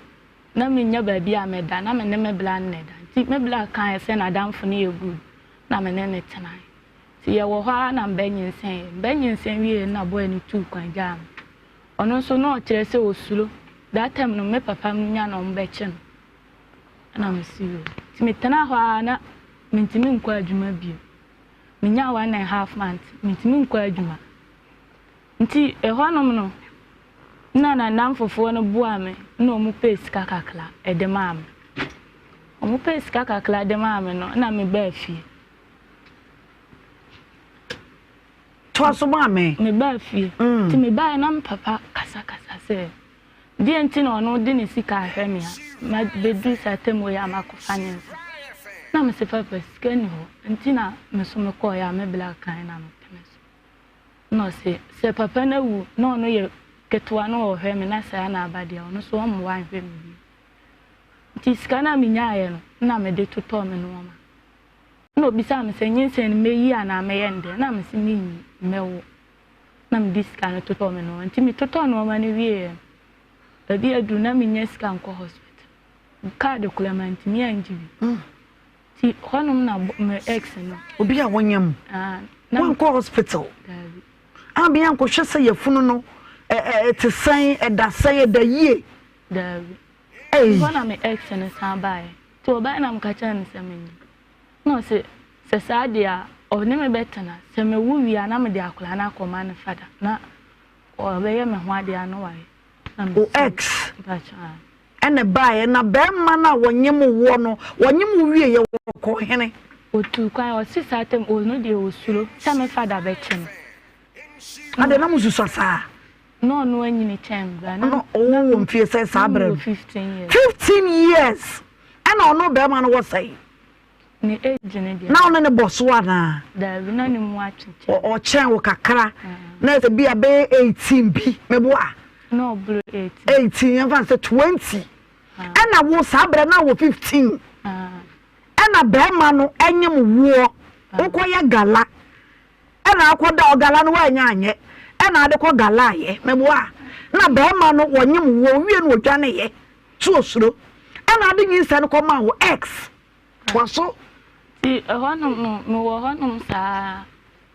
na mennya baabi a mɛda, na me ne me bla no na ɛda. Nti me bla kaeɛ sɛ n'adamfo no yɛ good, na me ne no tenaeɛ. Ntsi yɛwɔ hɔ ara na mbɛnyinsɛn. Mbɛnyinsɛn wiei no na boy no tuu kwan gyaa me. Ɔno so na ɔkyerɛ sɛ osuro. That time no me papa no nya na ɔmbɛkye no. Nna mese yoo. Ntsi metsenaa hɔ ara na menntumi nnkɔ adwuma bio. Menyaa one and half month, menntumi nnkɔ adwuma. Ntsi ehɔnom no nna n'adamfofoɔ no boaa me na wɔpɛɛ sika kakra de maa me. Wɔpɛɛ sika kakra de maa me no na mebaa fie. Toa so maa me. Mebaa fie. Mm. Nti mebaeɛ na me papa kasakasa sɛ deɛ nti na ɔno de ne sika ahwɛ me a mabɛduru saa tɛm wei a makɔfa ne nsa. Na mese papa sika nni hɔ nti na me so mekɔeɛ a me bla kan na mepene so. Na ɔse sɛ papa no awu na ɔno yɛ ketewa na ɔhwɛ me na saa na aba deɛ ɔno so ɔmmoa nhwɛ me bio. Nti sika no a menyaeɛ no na mede totɔɔ me nnoɔma. Nna obisaa me sɛ, Nyinsɛn no meyi anaa mɛyɛ no dɛn? Nna mese minnyi, mɛwo. Nna mede sika no totɔɔ me nnoɔma. Ntsi metotɔɔ nnoɔma no wieeɛ no, Baabi aduru na mennya sika nkɔ hospital. Card koraa mantumi angye bi. Nti hɔnom na me ex no. Obi a wɔnyam. Wankɔ hospital. Daabi. Abea nkɔhwɛ sɛ yafunu no ɛte sɛn, ɛda sɛn, ɛda yie. Daabi. Hɔ na me ex no san baeɛ. Nti ɔbaeɛ na meka kyerɛɛ no sɛ menyam. Na ɔse sɛ saa deɛ a ɔne me bɛtena, sɛ mewo wie a na mede akwadaa no akɔma ne fada na ɔbɛyɛ me ho adeɛ a na wayɛ. Wo ex ɛna ɛbaeɛ na bɛrima no a wɔnyem woɔ no wɔnyem wo wieɛ wɔkɔɔ hene? Ɔtuu kwan, ɔse saa tam ɔno deɛ ɔsuro sɛ me fada bɛkye no. Adɛn na mo susua saa? Na ɔno anyini kyɛn me bra. Na ɔwɔ wɔ mfie sɛ saa berɛ no? 15 years. 15 years ɛna ɔno bɛrima no wɔ sɛn? Ne age no deɛ. Na ɔne ne bɔ so anaa? Daabi, na ne mu atwe kyɛn. Ɔkyɛn wo kakra. Na ɛsɛ bi a bɛyɛ 18 bi, meboa? Na ɔboro 18. 18, yɛmfa no sɛ 20. Ɛna wo saa berɛ na wɔ 15. Ɛna bɛrima no ɛnyem woɔ, wokɔyɛ gala. Ɛna akɔda ɔgala no woanya anyɛ, ɛna ade kɔ gala ayɛ, meboa? Na bɛrima no wɔnyem woɔ, wowie no wɔdwaneyɛ, so osuro. Ɛna ade nyinsɛn no kɔmaa wo ex. Toa so. Nti ɛhɔnom no, mewɔ hɔnom saa ara,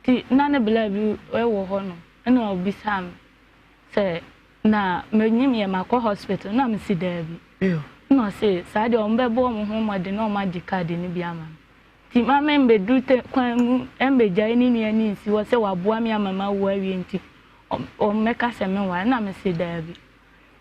nti na ne bla bi wɔ hɔnom, ɛna ɔbisaa me sɛ na menyim yɛ makɔ hospital, na mese daabi. Ɛna ɔse saa deɛ wɔbɛbɔ wɔn ho mmɔden na wɔagye card no bi ama me. Nti ma membɛduru tɛ kwan mu mbɛgyae ne nua no nsi hɔ sɛ waboa me ama mawu awie nti ɔmmɛka sɛ menware, na mese daabi.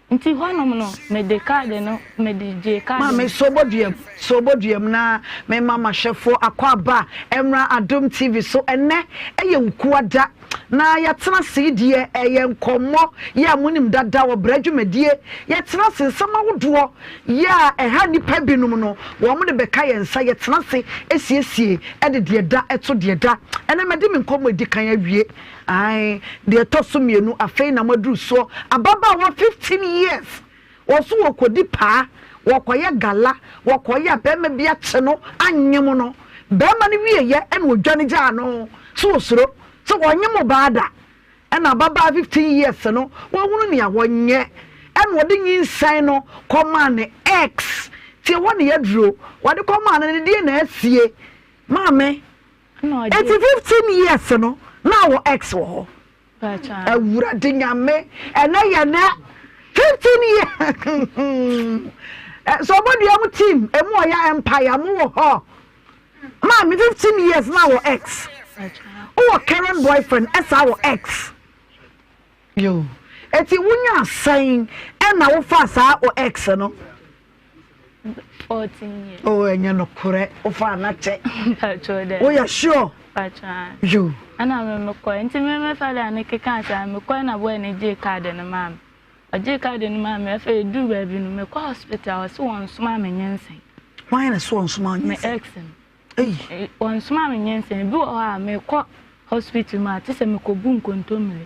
Nti hɔnom no, mede kaade no, mede gyee kaade no. Maame, sɔ bɔduam, sɔ bɔduam na memma m'ahwɛfoɔ akwaaba mmra Adom TV so. Ɛnnɛ yɛ Wukuada, na yɛatena ase yi deɛ ɛyɛ nkɔmmɔ yɛ a monim dada wɔ brɛ dwumadie. Yɛtena ase, nsɛm ahodoɔ yɛ a ɛha nnipa binom no, wɔn de bɛka yɛn nsa. Yɛtena ase siesie de deɛ ɛda to deɛ ɛda. Ɛnnɛ madi me nkɔmmɔ a ɛdi kan awie. Ae, deɛ ɛtɔ so mienu, afei na moaduru soɔ. Ababaawa 15 years, wɔso wɔkɔdi paa, wɔkɔyɛ gala, wɔkɔyɛ a barima bi akye no anyem no. Barima no wieɛ ɛna ɔdwane gyaa no, so ɔsuro sɛ ɔnyem ɔbaa da. Ɛna ababaawa 15 years no, wahunu nea wɔnyɛ, ɛna ɔde nyinsɛn no kɔmaa ne ex. Nti ɛhɔ na yɛaduro, wɔde kɔmaa no no, deɛ na asie? Maame, Eti 15 years no na wɔ ex wɔ hɔ. Awurade nyame ɛnɛ yɛ nɛ 15 years. So ɔbɔdua mu team emu ɔyɛ empire mo wɔ hɔ. Maame 15 years na wɔ ex. Wowɔ current boyfriend ɛsa wɔ ex. Yo. Eti wonya sɛn ɛna wofa saa o ex no? 14 years. Oh, ɛnyɛ nokorɛ. Wofaa no akyɛ. Woyɛ sure? Yo. Ɛna me mekɔɛ. Nti me me fada no keka saa mekɔɛ na boy no gyee card no maa me. Ɔgyee card no maa me afei eduru baabi no mekɔ hospital ɔse wɔnsoma me nyinsɛn. Hwan na so wɔnsoma wo nyinsɛn? Me ex no. Ei. Wɔnsoma me nyinsɛn. Ebi wɔ hɔ a mekɔ hospital mu a te sɛ mekɔbu nkontommire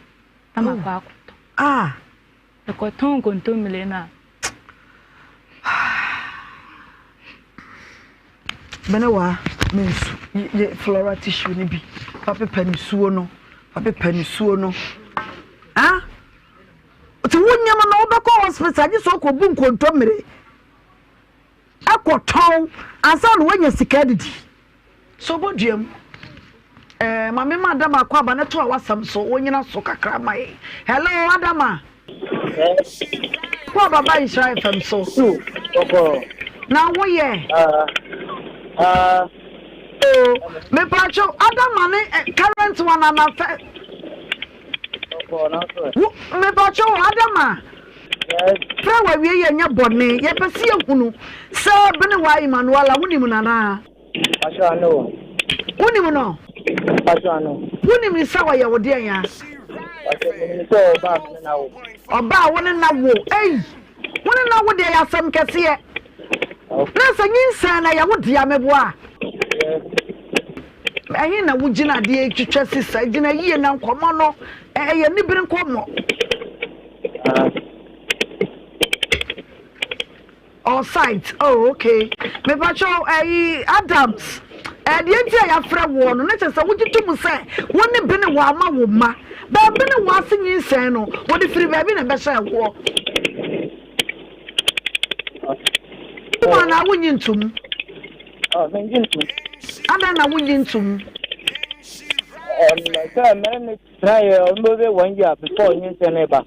na makɔ akɔtɔ. Ah. Mekɔtɔn nkontommire no a. Mene wa me nsu ye flora tissue no bi fa pepa nisuo no fa pepa nisuo no ah nti wo nyɛma no wobɛkɔ hospital gye sɛ wokɔbu nkontommire Kɔtɔn ansa na woanya sika adidi. So bɔ dua mu. Eh, ma me ma Adama akɔ aba ne to a wasɛm so wonyina so kakra ma yɛn. Hello, Adama. Kɔ aba ba Nhyira FM so. Na woyɛ? Ah. Oh, mepatwo Adama ne eh, current one ana fɛ. Wo mepatwo Adama. Frɛ w'awie yɛ nyɛ bɔne yɛpɛ sɛ yɛhunu sɛ Benewa Emmanuela wonim no anaa? Wonim no? Wonim no sɛ ɔyɛ wo deɛn a? Ɔbaa wo ne na wo ei wo ne na wo deɛ yɛ asɛm kɛseɛ na sɛ nyinsɛn na yɛ wo dea meboa ɛhe na wogyina adeɛ twitwa sisa gyina yie na nkɔmmɔ no ɛyɛ nibere nkɔmmɔ. All site oh okay mepakyɛw ɛyi Adams ɛdeɛ nti a yɛafrɛ woɔ no ne kyerɛ sɛ wogye to mu sɛ wo ne bene wɔ ama wo mma baabi ne wɔ ase nyinsɛn no wɔde firi baabi na ɛbɛhyɛ woɔ. Wogye tom anaa wonnye ntom? Oh, mennye ntom. Adɛn na wonnye ntom? Sɛ mene ne tenaeɛ ɔno bɛbɛ one year before nyinsɛn no ba.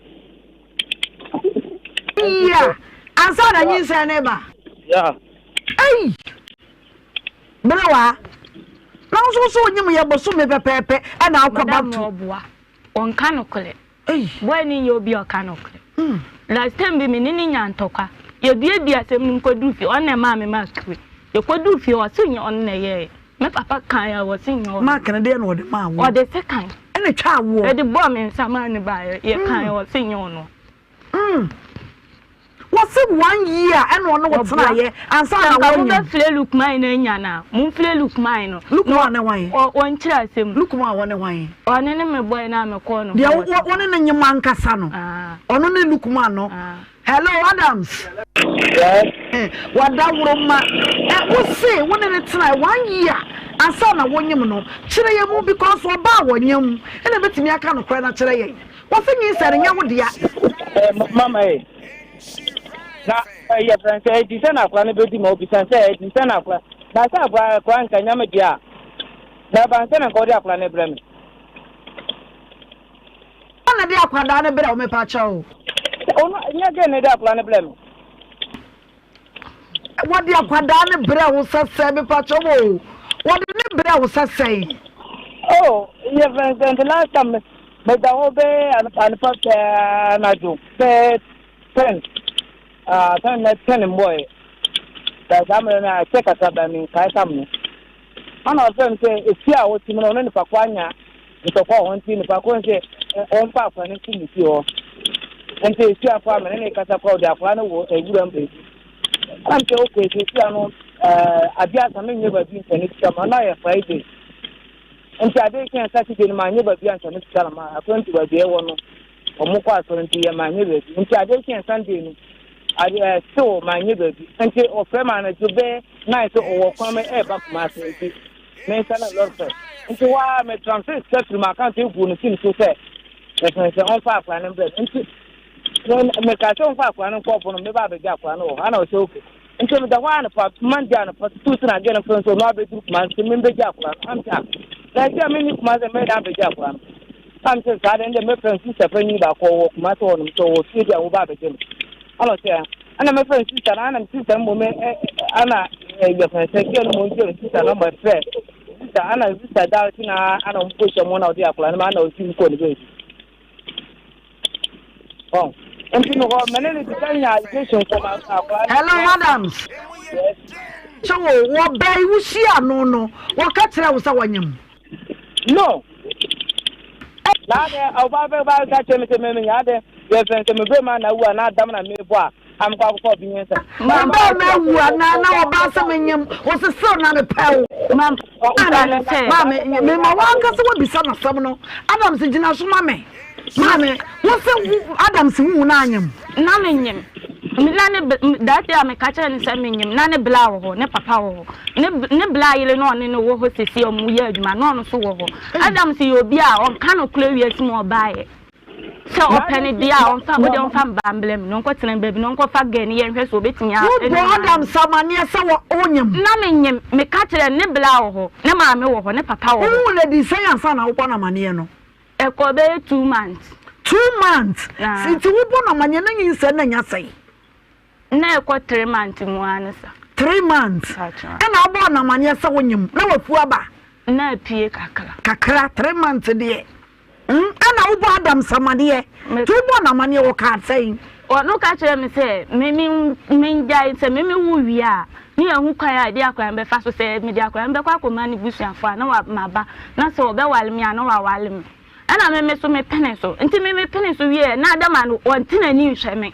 Year ansa na nyinsɛn no ba? Yeah. Ei! Berewa, na wo nso so wonyim yɛ bosome pɛpɛɛpɛ ɛna akɔ back to. Madam ɔboa, ɔnka nokorɛ. Boy no nyɛ obi a ɔka nokorɛ. Last time bi me ne no nyaa ntɔkwa. Yɛduadua asɛm no mu kɔduu fie, ɔno na ɛmaa me mark wei. Yɛkɔduu fie ɔse nyɛ ɔno na ɛyɛeɛ. Me papa kaeɛ a ɔse nyɛ ɔno. Mark no deɛ na ɔde maa wo? Ɔde sekan. Ɛna ɛtwaa woɔ? Ɛde bɔɔ me nsa maa no baeɛ. Yɛkaeɛ ɔse nyɛ ɔno. Mm. Wɔse one year ɛna ɔne wo tenaeɛ ansa na wɔnyem. Sɛ nka mobɛfrɛ Lukman no anya no a, momfrɛ Lukman no. Lukman ne hwan? Ɔnkyerɛ asɛm. Lukman wɔ ne hwan? Ɔne ne me boy no a mekɔɔ no hɔ. Deɛ wo ne no nyem ankasa no. Ɔno ne Lukman no. Hello Adams. Yes. Wadaworoma. Ɛ wo se wo ne no tenaeɛ one year ansa na wonyem no. Kyerɛ yɛn mu because ɔbaa wɔnyem ɛna ɛbɛtumi aka nokorɛ no akyerɛ yɛn. Wɔse nyinsɛn no nyɛ wo dea. Eh, mama eh. Na eh, yɛ fɛn sɛ ɛdi sɛ na akora no bɛdi ma obisa sɛ ɛdi sɛ na akora na sɛ akora akora nka nyame deɛ a na ɛba nsɛ na nka ɔde akora no brɛ me. Ɔna de akwadaa no brɛ wo mepa kyɛw. Ɔno nyɛ gɛ na ɛde akora no brɛ me. Wɔde akwadaa no brɛ wo sɛ sɛn mepakyɛ wo o wɔde ne brɛ wo sɛ sɛn. Oh yɛ fɛn sɛ the last time meda hɔ bɛyɛ anɔpa pɛɛ anadwo bɛyɛ ten ah ten na ten mbɔɛ da saa mmerɛ no akyɛ kakra bɛn menkae tam no Ana ɔfrɛ no sɛ efie a ɔte mu no ɔne nipa ko anya ntɔkwa wɔ hɔ nti nipa ko no sɛ ɔmfa akwadaa no mfiri ne fie hɔ. Nti efie akora me ne ne kasa kora ɔde akwadaa no wɔ awura mu baabi. Ana m sɛ okay sɛ efie ano ɛɛ adeɛ asa menyɛ baabi nsɛ ne sika ma na yɛ Friday. Nti adeɛ kyɛn Saturday no manyɛ baabi ansa ne sika no ma akora nti baabi ɛwɔ no wɔn kɔ asɔre nti yɛ manyɛ baabi. Nti adeɛ kyɛn Sunday no Ade ɛ still manyɛ baabi nti ɔfrɛ me anadwo bɛyɛ nine sɛ ɔwɔ kwan mu ɛreba Kumasi nti me nsa na lɔre fɛ nti hɔ ara me transfer sika firi m'account egu ne sim so sɛ ɛsɛn sɛ ɔmfa akwadaa no mbrɛ me nti meka sɛ ɔmfa akwadaa no nkɔ ɔbo no meba abɛgye akwadaa no wɔ hɔ ana ɔsɛ okay nti meda hɔ anɔpa Monday anɔpa tutu na agɛ no fɛn so ɔno abɛduru Kumasi membɛgye akwadaa no amsa na ɛsɛ a menni Kumasi mɛda abɛgye akwadaa no Sam sɛ, Saa de, ɛnde mɛfrɛ me sista panyin baako a ɔwɔ Kumasi hɔnom sɛ ɔwɔ fie bi a woba abɛgye me. Ɛna ɔsɛ, ɛna mɛfrɛ me sista no, ɛna me sista no mmom ɛna yɛfrɛ sɛ gɛl no mmom gye me sista no ma frɛ sista, ɛna sista da akyi na ɛna wɔn kɔ hyɛ mu na ɔde akwadaa no ma ɛna ɔsi mu kɔ ne baabi. Ɔn, nti no hɔ mene ne sika nya allegation kɔ ma akwadaa no. Hello, madams. Yes. So wɔ bɛyi wuhyia no no wɔka kyerɛ wo sɛ wɔnyem. No. Na adɛ ɔba bɛ ba ka kyerɛ me sɛ mɛmɛ nya adɛ yɛ fɛn sɛ mebere ma na awu a na adam na mebɔ a amekɔ akɔkɔ ɔbi nyɛ sɛ. Mebere ma awu a na na ɔba sɛ menyem ɔsesew na mepɛ wo. Maame mema wankasa wabisa n'asɛm no Adams gyina so ma me. Maame, wo se wo Adams hu na anyem? Na me nyem. Na ne that day a me ka kyerɛ no sɛ me nyem, na ne bla wɔ hɔ, ne papa wɔ hɔ. Ne ne bla yere na ɔne no wɔ hɔ sisi a ɔmo yɛ adwuma, na ɔno nso wɔ hɔ. Adams yɛ obi a ɔnka nokorɛ wiase mu ɔbaeɛ. Sɛ ɔpɛ no deɛ a ɔmfa, wo deɛ ɔmfa mba mblɛ me na ɔnkɔ tena baabi na ɔnkɔ fa girl no yɛnhwɛ sɛ ɔbɛtumi a. Wo bɔ Adams amaneɛ sɛ wɔ wo nyem? Na me nyem, me ka kyerɛ no, ne bla wɔ hɔ, ne maame wɔ hɔ, ne papa wɔ hɔ. Wo hu lady sɛn ansa na wo bɔ no amaneɛ no? Ɛkɔɔ bɛyɛ 2 months. 2 months? Ah. Nti wobɔ no amaneɛ na nyinsɛn no anya sɛn? Na ɛkɔ 3 months mu ara ne sa. 3 months ɛna wobɔɔ no amaneɛ sɛ wonyem na wafu aba? Na apue kakra. Kakra, 3 months deɛ. Ɛna wobɔ Adams amaneɛ. Nti wobɔ no amaneɛ wɔkaa sɛn? Ɔno ka kyerɛ me sɛ me me mengyae sɛ me me wo wie a ne yɛhu kwan a yɛde akwadaa no bɛfa so sɛ mede akwadaa no bɛkɔ akɔma ne busuafoɔ a na wa maba na sɛ ɔbɛwale me a na wawale me ɛna me me so mepene so nti me mepene so wieɛ na Adama no ɔnte n'ani nhwɛ me.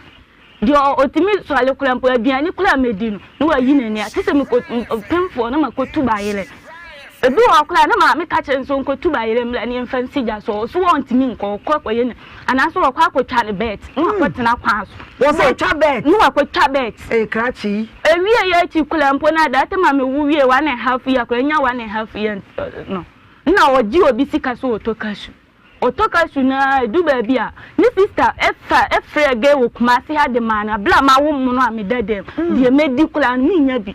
Deɛ ɔtumi sɔre koraa mpo, aduane koraa a mɛdi no, na wayi n'ani a, te sɛ mekɔ mpemfoɔ na makɔtu bayerɛ. Ebi wɔ hɔ koraa na maame ka kyerɛ no sɛ ɔnkɔtu bayerɛ mmra ne yɛmfa nsi gya so, ɔso ɔntumi nkɔ, ɔkɔ akɔyɛ ne, anaasɛ ɔkɔ akɔtwa ne bɛt na wakɔtena kwan so. Wɔsɛ twa bɛt? Na wakɔtwa bɛt. Ee, krakye yi. Ewie yɛ akyi koraa mpo na that time a mewo wie 1½ year koraa, nya 1½ year no, na ɔgye obi sika sɛ ɔtɔ cashew. Ɔtɔ cashew no ara ɛdu baabi a, ne sister fa frɛ girl wɔ Kumasi ha de maa no. Berɛ a mawo mono a meda dam, deɛ mɛdi koraa no mennya bi.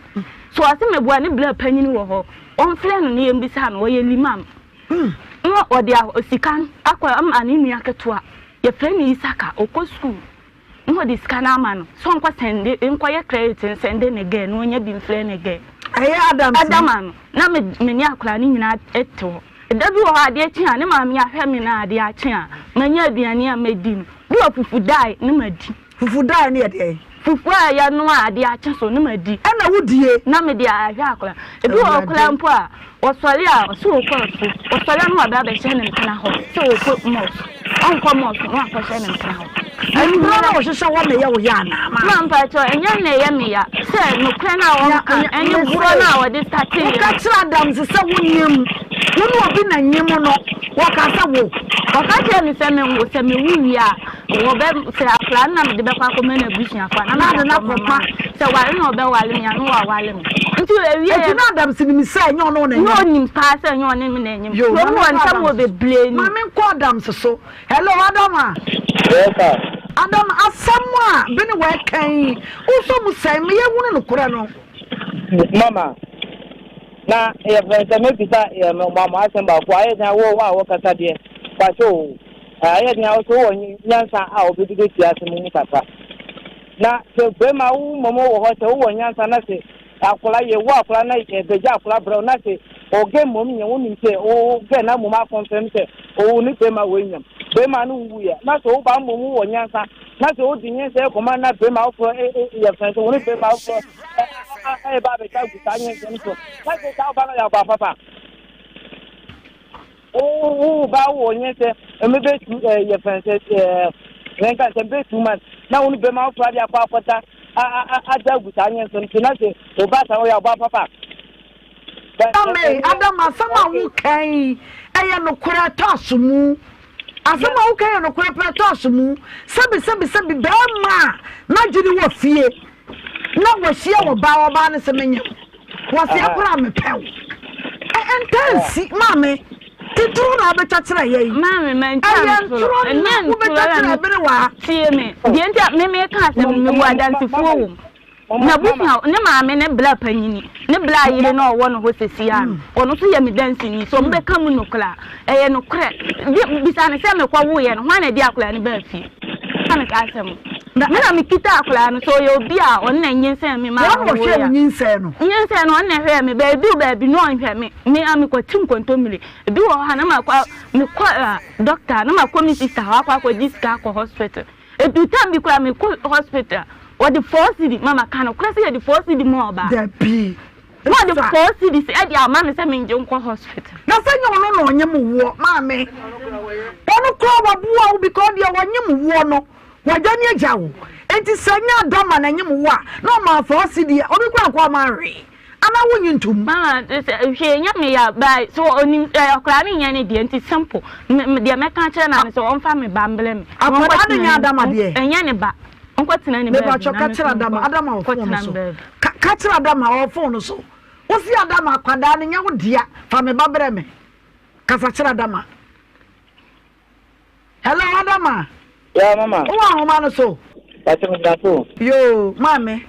So ɔse meboa ne bra panyin wɔ hɔ, ɔmfrɛ no na yɛmmisa no, ɔyɛ limam. Na ɔde sika no akɔ ama ne nua ketewa, yɛfrɛ no Isaka, ɔkɔ sukuu. Na ɔde sika no ama no sɛ ɔnkɔ sɛnde nkɔyɛ credit nsɛnde ne girl na ɔnya bi mfrɛ ne girl. Ɛyɛ Adams ni. Adam ano. Na me me ne akwadaa no nyinaa te hɔ. Da bi wɔ hɔ a adeɛ kye a ne maame ahwɛ me na adeɛ akye a manya aduane a mɛdi no. Bi wɔ fufu dae na madi. Fufu dae no yɛ deɛn? Fufu a yɛnoa a adeɛ akye so na madi. Ɛna wodie? Na mede ahwɛ akwadaa. Ebi wɔ hɔ koraa mpo a, ɔsɔre a, ɔse ɔkɔ afuo. Ɔsɔre a na waba abɛhyɛ ne mpena hɔ sɛ ɔkɔ mosque. Ɔnkɔ mosque na wakɔhyɛ ne mpena hɔ. Mpena no a ɔhyehyɛ hɔ na ɛyɛ wo ya anaa maame? Ma mpakyɛw, ɛnyɛ na ɛyɛ me ya sɛ nokorɛ no a ɔka ɛne borɔ no a ɔde startee no. Woka kyerɛ Adams sɛ wonyem, wo ne obi na nyem no, wɔka sɛ wo. Ɔka kyerɛɛ me sɛ menwo, sɛ mewo wie a, Wɔbɛ sɛ akwadaa no na mede bɛkɔ akɔma n'abusuafo a, na mede akɔma no. Sɛ ware na ɔbɛware me a, na waware me. Nti ewie. Eti na Adams nim sɛ ɛnyɛ ɔno na ɛnyem. Na onim paa sɛ ɛnyɛ ɔne me na ɛnyem. Yo, Kurom maame hɔ nkɔ nsɛm wɔ Adams. bebree ni. Maame nkɔ Adams so. Hello, Adama. Yes, sir. Adam, asɛm a bene wɔɛka yi, wosɔ mu sɛn? Ma yɛhunu nokorɛ no. Mama, na yɛfrɛ sɛ mɛbisa yɛ mo mo asɛm baako ayɛ sɛ wo a wɔkasa deɛ pakyɛ o. Ɛyɛ den a, wo nso wowɔ nyansa a wobɛde bɛtie asɛm mu kakra. Na sɛ bɛrima wo mmom wɔ hɔ sɛ wowɔ nyansa na sɛ akwadaa yɛwo akwadaa na yɛbɛgya akwadaa brɛ wo na sɛ ɔgɛ mmom nyɛ wonim sɛ wogɛ na mmom akɔmfɛm sɛ ɔwo ne bɛrima wei nyam bɛrima no nwuiɛ na sɛ woba mmom wowɔ nyansa na sɛ wode nyinsɛn kɔma na bɛrima foforɔ yɛ fɛn sɛ wo ne bɛrima foforɔ ɛba abɛgya gu saa nyinsɛn no so na sɛ saa woba no yɛ ɔba papa. Wo wo ba wo nye sɛ ɛmɛ bɛ tu ɛɛ yɛ fɛn sɛ ɛɛ yɛn ka sɛ bɛ tu man na wɔn bɛ ma afura de akɔ akɔta a a a ada agu saa nye nsɛm so na sɛ ɔba sa ɔyɛ ɔba papa. Adam Adam asɛm a woka yi ɛyɛ nokorɛ ɛtɔ aso mu asɛm a woka yɛ nokorɛ pɛ ɛtɔ aso mu sɛbi sɛbi sɛbi bɛrima a n'adwene wɔ fie na wahyia ɔbaa ɔbaa no sɛ menyem wɔsɛ koraa mepɛ wo ɛntaa nsi maame titiriw na wobɛtwa kyerɛ yɛ yi maame mantwa ɛyɛ ntorɔ na wobɛtwa kyerɛ bere waa tie me deɛ nti a meme ka asɛm no mewɔ adansefoɔ wɔ mu na busua ne maame ne bla panyini ne bla yere na ɔwɔ no hɔ sɛsi a no ɔno nso yɛ me danseni sɛ ɔmo bɛka mu nokorɛ a ɛyɛ nokorɛ bisa ne sɛ mekɔ woyɛ no hwan na ɛde akwadaa no baa fie ka ne saa asɛm Me na mekita akwadaa no, sɛ ɔyɛ obi a ɔno na nyinsɛn me maa Wɔn na ɔhwɛɛ wo nyinsɛn no? Nyinsɛn no, ɔno na ɛhwɛɛ me. Baabi o baabi na ɔnhwɛ me. Me a mekɔte nkontommire. Ebi wɔ hɔ a na makɔ mekɔ dɔkta na makɔ me sista hɔ akɔ akɔgye sika akɔ hospital. Edu tam bi koraa mekɔ hospital a, wɔde 4 cedi ma maka nokorɛ sɛ yɛde 4 cedi ma ɔbaa. Dabi. Na ɔde 4 cedis de ama me sɛ mengye nkɔ hospital. Na sɛ nyɛ ɔno na ɔnyem woɔ maame. Ɔno koraa waboa wo because deɛ ɔnyem woɔ no W'agya ne agya wo. Enti sɛ nyɛ Adama na ɛnyem wo a, na ɔma afɔɔ se deɛ, obi koraa nkɔ ɔma hwee. Anaa wonnye ntom? Mama, sɛ hwee nyɛ me ya, by so onim ɛ akwadaa no nyɛ ne deɛ nti simple. Me me deɛ mɛka akyerɛ no ara ne sɛ ɔmfa me ba mbrɛ me. Na Akwadaa no ɔnkɔtena nyɛ ne Adama deɛ? Ɛnyɛ ne ba. Ɔnkɔtena ne baabi Mepakyɛw na ka me nso kyerɛ Adama, menkɔ Adama wɔ phone kɔtena me so. baabi. Ka ka kyerɛ Adama, ɔwɔ phone so. Wo se Adama akwadaa no nyɛ wo dea, fa me ba brɛ me. Kasa kyerɛ Adama. Hello, Adama. Yeah, mama. Wowɔ ahoma no so? Pàtó mi da so. Yoo, maame.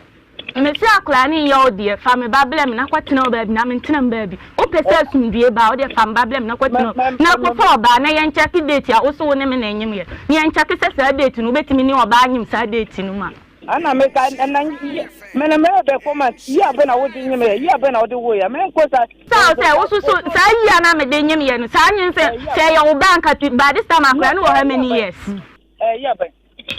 Mese akwadaa no nyɛ wo deɛ, fa me ba brɛ me na kɔtena wo baabi na mentena me baabi. Wopɛ sɛ asomdwie ba a, wo deɛ fa me ba brɛ me na kɔtena wo na kɔfa ɔbaa na yɛnkyɛke date a wo so wo ne me na ɛnyem yɛ. Na yɛnkyɛke sɛ saa date no wobɛtumi ne ɔbaa anyem saa date no mu a. Ana meka na me na mɛyɛ bɛ kɔma yi abɛ na wode nyem yɛ yi abɛ na wode wo yɛ menkɔ sa. Saa sɛ wososo saa yi a na mede nyem yɛ no saa nye sɛ sɛ ɛyɛ wo ba nka by this time akora no wɔ how many years. Ɛyɛ bɛ.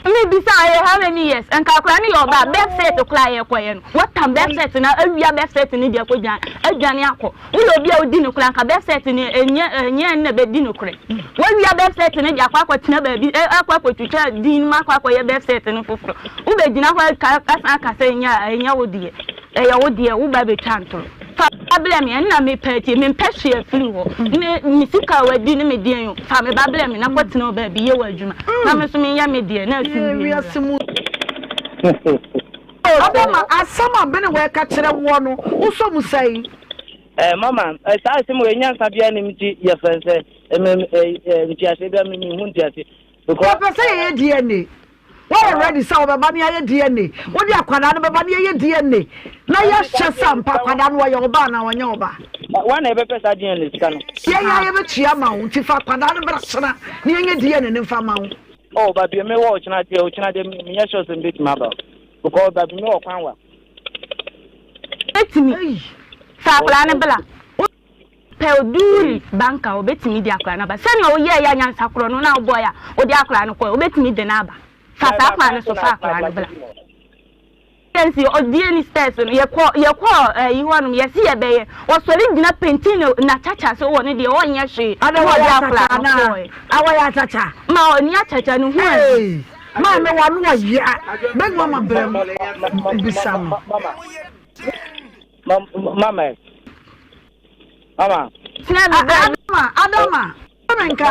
Me bisa ɛyɛ how many years nka akora no yɛ ɔba birth cert koraa yɛ kɔ yɛ no wɔtam birth cert na awia birth cert no de akɔ dwan adwane akɔ. Woyɛ obi a wodi nokorɛ anka bɛsɛt no ɛnyɛ ɛnyɛ ɛno na ɛbɛdi nokorɛ. Wawia bɛsɛt no de akɔ akɔtena baabi akɔ akɔtwitwa din no mu akɔ akɔyɛ bɛsɛt no foforɔ. Wobɛgyina hɔ aka asan aka sɛ ɛnyɛ ɛnyɛ wo deɛ. Ɛyɛ wo deɛ wo ba bɛtwa ntoro. Fa ba brɛ me ɛno na mepɛ atie mempɛ hwee afiri hɔ. Me me sika a wadi ne me deɛn o fa me ba brɛ me na kɔtena wo baabi yɛ w'adwuma na me nso menyɛ me deɛ na asomdwoeɛ mmra. Adama, asɛm a Benewaa ka kyerɛ woɔ no, wosɔ mu sɛn? Eh, mama, eh, saa asɛm wɔ nyansa biara nim nti yɛfrɛ no sɛ ntiase bia mehu ntiase. Yɛpɛ sɛ yɛyɛ DNA. Woayɛ ready sɛ wobɛba ne yɛayɛ DNA. Wode akwadaa no bɛba ne yɛyɛ DNA na yɛhyɛ sɛ ampa akwadaa no ɔyɛ wo ba anaa ɔnyɛ wo ba. Wan na yɛbɛpɛ saa DNA sika no? Yɛn a yɛbɛtua ma wo nti fa akwadaa no bra kyena na yɛnyɛ DNA no mfa ma wo. Oh, babi me wɔ ɔkyena deɛ ɔkyena deɛ menyɛ sure sɛ mebɛtumi aba because babi me wɔ kwan wa. Obetumi. Fa akwadaa no bra. Pɛ oduri banka obetumi de akwadaa no aba. Sɛnea woyɛɛ yɛ anyansa korɔ no na wobɔe a wode akwadaa no kɔe obetumi de no aba. Fa saa kwan no so fa akwadaa no bra. Yɛnsi ɔdie ni stairs no yɛkɔ yɛkɔ ɛyi hɔ nom yɛsi yɛbɛyɛ ɔsɔre gyina pentin na na kyakya so wɔ ne deɛ ɔnyɛ hwee Ada na wɔyɛ ɔde akyakya akwadaa no anaa? kɔɛ. Awɔyɛ akyakya. Ma ɔni akyakya ne ho ahi. Hey. Maame wano ɔya bɛgu ama brɛ mu bisa no. Mama mama. Adama Adama me nka.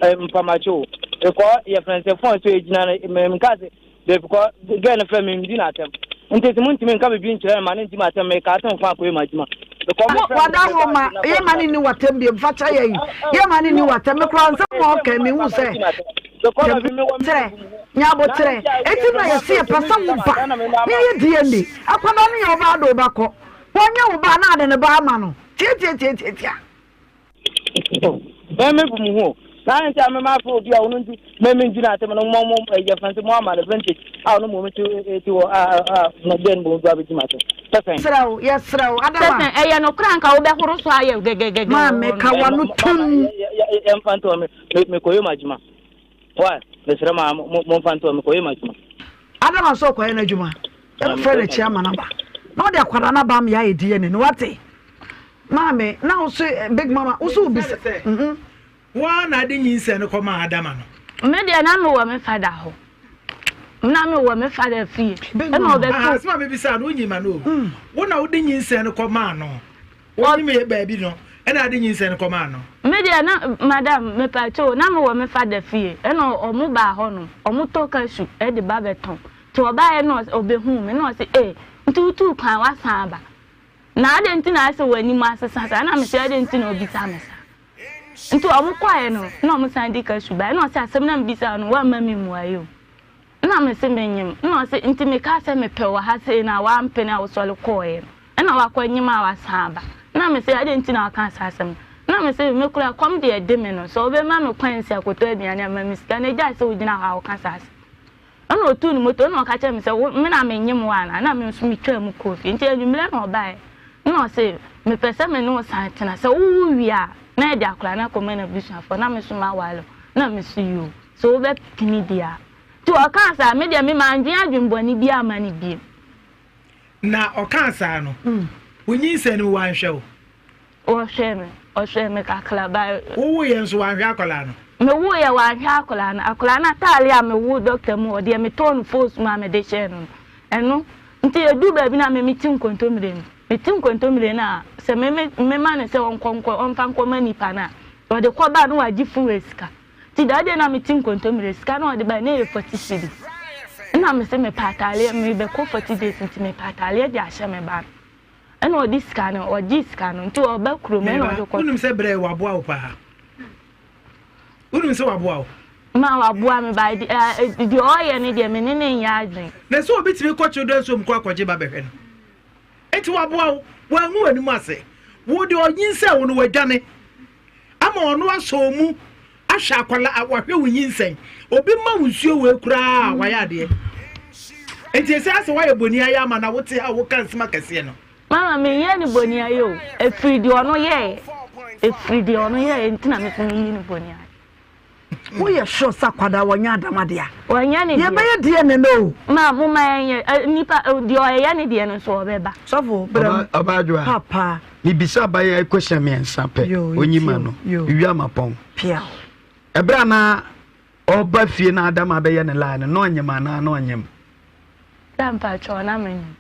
Mpamacho ekɔ yɛ fɛn sɛ fɔn so egyina no mɛ nka se bɛbi kɔ gɛn no fɛ mi ndi n'atɛm nti sɛ mo ntumi nka bibi nkyerɛ ma ne nti ma atɛm mɛ ka atɛm fún akɔyɛ ma adwuma. Wada wo ma yɛ ma ne ni watɛm bi mfa kyɛ yɛ yi yɛ ma ne ni watɛm me kura nsɛm ma ɔka mi hu sɛ Nyaboterɛ, nyaboterɛ, eti na yɛse yɛpɛ sɛ wo ba na yɛyɛ DNA. Akwadaa no yɛ wo ba ade wo ba kɔ. Wɔnyɛ wo ba na ade ne ba ama no. Tiatiatiatiatia. Oh, mɛ me bu mu ho. Na ayɛ nti a mɛma afɔ obi a ɔno nti mɛ me ngyina ase no mo mo ɛyɛ fɛn sɛ mo ama no vintage a ɔno mo ti ti wɔ a a na gɛn mo ba bɛ gyina ase. Sɛsɛn. Yɛsrɛ wo, yɛsrɛ wo, Adama. Sɛsɛn, ɛyɛ nokorɛ anka wobɛhoro so ayɛ gɛgɛgɛgɛ wɔ hɔ no. Maame, ka w'ano tom. Yɛmfa ntoɔ me me mekɔyɛ m'adwuma wa mesrɛ ma momfa ntoɔ mekɔyɛ m'adwuma. Adama nso ɔkɔyɛ n'adwuma yɛbɛfrɛ no akyi ama no aba na ɔde akwadaa no aba ama yɛayɛ DNA no wate maame na wo so eh, big mama wo so wobisa mhm. Woa na ade nyinsɛn no kɔmaa Adama no. Me deɛ na mewɔ me fada hɔ na mewɔ me fada fie ɛna ɔbɛto. Asɛm a mebisa no wonyi ma no o mm. wo na wode nyinsɛn no kɔmaa no Wonyim yɛ baabi no ɛna ade nyinsɛn no kɔmaa no. Me deɛ na madam mepakyɛw na me wɔ me father fie ɛna ɔmo baa hɔ nom ɔmo tɔ cashew ɛde ba bɛ tɔn nti ɔbaeɛ na ɔbɛhuu me na ɔse ee nti wotuu kwan wasan aba na adɛn nti na asɛ w'anim asesa saa na mese adɛn nti na obisa me saa nti ɔmo kɔɛ no na ɔmo san de cashew baeɛ na ɔse asɛm na mebisa no woamma me mmuaeɛ o. Nna mese menyem, nna ɔse ntsi mekaa sɛ mepɛ wɔ ha sei no a ɔammpene a wosɔre kɔɔɛ no, nna ɔakɔ enyim a ɔasan aba. Nna mese adɛn ntsi na ɔkaa saa asɛm no? Nna mese me koraa kɔm de ɛde me no, sɛ wobɛma me kwan si akɔtɔ aduane a ma me sika na gyae sɛ wogyina hɔ a woka saa asɛm no. Nna otuu no moto nna ɔka kyerɛɛ me sɛ wo me na menyem wo anaa? Nna me nso metwaa mu kɔɔ fie. Ntsi anwummerɛ na ɔbaeɛ nna ɔse mepɛ sɛ me ne wo san tena, sɛ wowo wie a na yɛde akwadaa no akɔma n'abusuafoɔ na me nso maware wo. Nna mese yoo. So wobɛpene bi a? Nti ɔkaa saa, me deɛ me mandwen adwen bɔne biara amma no bio. Na ɔkaa saa no, wo nyinsɛn no mu wanhwɛ wo? Ɔhwɛɛ me, ɔhwɛɛ me kakra but. Wowoeɛ nso wanhwɛ akwadaa no? Mewoeɛ wanhwɛ akwadaa no, akwadaa no ataadeɛ a mewoo dɔkta mu hɔ deɛ metɔɔ no foosu mu a mede hyɛɛ no no, ɛno nti ɛduu baabi na me mete nkontommire no, mete nkontommire no a sɛ me me mema no sɛ ɔnkɔ nkɔ ɔmfa nkɔma nipa no a, ɔde kɔba a na wagye fuel sika. Nti that day na mete nkontommire, sika na ɔde bae na ɛyɛ 40 cedis. Ɛna mese mepɛ ataadeɛ, mebɛkɔ 40 days nti mepɛ ataadeɛ de ahyɛ me ba no. Ɛna ɔde sika no, ɔgye sika no, nti ɔba kurom ɛna ɔde kɔ. Wonim sɛ berɛ waboa wo paa? Wonim sɛ waboa wo? Ma waboa me ba deɛ ɔyɛ no deɛ me ne ne nyɛ adwene. Na sɛ obi tumi kɔ children's home kɔ akɔgye ba bɛhwɛ no. Enti waboa wo, wangu w'anim ase. Wo deɛ ɔnyinsɛn wo no wadwane. Ama ɔno asɔ wo mu ahwɛ akwadaa wahwɛ wo nyinsɛn. Obi ma wo nsuo wei koraa a wayɛ adeɛ. Nti ɛsɛ asɛ wayɛ boni ayɛ ama na wote ha woka nsɛm akɛseɛ no. Mama menyɛ ne boni ayɛ o. Ɛfiri deɛ ɔno yɛɛ. Ɛfiri deɛ ɔno yɛɛ nti na me nso meyi ne boni ayɛ. Woyɛ sure sɛ akwadaa wɔnyɛ Adama dea? Wɔnyɛ ne deɛ. Yɛbɛyɛ DNA no o. Ma mo ma yɛnyɛ nipa deɛ ɔyɛ ne deɛ no nso ɔbɛba. Sɔfo brɛ mu. Ɔbaa Adwoa. Papa. Mebisa abayewa yi question mmiɛnsa pɛ. Onyi ma no. Ewia ma pɔn. Piaw. Ɛberɛ a na ɔba fie na Adama bɛyɛ ne line no, na ɔnyem anaa na ɔnyem? Da mpakyɛw na menyem.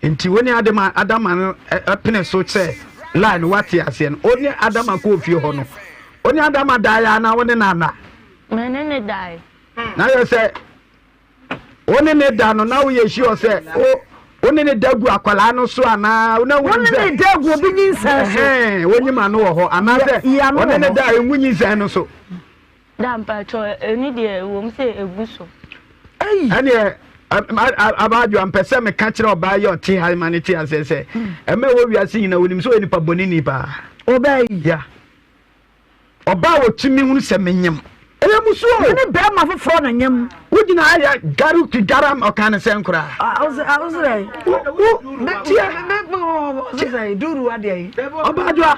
Nti wo ne Adama Adama no pene so sɛ line no wate aseɛ no wo ne Adama kɔɔ fie hɔ no wo ne Adama daeɛ anaa wo ne no anna? Me ne ne daeɛ. Na yɛ sɛ wo ne ne da no na woyɛ sure sɛ wo. Wo ne ne da gu akwadaa no so anaa? Wo ne ne da gu obi nyinsɛn so. Ɛhɛn, wonyim ano wɔ hɔ anaasɛ ɔne ne da a engu nyinsɛn no so. Da mpakyɛ ɛni deɛ ɛwom sɛ egu so. Ɛneɛ abaadwoa mpɛ sɛ meka kyerɛ ɔbaa yi ɔte ha ma ne te aseɛ sɛ ɛma ɛwɔ wiase nyina wɔnim sɛ ɔyɛ nipa bɔne ni paa. Ɔbaa yi. Ya. Ɔbaa a ɔtumi hunu sɛ menyem. Ɛyɛ musuo o. Me ne bɛrima foforɔ na nyem. Wogyina ha yɛ garu ki garam ɔka ne sɛn koraa. Ɔsɛ Wo tia. Ɔsɛ duru adeɛ yi. Ɔbaadwoa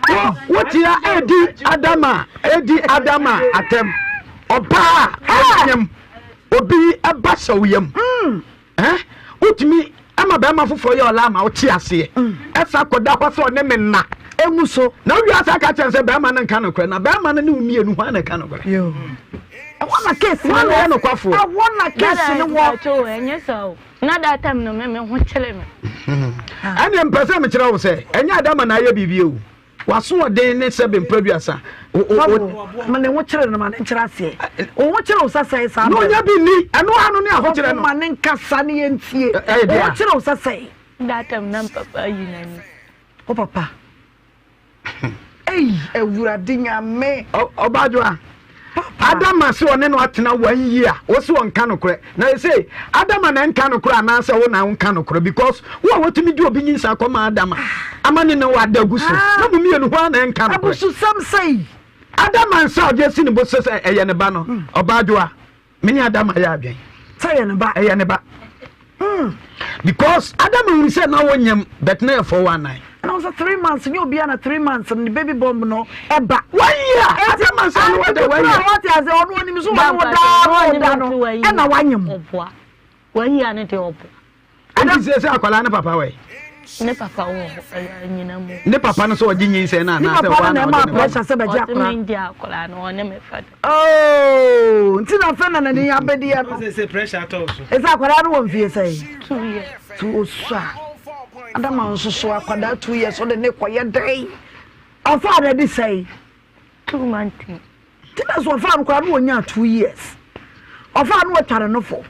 wo wo tia edi adama edi adama atɛm. Ɔbaa a ɔnyem obi ɛba hyɛ wo yam. Eh, wotumi ma bɛrima foforɔ yɛ ɔla ma wote aseɛ ɛsa kɔda hɔ sɛ ɔne me nna ɛmu so na wowie asa ka kyerɛ sɛ bɛrima no nka nokorɛ na bɛrima no ne wo mmienu hwan na ɛka nokorɛ ɛhɔ na case no wɔ nokwafoɔ ɛhɔ na case no wɔ ɛnyɛ sɛ o na that time no me me ho kyerɛ me ɛne mpɛ sɛ mekyerɛ wo sɛ ɛnyɛ adama na ayɛ biribi o W'asoɔden ne sɛbe mprɛduasa. Sɔfo, ma ne ho kyere no ma ne nkyerɛ aseɛ. Wo ho kyere wo sɛ sɛe saa berɛ no. Na ɔnya bi nni, ɛno ara no ne ahokyerɛ no. Sɔfo ma ne nkasa ne yɛntie. Wo ho kyere wo sɛ sɛe. That time na papa ayi n'ani. Wo papa. Ei, Awurade Nyame. Ɔbaadwoa. Adama se ɔne no atena one year wo se ɔnka nokorɛ na ɛsei Adama na ɛnka nokorɛ anaasɛ wo na wonka nokorɛ because wo a wotumi de obi nyinsa kɔma Adama ama ne ne wo ada gu so na mo mmienu hɔ a na ɛnka nokorɛ. Abususɛm sɛi. Adama nsa a ɔde asi ne bo sɛ sɛ ɛyɛ ne ba no ɔbaadwoa. Me ne Adam ayɛ adwen. Sɛ ɛyɛ ne ba. Ɛyɛ ne ba. Mm. Because Adam ehunu sɛ na wɔnyam but na yɛ 419. Na ɔsɛ 3 months nye obiara na 3 months no ne baby bomb no ɛba. One year. Adam ansa no wada one year. Wɔte ase ɔno onim so wɔne wo daa na ɔda no ɛna wanyam. Ɔboa. One year ne deɛ ɔboa. Ɛnti sɛ sɛ akwadaa ne papa wɔ yi. Ne papa wɔ hɔ ɛyɛ anyina mu. Ne papa no sɛ ɔgye nyinsɛn no anaasɛ ɔa na ɔde ne ba. Sɛ bɛgye akwadaa. Ɔse mengye akwadaa no ɔne me fa do. Oh, nti na afei na n'ani abɛdi ano. Sɛ sɛ pressure atɔ so. Ɛsɛ akwadaa no wɔ mfie sɛn? 2 years. To osu a. Adama nso so akwadaa 2 years ɔde ne kɔyɛ dɛn? Ɔfa na ɛde sɛn? 2 months. Nti na so ɔfa no koraa no wɔnya 2 years. Ɔfa no wɔtware no fo.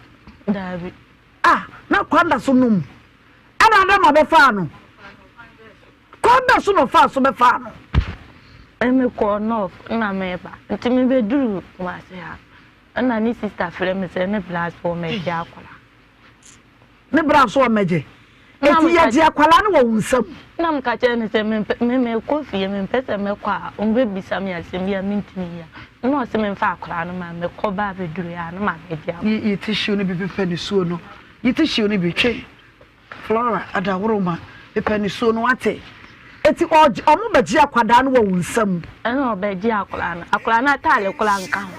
Daabi. Ah, na kwan da so nom. Ɛna Adama bɛfaa no. Kwan bɛn so na ɔfaa so bɛfaa no? Mekɔɔ North na mereba. Nti mebɛduruu Kumasi ha ɛna ne sister frɛ me sɛ ne bra so ɔmmɛgye akwadaa. Ne bra so ɔmmɛgye? Eti yɛgye akwadaa no wɔ wo nsam? Na meka kyerɛ no sɛ mempɛ me mekɔ fie mempɛ sɛ mɛkɔ a ɔmbɛbisa me asɛm bi a mentumi nyɛ. Ɛna ɔse memfa akwadaa no ma mekɔ ba abɛduru a na mabɛgye akwadaa. Yi tissue no bi pepa nisuo no. Yi tissue no bi twe. Flora adaworoma mepɛ nisuo no wate. Eti ɔgye ɔmo bɛgye akwadaa no wɔ wo nsam. Ɛna ɔbɛgye akwadaa no akwadaa no ataade koraa nka ho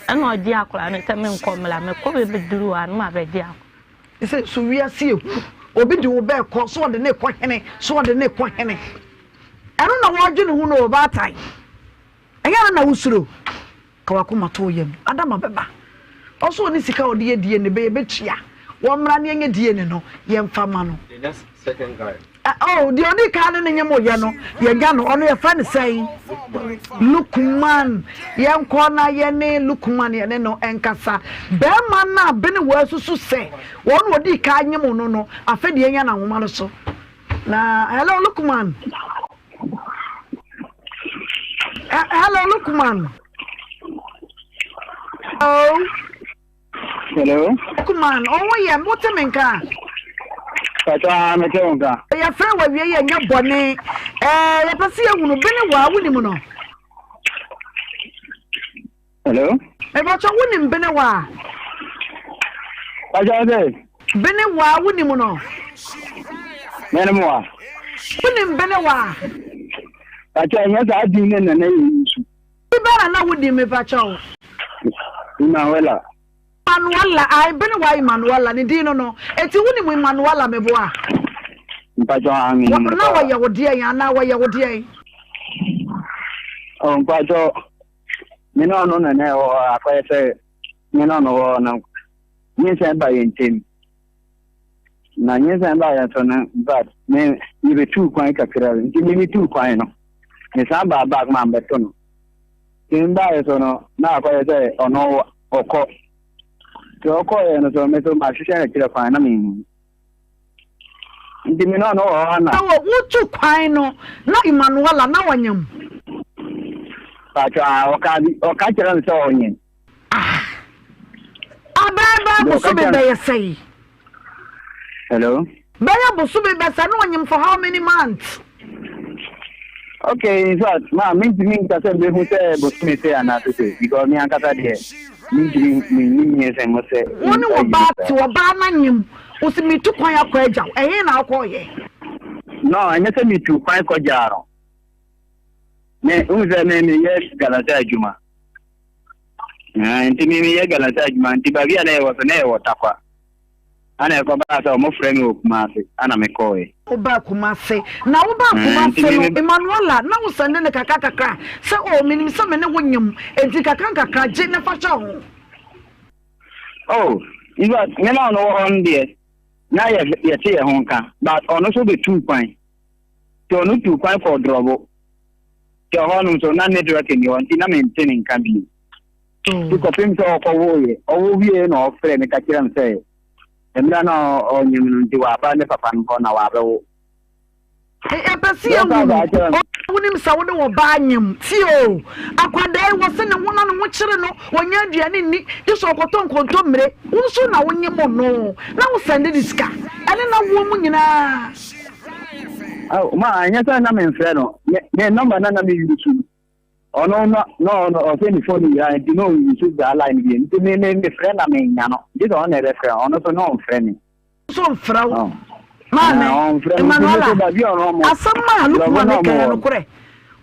ɛna ɔgye akwadaa no sɛ menkɔ mmra mekɔ bɛduru hɔ a na mabɛgye akwadaa. Sɛ so wiase ehu obi de wo bɛɛkɔ so ɔde ne kɔ hene so ɔde ne kɔ hene ɛno na wɔdwene ho no ɔbaatan ɛnyɛ no na wosuro. Ka w'akoma to wo yam. Adama bɛba. Ɔso ɔne sika a ɔde yɛ DNA bɛyɛ bɛtua. Wɔmmra ne yɛnyɛ DNA no yɛmfa ma no. The next second guy. Oh, deɛ ɔdi kan no ne nyɛ mo yɛ no yɛnya no ɔno yɛfrɛ no sɛn? Lukman. Yɛnkɔ na yɛne Lukman yɛne no nkasa. Bɛrima no a bene wɔasusu sɛ wɔn na ɔdi kan nye mo no no afei deɛ yɛnya no ahoma no so. Na hello Lukman. Hello, Lukman. Hello. Hello. Lukman, ɔwɔ yɛ wote me nka. Pàtó mete wo nka. Yɛfrɛ wɔ awie yɛ nyɛ bɔne. Ɛɛ yɛpɛ sɛ yɛhunu bene wɔ a wonim no. Hello. Mepatwa wonim bene wɔ a. Pàtó sɛ. Bene wɔ a wonim no. Mene mu a. Wonim bene wɔ a. Pàtó ɛnyɛ saa din ne nana yɛ yi su. Bi bɛ na na wodi mepatwa o. Emmanuela. Emmanuela, ayi bene wa Emmanuela ne din no no. Eti wonim Emmanuela meboa. Mpatwa ame. Na wɔyɛ wo deɛn anaa wɔyɛ wo deɛn? Oh, mpatwa me ne ɔno na na ɛwɔ hɔ akɔyɛ sɛ me ne ɔno wɔ hɔ no nyinsɛn ba yɛn ntam na nyinsɛn ba yɛn so no in fact me yɛbɛtuu kwan kakra bi nti me metuu kwan no mesan baa back ma mbɛto no nti mebaeɛ so no na akɔyɛ sɛ ɔno ɔkɔ nti ɔkɔeɛ no so me so mahwehwɛ no kyerɛ kwan na menhu. Nti me ne ɔno wɔ hɔ ana. Ɛwɔ wotu kwan no na Emmanuella na ɔnyem. Paatwa a ɔka bi ɔka kyerɛ me sɛ ɔnyem. Ah. Abɛɛ bɛɛ bosome bɛyɛ sɛyi. Hello. Bɛyɛ bosome bɛsɛ na ɔnyem for how many months? Okay, in fact, ma mentumi nka sɛ mehu sɛ bosome sɛ anaasɛ sɛ because me ankasa deɛ mentumi mennim nyinsɛn mu sɛ. Wo ne ɔbaa te ɔbaa no anyem wo se metu kwan akɔ agya wo ɛhe na wokɔɔyɛ? No, ɛnyɛ sɛ metu kwan kɔgyaa no. Me wohu sɛ me meyɛ galamsey adwuma. Nti me meyɛ galamsey adwuma nti baabi a na yɛwɔ so na yɛwɔ Tarkwa. Ana ɛkɔbaa sɛ wɔfrɛ me wɔ Kumase ana mekɔɔe. Wobaa Kumase. Na wobaa Kumase no, Emmanuella, na wo sɛnde no kakra kakra sɛ oh menim sɛ me ne wo nyem, enti kakra nkakra gye na fa hyɛ ho. Oh, in fact, me na ɔno wɔ hɔ no deɛ, na yɛ yɛte yɛn ho nka, but ɔno nso bɛtuu kwan. Nti ɔno tuu kwan kɔɔ Drɔbo. Nti ɛhɔ nom nso na network nni hɔ, nti na mente ne nka bio. Nti kɔpem sɛ ɔkɔwoeɛ, ɔwo wieeɛ na ɔfrɛɛ me ka kyerɛɛ me sɛ mmerɛ na ɔnyem no nti waba ne papa no hɔ na wabɛwo. Yɛpɛ sɛ yɛhu no, wonim sɛ wo ne ɔbaa nyem, tie o, akwadaa yi wɔse ne ho na ne ho kyere no, ɔnya aduane nni, gye sɛ ɔkɔtɔ nkontommire, wo nso na wonyem no, na wo sɛnde ne sika, ɛne n'awoɔ mu nyinaa. Ao, ma ɛnyɛ sɛ na memfrɛ no, me nɔmba na na me use. Ɔno na na ɔno ɔsɛ ne phone yera nti na ɔnuse saa line bio nti me me mefrɛ na menya no gye sɛ ɔno na ɛbɛfrɛ ɔno so na ɔmfrɛ me. Nso mfrɛ wo maame Emmanuella asɛm a Lukman ka yɛ nokorɛ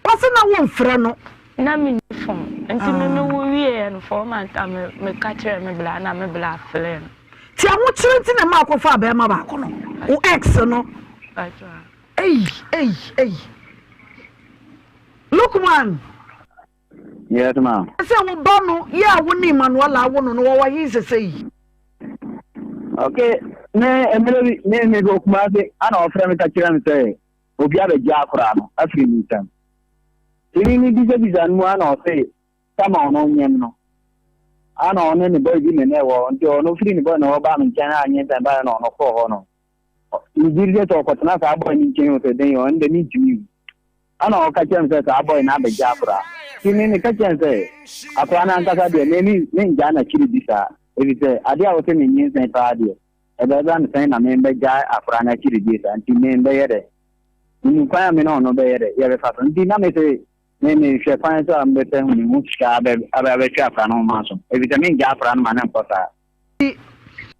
ɔse na wo mfrɛ no. Na me nni phone nti me me wo wieɛ no 4 months a me me ka kyerɛ me bla na me bla frɛ no. Ti ahokyere nti na ɛma akɔfaa bɛrima baako no wo ex no. Ei ei ei. Lukman. Yes ma. Sɛ wo ba no yɛ a wo ne Emmanuella awo no no wɔwɔ he sesei? Okay, me mmerɛ bi me me kɔ Kumasi ana ɔfrɛ me ka kyerɛ me sɛ obi abɛgye akora no afiri me nsam. Nti me me bisabisa no mu ana ɔse sama ɔno nyem no ana ɔne ne boy bi ne ne wɔ nti ɔno firi ne boy na ɔbaa me nkyɛn a nyinsɛn baeɛ na ɔno kɔɔ hɔ no. Megye di sɛ sɛ ɔkɔtena saa boy no nkyɛn o sɛ dɛn o ɛno deɛ mentumi nhu. Ɛna ɔka kyerɛɛ me sɛ saa boy no abɛgye akora. Nti me meka kyerɛɛ no sɛ akora no ankasa deɛ me me mengyaa n'akyiri di saa. Efisɛ adeɛ a wose menyinsɛn paa deɛ, ɛbɛba no sɛn na membɛgyae akora no akyiri die saa? Nti membɛyɛ dɛ? Menim kwan a me ne ɔno bɛyɛ dɛ yɛbɛfa so. Nti na mese me mehwɛ kwan so a mebɛpɛ hu me ho sika abɛ abɛ abɛtwe akora no ho maso. Efisɛ mengyaa akora no ma no nkɔ saa.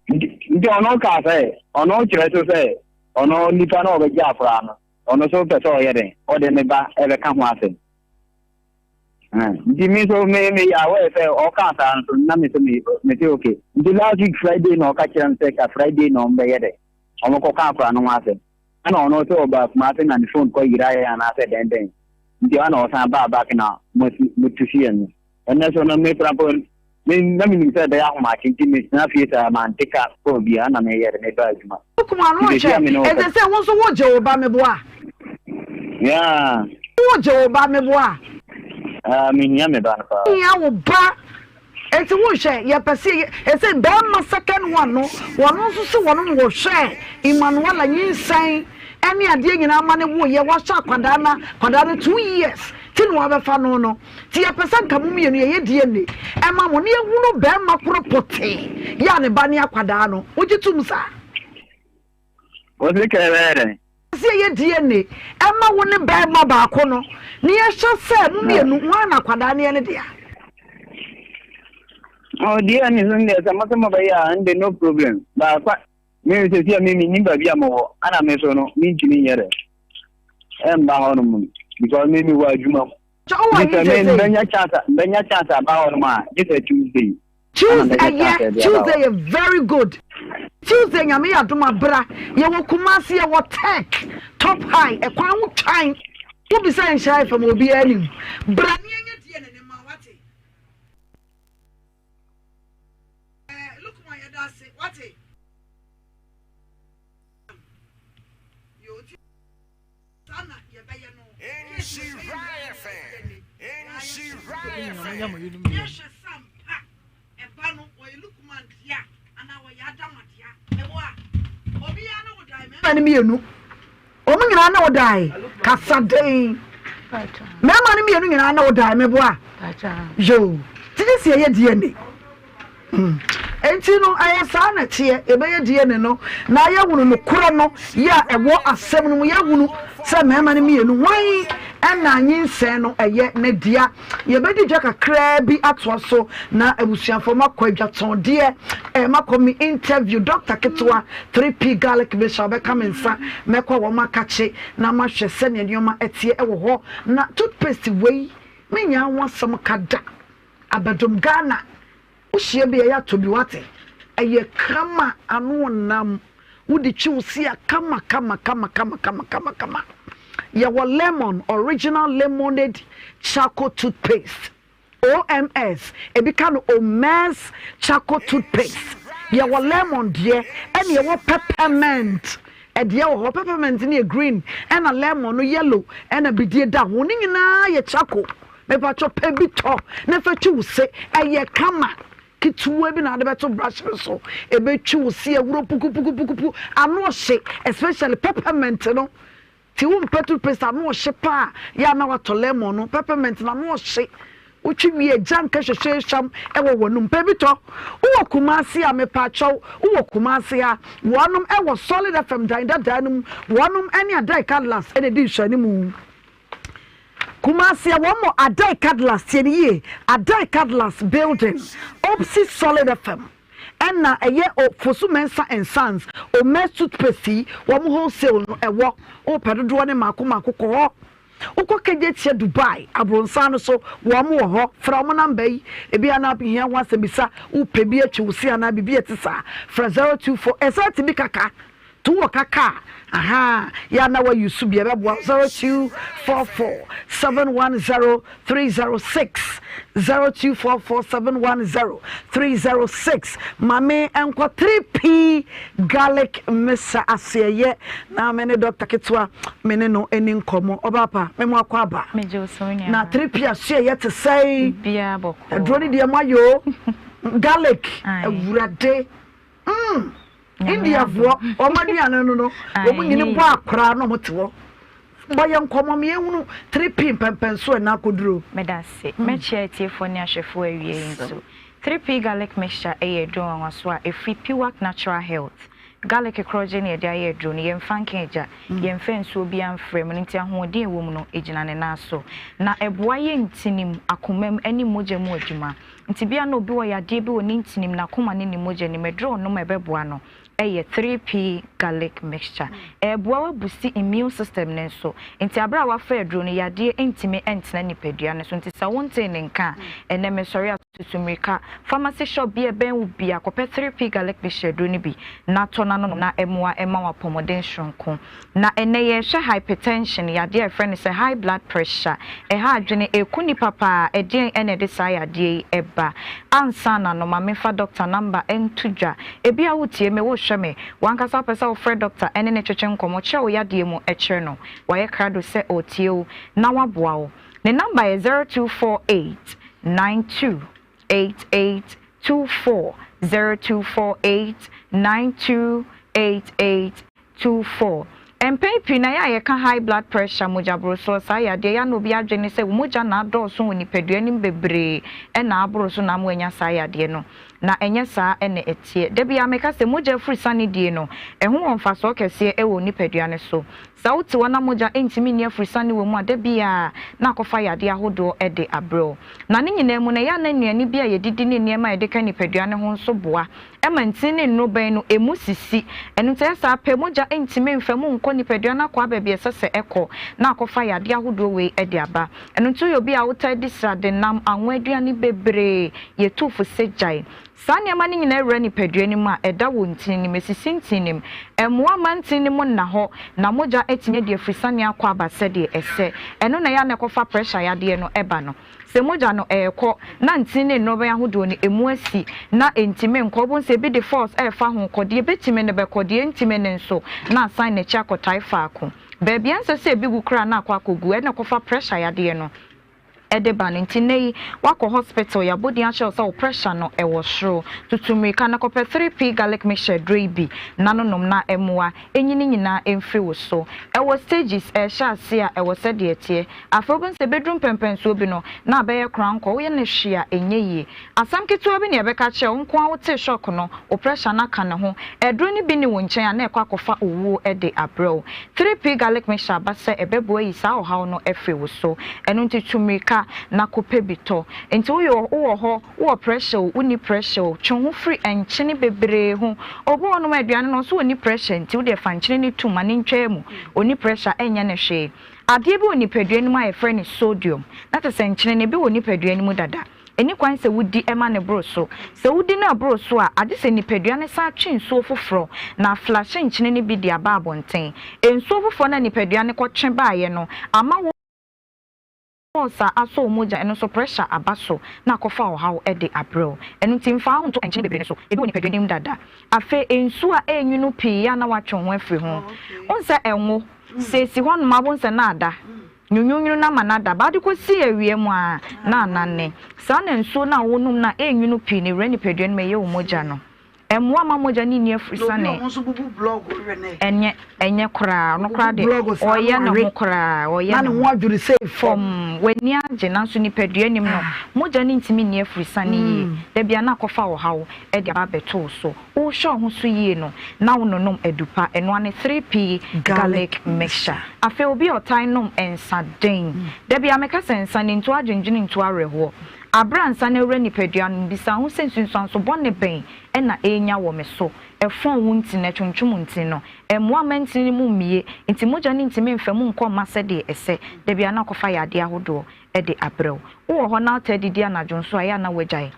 Nti ɔno kaa sɛ ɔno kyerɛ so sɛ ɔno nipa no a ɔbɛgye akora no Ɔno nso pɛ sɛ ɔyɛ dɛn? Ɔde ne ba bɛka ho asɛm. Nti me nso me me yɛ aware sɛ ɔkaa saa nso na me nso me me se okay. Nti last week Friday na ɔka kyerɛ me sɛ ka Friday na ɔmo bɛyɛ dɛ ɔmo kɔka akora no ho asɛm. Ɛna ɔno sɛ ɔbaa Kumasi na ne phone kɔ yeraeɛ anaasɛ dɛn dɛn nti ɛna ɔsan baa back na mo si mo tu si ɛno. Ɛnɛ so no me koraa mpo me na menim sɛ ɛbɛyɛ ahomakye nti metena fie saa mante ka kɔɔ biara na meyɛ de meba adwuma. Wokum ano hwɛ ɛsɛ sɛ wo nso wogye wo ba meboa. Yeah. Wogye wo ba meboa. Ah, mehia me ba no paa. Hia wo ba. Enti wohwɛ yɛpɛ sɛ ɛsɛ bɛrima second one no wɔn nso so wɔn wɔhwɛ Emmanuela nyinsɛn ɛne adeɛ nyinaa ma ne woyɛ wahyɛ akwadaa na akwadaa no 2 years ti na wabɛfa no no. Nti yɛpɛ sɛ nka mo mmienu yɛyɛ DNA ɛma mo na yɛhunu barima koro pɔtee yɛ a ne ba ne akwadaa no. Wogye tom saa? Wɔse kɛ bɛyɛ dɛn? Sɛ yɛyɛ DNA ɛma wo ne barima baako no na yɛhwɛ sɛ mo mmienu hwan na akwadaa no yɛ ne dea. Oh, DNA so deɛ sɛ mo sɛ mobɛyɛ a ɛnde no problem. Baakwa me sɛsi a me mennim baabi a mowɔ ana me so no mentumi nyɛ dɛ ɛmba hɔ nom because me mewɔ adwuma mu. Kyɛ wowɔ he Gye sɛ me seesei? mbɛnya chance a mbɛnya chance aba hɔ nom a gye sɛ Tuesday. Ana Tuesday mbɛnya chance ɛyɛ ɛde aba Tuesday hɔ. yɛ very good. Tuesday Nyame yɛ adom a bra. Yɛwɔ Kumasi yɛwɔ Tech top high ɛkwan ho twan. Wobisa Nhyira FM obiara nim. Bra ne yɛnyɛ DNA no ma wate. Eh, Lukman yɛda ase wate. Yo, Saa na yɛbɛyɛ no. Nhyira FM. Nhyira FM. Yɛhwɛ sɛ ampa ɛba no wɔyɛ Lukman dea anaa wɔyɛ Adama dea. Meboa? Mmarima no mmienu, wɔn nyinaa ne wo dae. Kasa den. Mmarima no mmienu nyinaa ne wo dae, meboa. Yoo, titi si ɛyɛ DNA. Hmm. Enti no, ɛyɛ saa na ɛteɛ. Yɛbɛyɛ DNA no na yɛahunu nokorɛ no yɛ a ɛwɔ asɛm no mu. Yɛahunu sɛ mmarima no mmienu, hwan ɛna nyinsɛn no ɛyɛ ne dea. Yɛbɛdi dwa kakraa bi atoa so na abusuafoɔ makɔ adwatɔndeɛ eh, makɔ me interview doctor ketewa 3P garlic mixture ɔbɛka me nsa mɛkɔ wɔn akakye na mahwɛ sɛdeɛ nneɛma ɛteɛ ɛwɔ hɔ na toothpaste wei menyaa ho asɛm ka da abɛdom Ghana Wohyia bi a ɛyɛ atɔ bi wate. Ɛyɛ kama ano ɔnam. Wode twi wo se a kama kama kama kama kama kama kama. Yɛwɔ lemon original lemonade charcoal toothpaste. OMS ebi ka no Omez charcoal toothpaste. Yɛwɔ lemon deɛ ɛna yɛwɔ peppermint ɛdeɛ wɔ hɔ. Peppermint no yɛ green ɛna lemon no yellow ɛna bidie da ho. Ne nyinaa yɛ charcoal. Mepakyɛw pɛ bi tɔ na fa twi wo se. Ɛyɛ kama. Ketewa bi na ade bɛto brush no so. Ebetwi wo se awuro pukupukupukupu. Ano ɔhye, especially peppermint no. Ti wo mpɛ toothpaste ano ɔhye paa yɛ a na watɔ lemon no. Peppermint no ano ɔhye. Wotwi wie a gya nka hwehwɛ hwam wɔ w'anum. Pɛ bi tɔ. Wowɔ Kumasi a mepakyɛw wowɔ Kumasi ha. Wɔnom wɔ Solid FM dan dadaa no mu. Wɔnom ne Adai Cadillacs na edi nhwɛanimu. Kumasi a wɔn wɔ Adai Cadillacs tie no yie Adai Cadillacs building opposite Solid FM ɛna ɛyɛ o Fosu Mensah and Sons Omes toothpaste yi wɔn wholesale no ɛwɔ wopɛ dodoɔ ne mako mako kɔ hɔ wokɔ Kejetia Dubai abronsan no so wɔn wɔ hɔ frɛ wɔn namba yi ebi ana hia ho asɛm bisa wopɛ bi atwi wo se anaa biribi a ɛte saa frɛ 024 ɛsɛ tumi kaka To wɔ kaka a ahaa yɛ a na wa use bi ɛbɛboa 0244 710 306 0244 710 306 Mame nkɔ 3P garlic mesa aseɛyɛ na me ne doctor ketewa me ne no ɛni nkɔmɔ ɔbaa pa me mo akɔ aba na 3P aseɛyɛ te sɛn aduro ne deɛ mo ayɛ o garlic awurade mm. Indiafoɔ wɔn aduane no no wɔn nyini bɔ akora na wɔn te hɔ bɔ yɛn nkɔmɔ mi ehunu 3P mpɛmpɛnso ɛna akoduro. Medase. Mɛkyia atiefoɔ ne ahwɛfoɔ awie yi nso. 3P garlic mixture yɛ aduro nwanwasoɔ a ɛfiri Piwak Natural Health. Garlic korɔgye na yɛde ayɛ aduro no, yɛmfa nka egya, yɛmfa nsuo biara mfra mu, no nti ahoɔden a ɛwɔ mu no gyina ne nan so. Na ɛboa yɛn ntinim, akomam ne mogya mu adwuma. Nti bia na obi wɔ yadeɛ bi wɔ ne ntinim, n'akoma ne ne mogya nim, aduro a ɔnom a ɛbɛboa no yɛ 3P garlic mixture. Ɛɛboa wo abusti immune system no nso. Nti aberɛ a wafa aduro no, yadeɛ ntumi ntena nipadua no so. Nti sɛ wontee ne nka a, ɛnnɛ mesɔre a tutu mmirika pharmacy shop bi a ɛbɛn wo bia kɔpɛ 3P garlic mixture aduro no bi na tɔ na nom na ɛmmoa mma wo apɔmuden soronko. Na ɛnnɛ yɛrehwɛ hypertension, yadeɛ a yɛfrɛ no sɛ high blood pressure. Ɛha adwene, ɛku nnipa paa. Ɛdeɛn na ɛde saa yadeɛ yi ba? Ansa na no, ma memfa doctor number nto dwa. Ebia woretie me, worehwɛ me, w'ankasa wopɛ sɛ wofrɛ doctor ne no twetwe nkɔmmɔ, kyerɛ wo yadeɛ mu kyerɛ no. Wayɛ krado sɛ ɔretie wo na waboa wo. Ne number yɛ 0248 92 88 24, 0248 92 88 24. Mpɛn pii no, ɛyɛ a yɛka high blood pressure, mogyaborosoɔ, saa yadeɛ yi a na obi adwene ne sɛ wo mogya na adɔɔso wɔ nipadua no mu bebree na aboro so na ama wanya saa yadeɛ no. Na ɛnyɛ saa na ɛteɛ. Da biara meka sɛ mogya afurusane die no, ɛho wɔ mfasoɔ kɛseɛ wɔ wo nipadua no so. Sɛ wote hɔ na mogya ntumi nni afurusane wɔ mu a, da biara na akɔfa yadeɛ ahodoɔ de abrɛ wo. Na ne nyinaa mu no, ɛyɛ a na nnuane bi a yɛdidi ne nneɛma a yɛde ka nipadua no ho nso boa ma ntini ne nnorobɛn no emu sisi. Ɛno nti ɛyɛ saa pɛ, mogya ntumi mfa mu nkɔ nipadua no akwaa baabi a ɛsɛ sɛ ɛkɔ na akɔfa yadeɛ ahodoɔ wei de aba. Ɛno nti woyɛ obi a wotaa di srade, nam, anwa aduane bebree, yɛtu fo sɛ gyae. Saa nneɛma no nyinaa wura nipadua no mu a, ɛda wɔ ntini no mu, ɛsisi ntini no mu. Ɛmmoa mma ntini no mu nna hɔ na mogya atumi adi afrisane akɔ aba sɛdeɛ ɛsɛ. Ɛno na ɛyɛ a na ɛkɔfa pressure yadeɛ no ba no. Sɛ mogya no ɛrekɔ na ntini ne nnorobɛn ahodoɔ no ɛmu asi na ɛntumi nkɔ, wobɛhu sɛ ebi de force ɛrefa ho kɔ, deɛ ɛbɛtumi no bɛkɔ, deɛ ɛntumi no nso na asan n'akyi akɔtae faako. Baabi a ɛnsɛ sɛ ebi gu koraa na akɔ akɔgu, ɛna ɛkɔfa pressure yadeɛ no. de ba no. Nti nnɛ yi, woakɔ hospital, yɛabɔ din akyerɛ wo sɛ wo pressure no wɔ soro. Tutu mmirika na kɔpɛ 3P garlic mixture aduro yi bi na no nom na mmoa nyi ne nyinaa mfiri wo so. Ɛwɔ stages, ɛrehyɛ aseɛ a, ɛwɔ sɛdeɛ ɛteɛ. Afei wobɛhu sɛ ɛbɛduru mpɛnpɛnsoɔ bi no, na abɛyɛ korankɔ, woyɛ no hwee a ɛnyɛ yie. Asɛm ketewa bi na yɛbɛka akyerɛ wo, wo nko ara wotee shock no, wo pressure no aka ne ho. Aduro no bi nni wo nkyɛn a na ɛkɔ akɔfa owuo de abrɛ wo. 3P garlic mixture aba sɛ ɛbɛboa ayi saa ɔhaw no afiri wo so. Ɛno nti tu mmirika na kɔpɛ bi tɔ. Nti woyɛ wowɔ hɔ, wowɔ pressure o, wonni pressure o, twe wo ho firi nkyene bebree ho. Obi wɔ hɔnom a aduane no ɔse ɔnni pressure nti wodeɛ fa nkyene no tom ma no ntwaa mu. Ɔnni pressure ɛnyɛ no hwee. Adeɛ bi wɔ nipadua no mu a yɛfrɛ no sodium, na kyerɛ sɛ nkyene no ebi wɔ nipadua no mu dada. Ɛnni kwan sɛ wodi ma no boro so. Sɛ wodi no boro so a, agye sɛ nipadua no san twe nsuo foforɔ na aflashe nkyene no bi de aba abɔnten. Nsuo foforɔ no a nipadua no kɔtwe baeɛ no ama wo sa asɔ wo mogya, ɛno nso pressure aba so na akɔfa ɔhaw de abrɛ wo. Ɛno nti mfa wo ho nto nkyene bebree no so, ebi wɔ nipadua no mu dada. Afei nsuo a ɛrenwunu pii a na woatwe wo ho afiri ho. Wohu sɛ ɛnwo, sɛ ɛsi hɔnom a wobɛhu sɛ na ada. Nwunwunwunu no ama no ada, ba de kɔsi awia mu ara na anane. Saa na nsuo no a wonom no a ɛrenwunu pii no wura nipadua no mu, ɛyɛ wo mogya no. Ɛmmoa mma mogya no nni afurusiane. Ɛnyɛ, ɛnyɛ koraa. Ɔno koraa deɛ, ɔreyɛ ne ho koraa, ɔreyɛ ne ho. Fam, w'ani agye, nanso nipadua nim no, mogya no ntumi nni afurusiane yie. Da biara na akɔfa ɔhaw de aba abɛto wo so. Wohwɛ wo ho so yie no, na wononom adu pa. Ɛno ara ne 3P Garlic Mixture. Afei obi a ɔtae nom nsa den. Da biara meka sɛ nsa no ntu adwendwene ntu awerɛhoɔ. Aberɛ a nsa no awura nipadua no mu, bisa wo ho sɛ nsunsuanso bɔne bɛn na ɛrenya wɔ me so? Ɛfɔn wo ntini, ɛtwontwom ntini no. Ɛmmoa mma ntini no mu mmue, nti mogya no ntumi mfa mu nkɔ mma sɛdeɛ ɛsɛ. Da biara na akɔfa yadeɛ ahodoɔ de abrɛ wo. Wowɔ hɔ na wotaa didi anadwo nso a, ɛyɛ a na woagyae.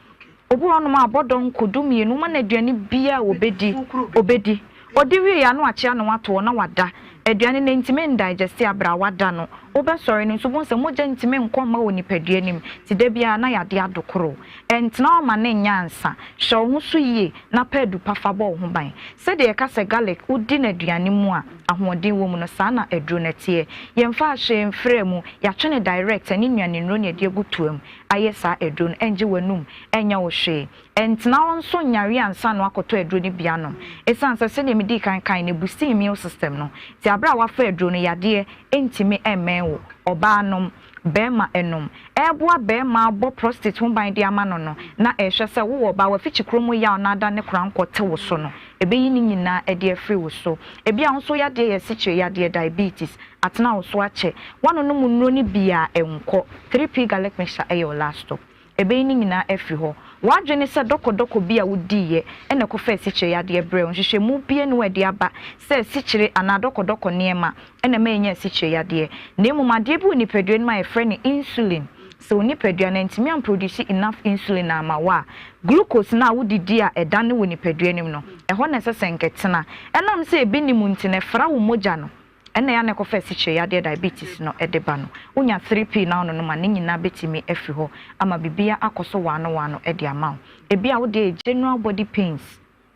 Obi wɔ hɔnom a, ɔbɔ dɔnko dumienu, woma no aduane biara a ɔbɛdi, ɔbɛdi. Ɔdi wie a, na wakyea ne ho ato hɔ na wada. Aduane no ntumi ndaegyɛste aberɛ a wada no. Wobɛsɔre no nso, wobɛhu sɛ mogya ntumi nkɔ mma wɔ nipadua no mu, nti da biara na yadeɛ adokoro wo. Ɛntena hɔ ma no nyɛ ansa. Hyɛ wo ho so yie na pɛ adu pa fa bɔ wo ho ban. Sɛdeɛ yɛka sɛ garlic wodi no aduane mu a ahoɔden wɔ mu no, saa na aduro no teɛ. Yɛmfaa hwee mfraa mu, yɛatwe no direct, ɛne nnuanennuro na yɛde agu toa mu. ayɛ saa aduro no, ɛngye w'anum, ɛnyɛ wo hwee. Ɛntena hɔ nso nyare ansa na woakɔtɔ aduro no bi anom. Ɛsiane sɛ sɛdeɛ medii kan kae no, ɛbusti immune system no, nti aberɛ a woafa aduro no, yadeɛ ntumi mmɛn wo. Ɔbaa nom, barima nom. Ɛreboa barima abɔ prostate ho ban de ama no no, na ɛrehwɛ sɛ wowɔ ɔbaa, w'afikyikuro mu yaw na ada ne korankɔ te wo so no, ɛbɛyi ne nyinaa de afiri wo so. Ebia wo nso wo yadeɛ yɛ asikyire yadeɛ, diabetes, Atena wo so akyɛ. Woanonom nnuro no bi a ɛnkɔ. 3P Garlic Mixture yɛ wo last stop. Ɛbɛyi ne nyinaa afiri hɔ. W'adwene ne sɛ dɔkɔdɔkɔ bi a wodiiɛ na ɛkɔfa asikyire yadeɛ brɛɛ wo. Nhwehwɛmu biara nni hɔ a ɛde aba sɛ asikyire anaa dɔkɔdɔkɔ nneɛma na ɛma yɛnya asikyire yadeɛ. Na mmom adeɛ bi wɔ nipadua no mu a yɛfrɛ no insulin. Sɛ wo nipadua no antumi amproduce enough insulin amma wo a, glucose no a wodidi a ɛdane wɔ nipadua no mu no, ɛhɔ na ɛsɛ sɛ nka ɛtena. Ɛnam sɛ ebi nni mu nti no, ɛfra wo mogya no. Ɛna ɛyɛ a na ɛkɔfa asikyire yadeɛ, diabetes, no de ba no. Wonya 3P na wononom a, ne nyinaa bɛtumi afiri hɔ ama biribiara akɔ so waano waano de ama wo. Ebia wo deɛ yɛ general body pains,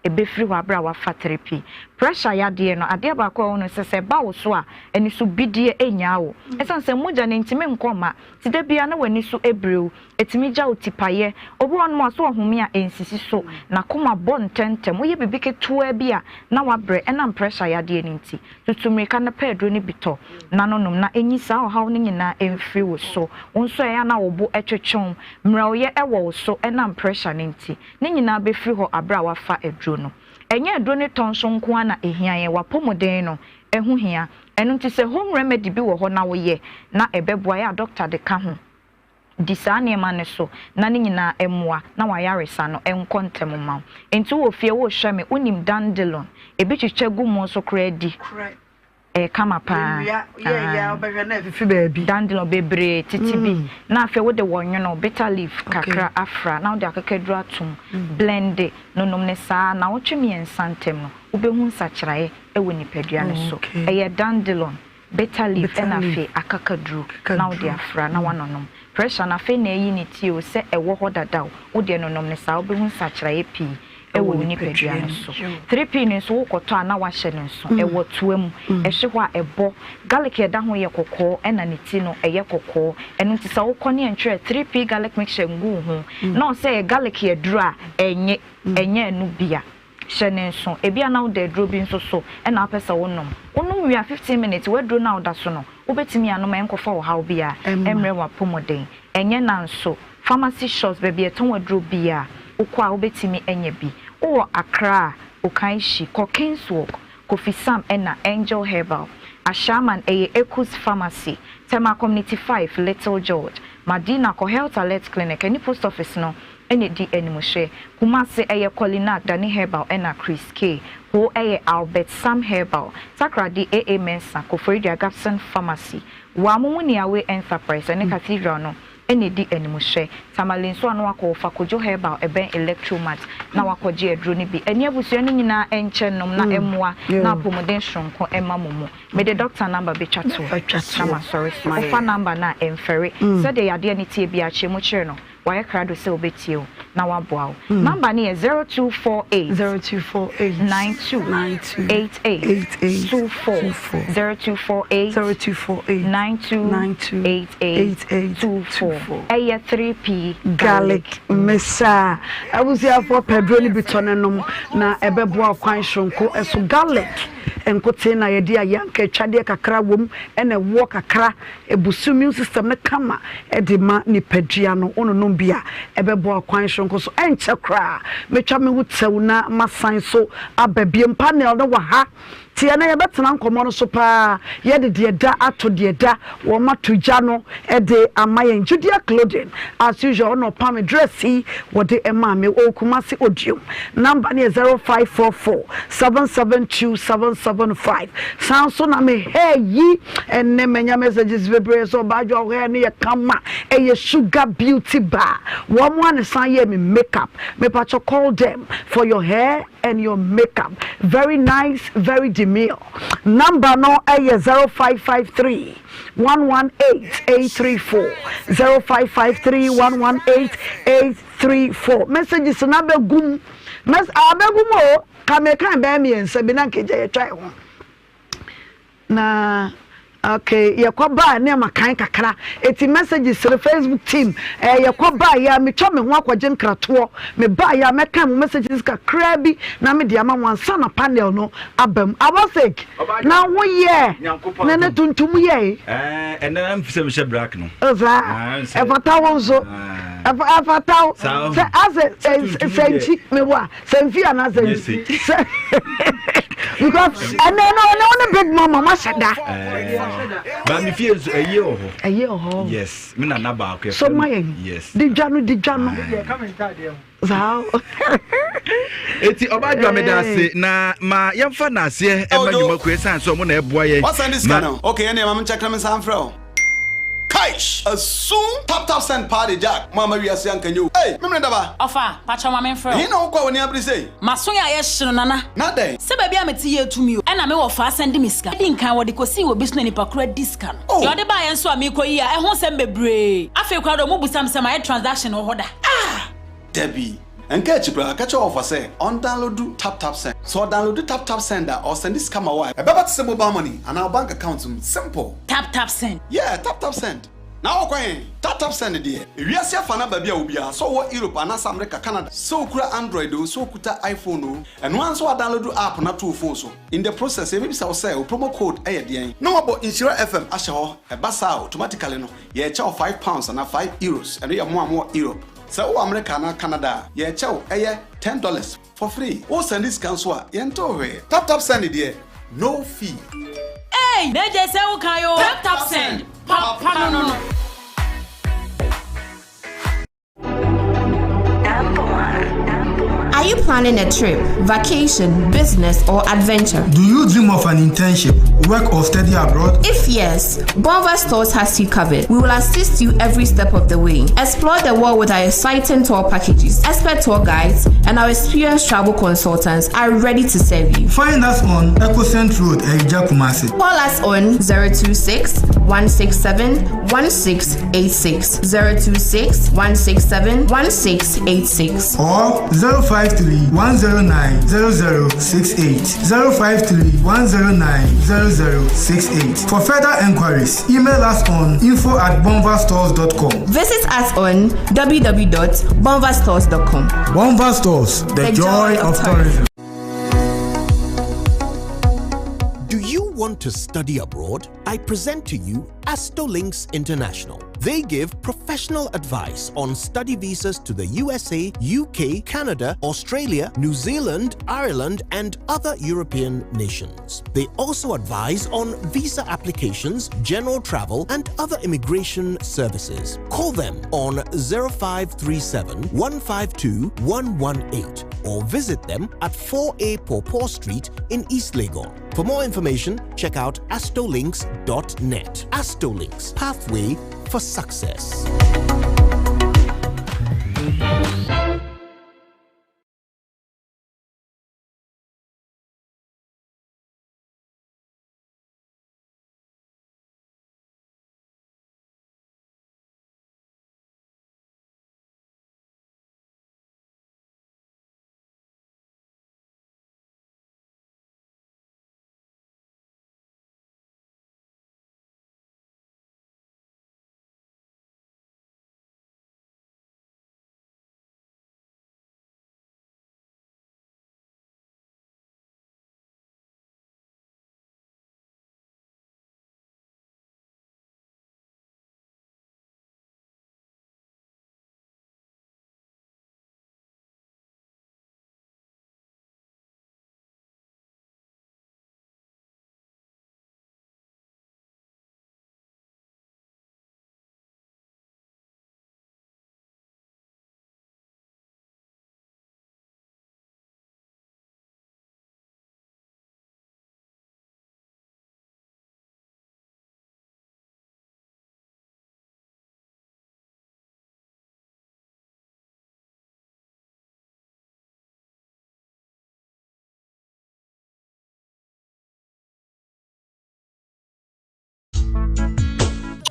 ɛbɛfiri hɔ aberɛ a woafa 3P. Pressure yadeɛ no, adeɛ baako a ɛwɔ ho ne sɛ, sɛ ɛba wo so a, anisobidie nnyaa wo. Ɛsiane sɛ mogya no ntumi nkɔ mma, nti da biara na w'ani so biri wo. Ɛtumi gya wo tipaeɛ. Obi wɔ hɔnom a, ɔsɛ ɔhome a, ɛnsisi so. N'akoma bɔ ntɛmntɛm. Woyɛ biribi ketewaa bi a, na wabrɛ ɛnam pressure yadeɛ no nti. Tutu mmirika na pɛ aduro no bi tɔ na no nom na ɛnyi saa ɔhaw no nyinaa mfiri wo so. Wo nso a ɛyɛ a na wo bo twetwe wo, mmerɛwyɛ wɔ wo so ɛnam pressure no nti, ne nyinaa bɛfiri hɔ aberɛ a woafa aduro no. Ɛnyɛ aduro no tɔ nso nko ara na ɛhia yɛn, w'apɔmuden no ho hia. Ɛno nti sɛ home remedy bi wɔ hɔ na woyɛ na ɛbɛboa, ɛyɛ a doctor de ka ho. Di saa nneɛma no so na ne nyinaa mmoa na w'ayaresa no nkɔ ntɛm mma wo. Enti wowɔ fie worehwɛ me, wonim dandelion, ebi twitwa gu mo so koraa di. Ɛyɛ kama paa. Aane. Dandelion bebree tete bi na afei wode wɔnwono, bitter leaf, kakra afra na wode akakaduru atom, blende no nom no saa nnawɔtwe mmiɛnsa ntam no wobɛhu nsakyeraeɛ wɔ nipadua no so. Ɛyɛ dandelion. Bitter leaf ɛna afei akakaduru na wode afra na wanonom. Pressure no afei na ayi ne ti o, sɛ ɛwɔ hɔ dada o, wodeɛ nonom no saa wobɛhu nsakyeraeɛ pii. wɔ wo nipadua no so. 3P no nso wokɔtɔ a na woahyɛ no nso. Ɛwɔ toa mu. Ɛhye hɔ a ɛbɔ. Garlic a ɛda ho yɛ kɔkɔɔ ɛna ne ti no ɛyɛ kɔkɔɔ. Ɛno nti sɛ wokɔ ne ɛntwerɛ 3P garlic mixture ngu wo ho na ɔsɛ ɛyɛ garlic aduro a, ɛnnye. Ɛnyɛ ɛno bia. Hyɛ no nso. Ebia na woda aduro bi nso so ɛna wopɛ sɛ wonom. Wonom wie a 15 minutes w'aduro no a woda so no wobɛtumi anom a ɛnkɔfa ɔhaw biara ɛmmrɛ w'apɔmuden. Ɛnyɛ nanso, pharmacy shops, baabi a yɛtɔn aduro biara, wokɔ a wobɛtumi anya bi. Wowɔ Accra a, Okaishie, kɔ Kingswalk, Kofi Sam ɛna Angel Herbal. Ashaiman, ɛyɛ Ekus Pharmacy. Tema Community 5, Little George. Madina, kɔ Health Alert Clinic ɛne Post Office no na ɛdi animhwɛ. Kumasi, ɛyɛ Kolinak, Dani Herbal ɛna Chris K. Ho ɛyɛ Albert Sam Herbal. Takoradi, AA Mensah, Koforidua Gabson Pharmacy. Wa mo mu nea we Enterprise ɛne Cathedral no na ɛdi animhwɛ. Tamale nso a na wakɔ wɔfa Kojo Herbal ɛbɛn Electromat na wakɔ gye aduro no bi. Ɛne abusua no nyinaa nkyɛ nnom na ɛmmoa na apɔmuden soronko ɛma mo mu. Mede doctor number bɛtwa toɔ na masɔre so. Wofa number no a ɛmfɛre. Sɛdeɛ yadeɛ no teɛ biara kyerɛ mu kyerɛ no. Wayɛ krado sɛ obetie wo na waboa wo. Number no yɛ 0248 0248 92 92 88 88 24 24 0248 0248 92 92 88 88 24 24. Ɛyɛ 3P Garlic mesa abusuafoɔ pɛduro no bi tɔ no nom na ɛbɛboa kwan soronko so. Garlic nkotee na yɛde ayɛ anka atwadeɛ kakra wom ɛna ɛwoɔ kakra Ebusu immune system no kama de ma nipadua no. Wononom bi a, ɛbɛboa ɔkwan soronko so. Ɛnkyɛ koraa, mɛtwa me ho tɛw na masan so aba biom. Panel no wɔ ha. Nti ɛnnɛ yɛbɛtena nkɔmmɔ no so paa. Yɛde deɛ ɛda ato deɛ ɛda. Wɔato gya no de ama yɛn. Judea Clothing, as usual, ɔna ɔpam me dress yi wɔde maa me. Ɔwɔ Kumasi Odiom. Number no yɛ 0544 772 775. Saa nso na me hair yi ɛnɛ manya messages bebree sɛ ɔbaa adwoa wo hair no yɛ kama ɛyɛ sugar beauty bar wɔn a ne san yɛ me makeup mepakyɛ call them for your hair and your makeup very nice very demure number no ɛyɛ 0553 118 834 0553 118 834 messages na abɛgum mess abɛgum o. Ka mekan bɛyɛ mmiɛnsa bi na nka gya yɛtwa yɛ ho na okay yɛkɔ baa ne ama kan kakra eti messages no facebook team ɛɛ eh, yɛkɔ baa yɛ a metwa me ho akɔgye nkratoɔ me baa yɛ a mɛkan mo messages kakra bi na me de ama wɔn ansa na panel no aba mu abɔsek na ho yɛ na ne tuntum yɛ. Ɛɛ ɛnna na nfisɛ mi hyɛ black no. Ɔsaa ɛfata wo nso ɛfata wo sɛ asɛ sɛ nkyi meboa. Sɛ nfi anaa sɛ nsi. Sɛ because ɛnɛ no ɛnɛ wo ne big mama ma hyɛ da. Ba mi fie nso ɛyie wɔ hɔ. Ɛyie wɔ hɔ. Yes, mi nana baako yɛ. So ma yɛn. Yes. Di dwa no di dwa no. Saa. Eti ɔba adwa mi da ase na ma yɛmfa n'aseɛ ɛma nnwumakuo esan sɛ ɔmo na ɛboa yɛn. Wasan di sika no. Okay, ɛnna maame nkyɛn kra mi nsa nfrɛ o. Kaish! Asum! Tap tap send paa de Jack mo amma wiase anka nyɛ o Ei! Memene daba! Ɔfa, pakyɛw ma menfrɛ wo. Ɛhe na wokɔ a w'ani abere sei? M'aso yɛ ayɛ hye no Nana. Na dɛn? Sɛ baabi a mete yɛ tumi o. Ɛna me wɔfa asan di me sika. Edi nkan wɔde kosii wɔ bi so na nipa koro adi sika no. Oh! Deɛ ɔde baeɛ nso a meekɔ yi a ɛho nsɛm bebree. Afei koraa deɛ ɔmo busa me sɛ mayɛ transaction wɔ hɔ da. Ah! Dabi. Nka akyi koraa, ka kyerɛ wɔfa sɛ ɔndownloadu TapTapSend. Sɛ ɔdownloadu TapTapSend a, ɔresɛnde sika ma wo a, ɛbɛba te sɛ mobile money anaa wo bank account mu. Simple! TapTapSend. Yeah, TapTapSend. Na wokɔ he? TapTapSend deɛ, ewiase afa no aba bi a obiara, sɛ ɔwɔ Europe anaasɛ America, Canada, sɛ okura Android oo, sɛ okuta iPhone oo, ɛno ara nso woadownloadu app no ato wo phone so. In the process, yɛbɛbisa wo sɛ, wo promo code yɛ deɛn? Na wɔabɔ Nhyira FM ahyɛ hɔ. Ɛba saa a, automatically no, yɛrekyɛ wo £5 anaa €5. Ɛno yɛ mo a mowɔ Europe. Sɛ wowɔ Amerika anaa Canada a, yɛrekyɛ wo, ɛyɛ $10 for free. Wo sɛnde sika nso a, yɛntew hwee. Tap tap send deɛ, no fee. Eii na gye sɛ wo kan oo. Tap tap send, papa no no. Are you planning a trip, vacation, business, or adventure? Do you dream of an internship? Work or study abroad? If yes, Bonva Stores has you covered. We will assist you every step of the way. Explore the world with our exciting tour packages, expert tour guides, and our experienced travel consultants are ready to serve you. Find us on Ecocent Road, Eja Kumasi. Call us on 026 167 1686. 026 167 1686. Or 053 109 0068. 053 109 0068. For further enquiries, email us on info at bonvastores.com. Visit us on www.bonvastores.com. Bonva Stores, the, the joy, joy, of tourism. Do you want to study abroad? I present to you Astolinks International. They give professional advice on study visas to the USA, UK, Canada, Australia, New Zealand, Ireland, and other European nations. They also advise on visa applications, general travel, and other immigration services. Call them on 0537 152 118 or visit them at 4A Pawpaw Street in East Legon. For more information, check out astolinks.net. Astolinks, pathway for success.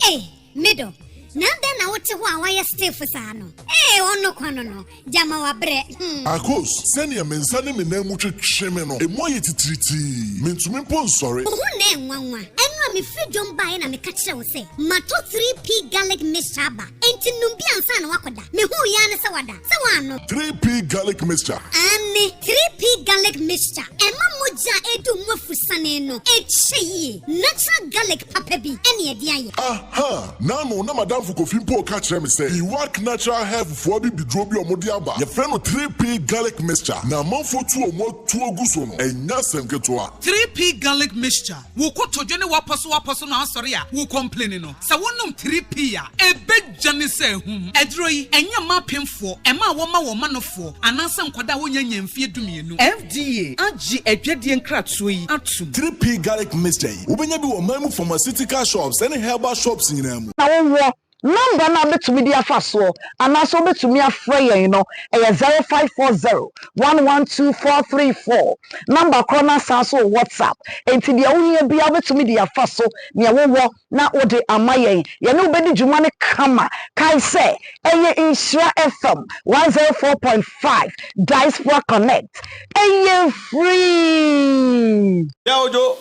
Ei, me dɔ, na adɛn na wote hɔ a woayɛ stiff saa no? Ee, ɔno kwa no no, gyama wabrɛ. Hmm. Akos, sɛnea me nsa ne me nan mu twetwe me no, emu ayɛ titiritii. Mintumi mpo nsɔre. Wo ho na ɛnwanwa. Ɛno a mefiri dwom baeɛ na meka kyerɛ wo sɛ, mato 3P garlic mixture aba. Enti nom bi ansa na woakɔda. Mehuu yi ara ne sɛ wada. Sɛ woannom. 3P garlic mixture. Aane, 3P garlic mixture. Ɛma mogya a ɛdu mu afusane no kyɛ yie. Natural garlic papa bi ne ɛde ayɛ. Aha! N'ano na m'adamfo Kofi mpo reka kyerɛ me sɛ Iwak Natural Health foɔ abibiduro bi a wɔde aba, yɛfrɛ no 3P garlic mixture na amanfoɔ tu wɔn atuo gu so no, ɛnyɛ asɛm ketewa. 3P garlic mixture. Wo kotodwe ne w'apɔsowapɔso no asɔre a wo complaini no, sɛ wonom 3P a, ɛbɛdwane sɛ ahum. Aduro yi, ɛnyɛ mma apemfoɔ, ɛma a wɔma wɔn manofoɔ, anaasɛ nkwadaa a wɔnnya nnya mfeɛ dumienu. FDA agye adwadie nkratoɔ yi atom. 3P Garlic Mixture yi, wobɛnya bi wɔ ɔman mu pharmaceutical shops ne herbal shops nyinaa mu. Na wowɔ Nɔmba no a wobɛtumi de afa soɔ anaasɛ wobɛtumi afrɛ yɛn no yɛ 0540 112 434. Nɔmba korɔ no asan nso wɔ WhatsApp, enti deɛ wohia biara wobɛtumi de afa so, deɛ wowɔ na wode ama yɛn. Yɛne wo bɛdi dwuma no kama. Kae sɛ, ɛyɛ Nhyira FM 104.5 Diaspora Connect. Ɛyɛ free! Yeah Ojo,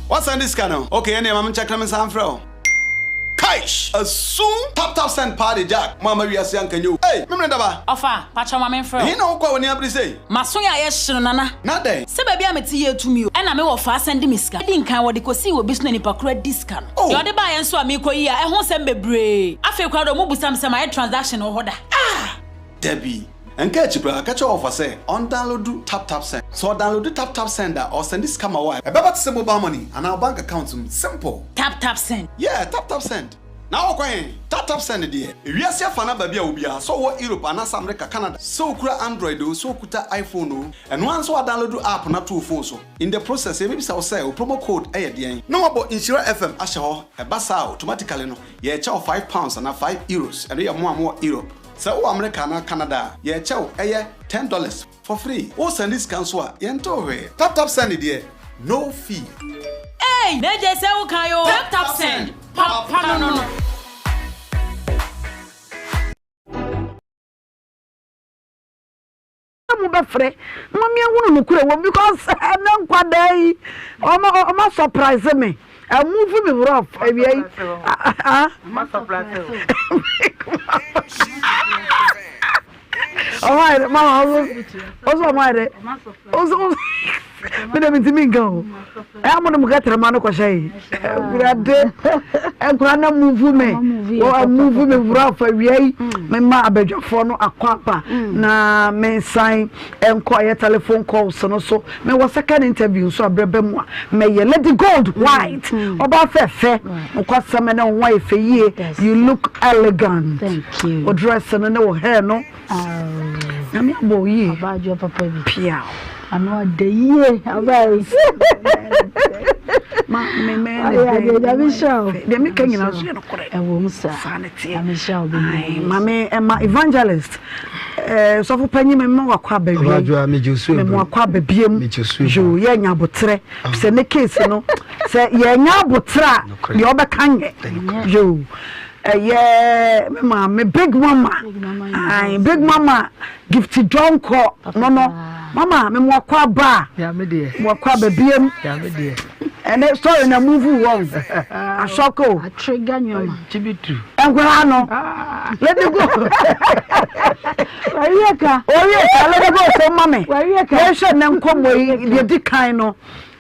woasɛnde sika no? Okay ɛneɛ ma menkyɛke na mensan mfrɛ wo. Kaish! Asum! Tap tap send paa de Jack mo amma wiase anka nyɛ o Ei! Memene daba! Ɔfa, pakyɛw ma menfrɛ wo. Ɛhe na wokɔ a w'ani abere sei? M'aso yɛ ayɛ hye no Nana. Na dɛn? Sɛ baabi a mete yɛ tumi o. Ɛna me wɔfaa sɛnde me sika. Edi nkan wɔde kosii wɔ bi so na nipa koro adi sika no. Oh! Deɛ ɔde baeɛ nso a meekɔ yi a ɛho nsɛm bebree. Afei koraa deɛ ɔmo busa me sɛ mayɛ transaction wɔ hɔ da. Ah! Dabi. Nka akyi koraa, ka kyerɛ wɔfa sɛ ɔndownloadu Tap Tap Send. Sɛ ɔdownloadu Tap Tap Send a, ɔresɛnde sika ma wo a, ɛbɛba te sɛ mobile money anaa wo bank account mu. Simple! Tap Tap Send. Yeah, Tap Tap Send. Na wokɔ he? Taptapsend deɛ, ewiase afa no aba bi a obiaa, sɛ ɔwɔ Europe anaasɛ America, Canada, sɛ okura Android o, sɛ okuta iPhone o, ɛno ara nso woadownload app no ato wo phone so. In the process, yɛbɛbisa wo sɛ wo promo code yɛ deɛn? Na wɔabɔ Nhyira FM ahyɛ hɔ, ɛba saa a, automatically no, yɛrekyɛ wo £5 anaa €5, ɛno yɛ mo a mowɔ Europe. Sɛ wowɔ America anaa Canada a, yɛrekyɛ wo ɛyɛ $10 for free. Wo sɛnde sika nso a, yɛntew hwee. Tap tap send deɛ, no fee. Eii na gye sɛ wo kan oo. Tap tap send, papa no no. Mo bɛfrɛ mo mi ehunu nokorɛ wɔ because ɛnɛ nkwadaa yi ɔmo ɔmo surprise me ɛmuvu me rough awia yi ah ɔmo ayɛ dɛ mama ɔso ɔso ɔmo ayɛ dɛ ɔso ɔso mi dɛ mi ti mi nka o ɛyà mo de mo kɛtɛrɛma no kɔhyɛ yi awurade nkura na muvu me wɔ muvu me wura afa wia yi me ma abadwafoɔ no akɔ aba na me nsan nkɔ ɛyɛ telephone calls no so me wɔ second interview nso abrɛ bɛ mu a mɛyɛ lady gold white ɔbaa fɛfɛ nkɔ asɛm ne ho ayɛ fɛ yie you look elegant o dress no ne wo hair no. Nyame abɔ wo yie. Ɔbaa adwoa papa bi. Piaw. Ano ɔdɛ yie ɔbaa yi. Ma me mɛ ne dɛ. Ɔyɛ Nyame hyira wo. Deɛ meka nyinaa nso yɛ nokorɛ. Ɛwɔ mu saa. Saa ne teɛ. Nyame hyira wo bebree. Ma me ɛma evangelist. Eh, sɔfo panyin me ma wakɔ aba wie. Ɔbaa adwoa me gye osu ebro. Me ma wakɔ aba biem. Me gye osu ebro. Yo yɛ nya abotrɛ. Sɛ ne case no sɛ yɛ nya abotrɛ a deɛ ɔbɛka nyɛ. Yo. Ɛyɛ me maame big mama ayi big mama gift dɔnkɔ no no mama me mu akɔ aba mu akɔ aba biem ɛnɛ story na move wɔn asɔko nkwadaa no lady go owie ka lady go so ma me yɛhwɛ ne nkɔmmɔ yi deɛ di kan no.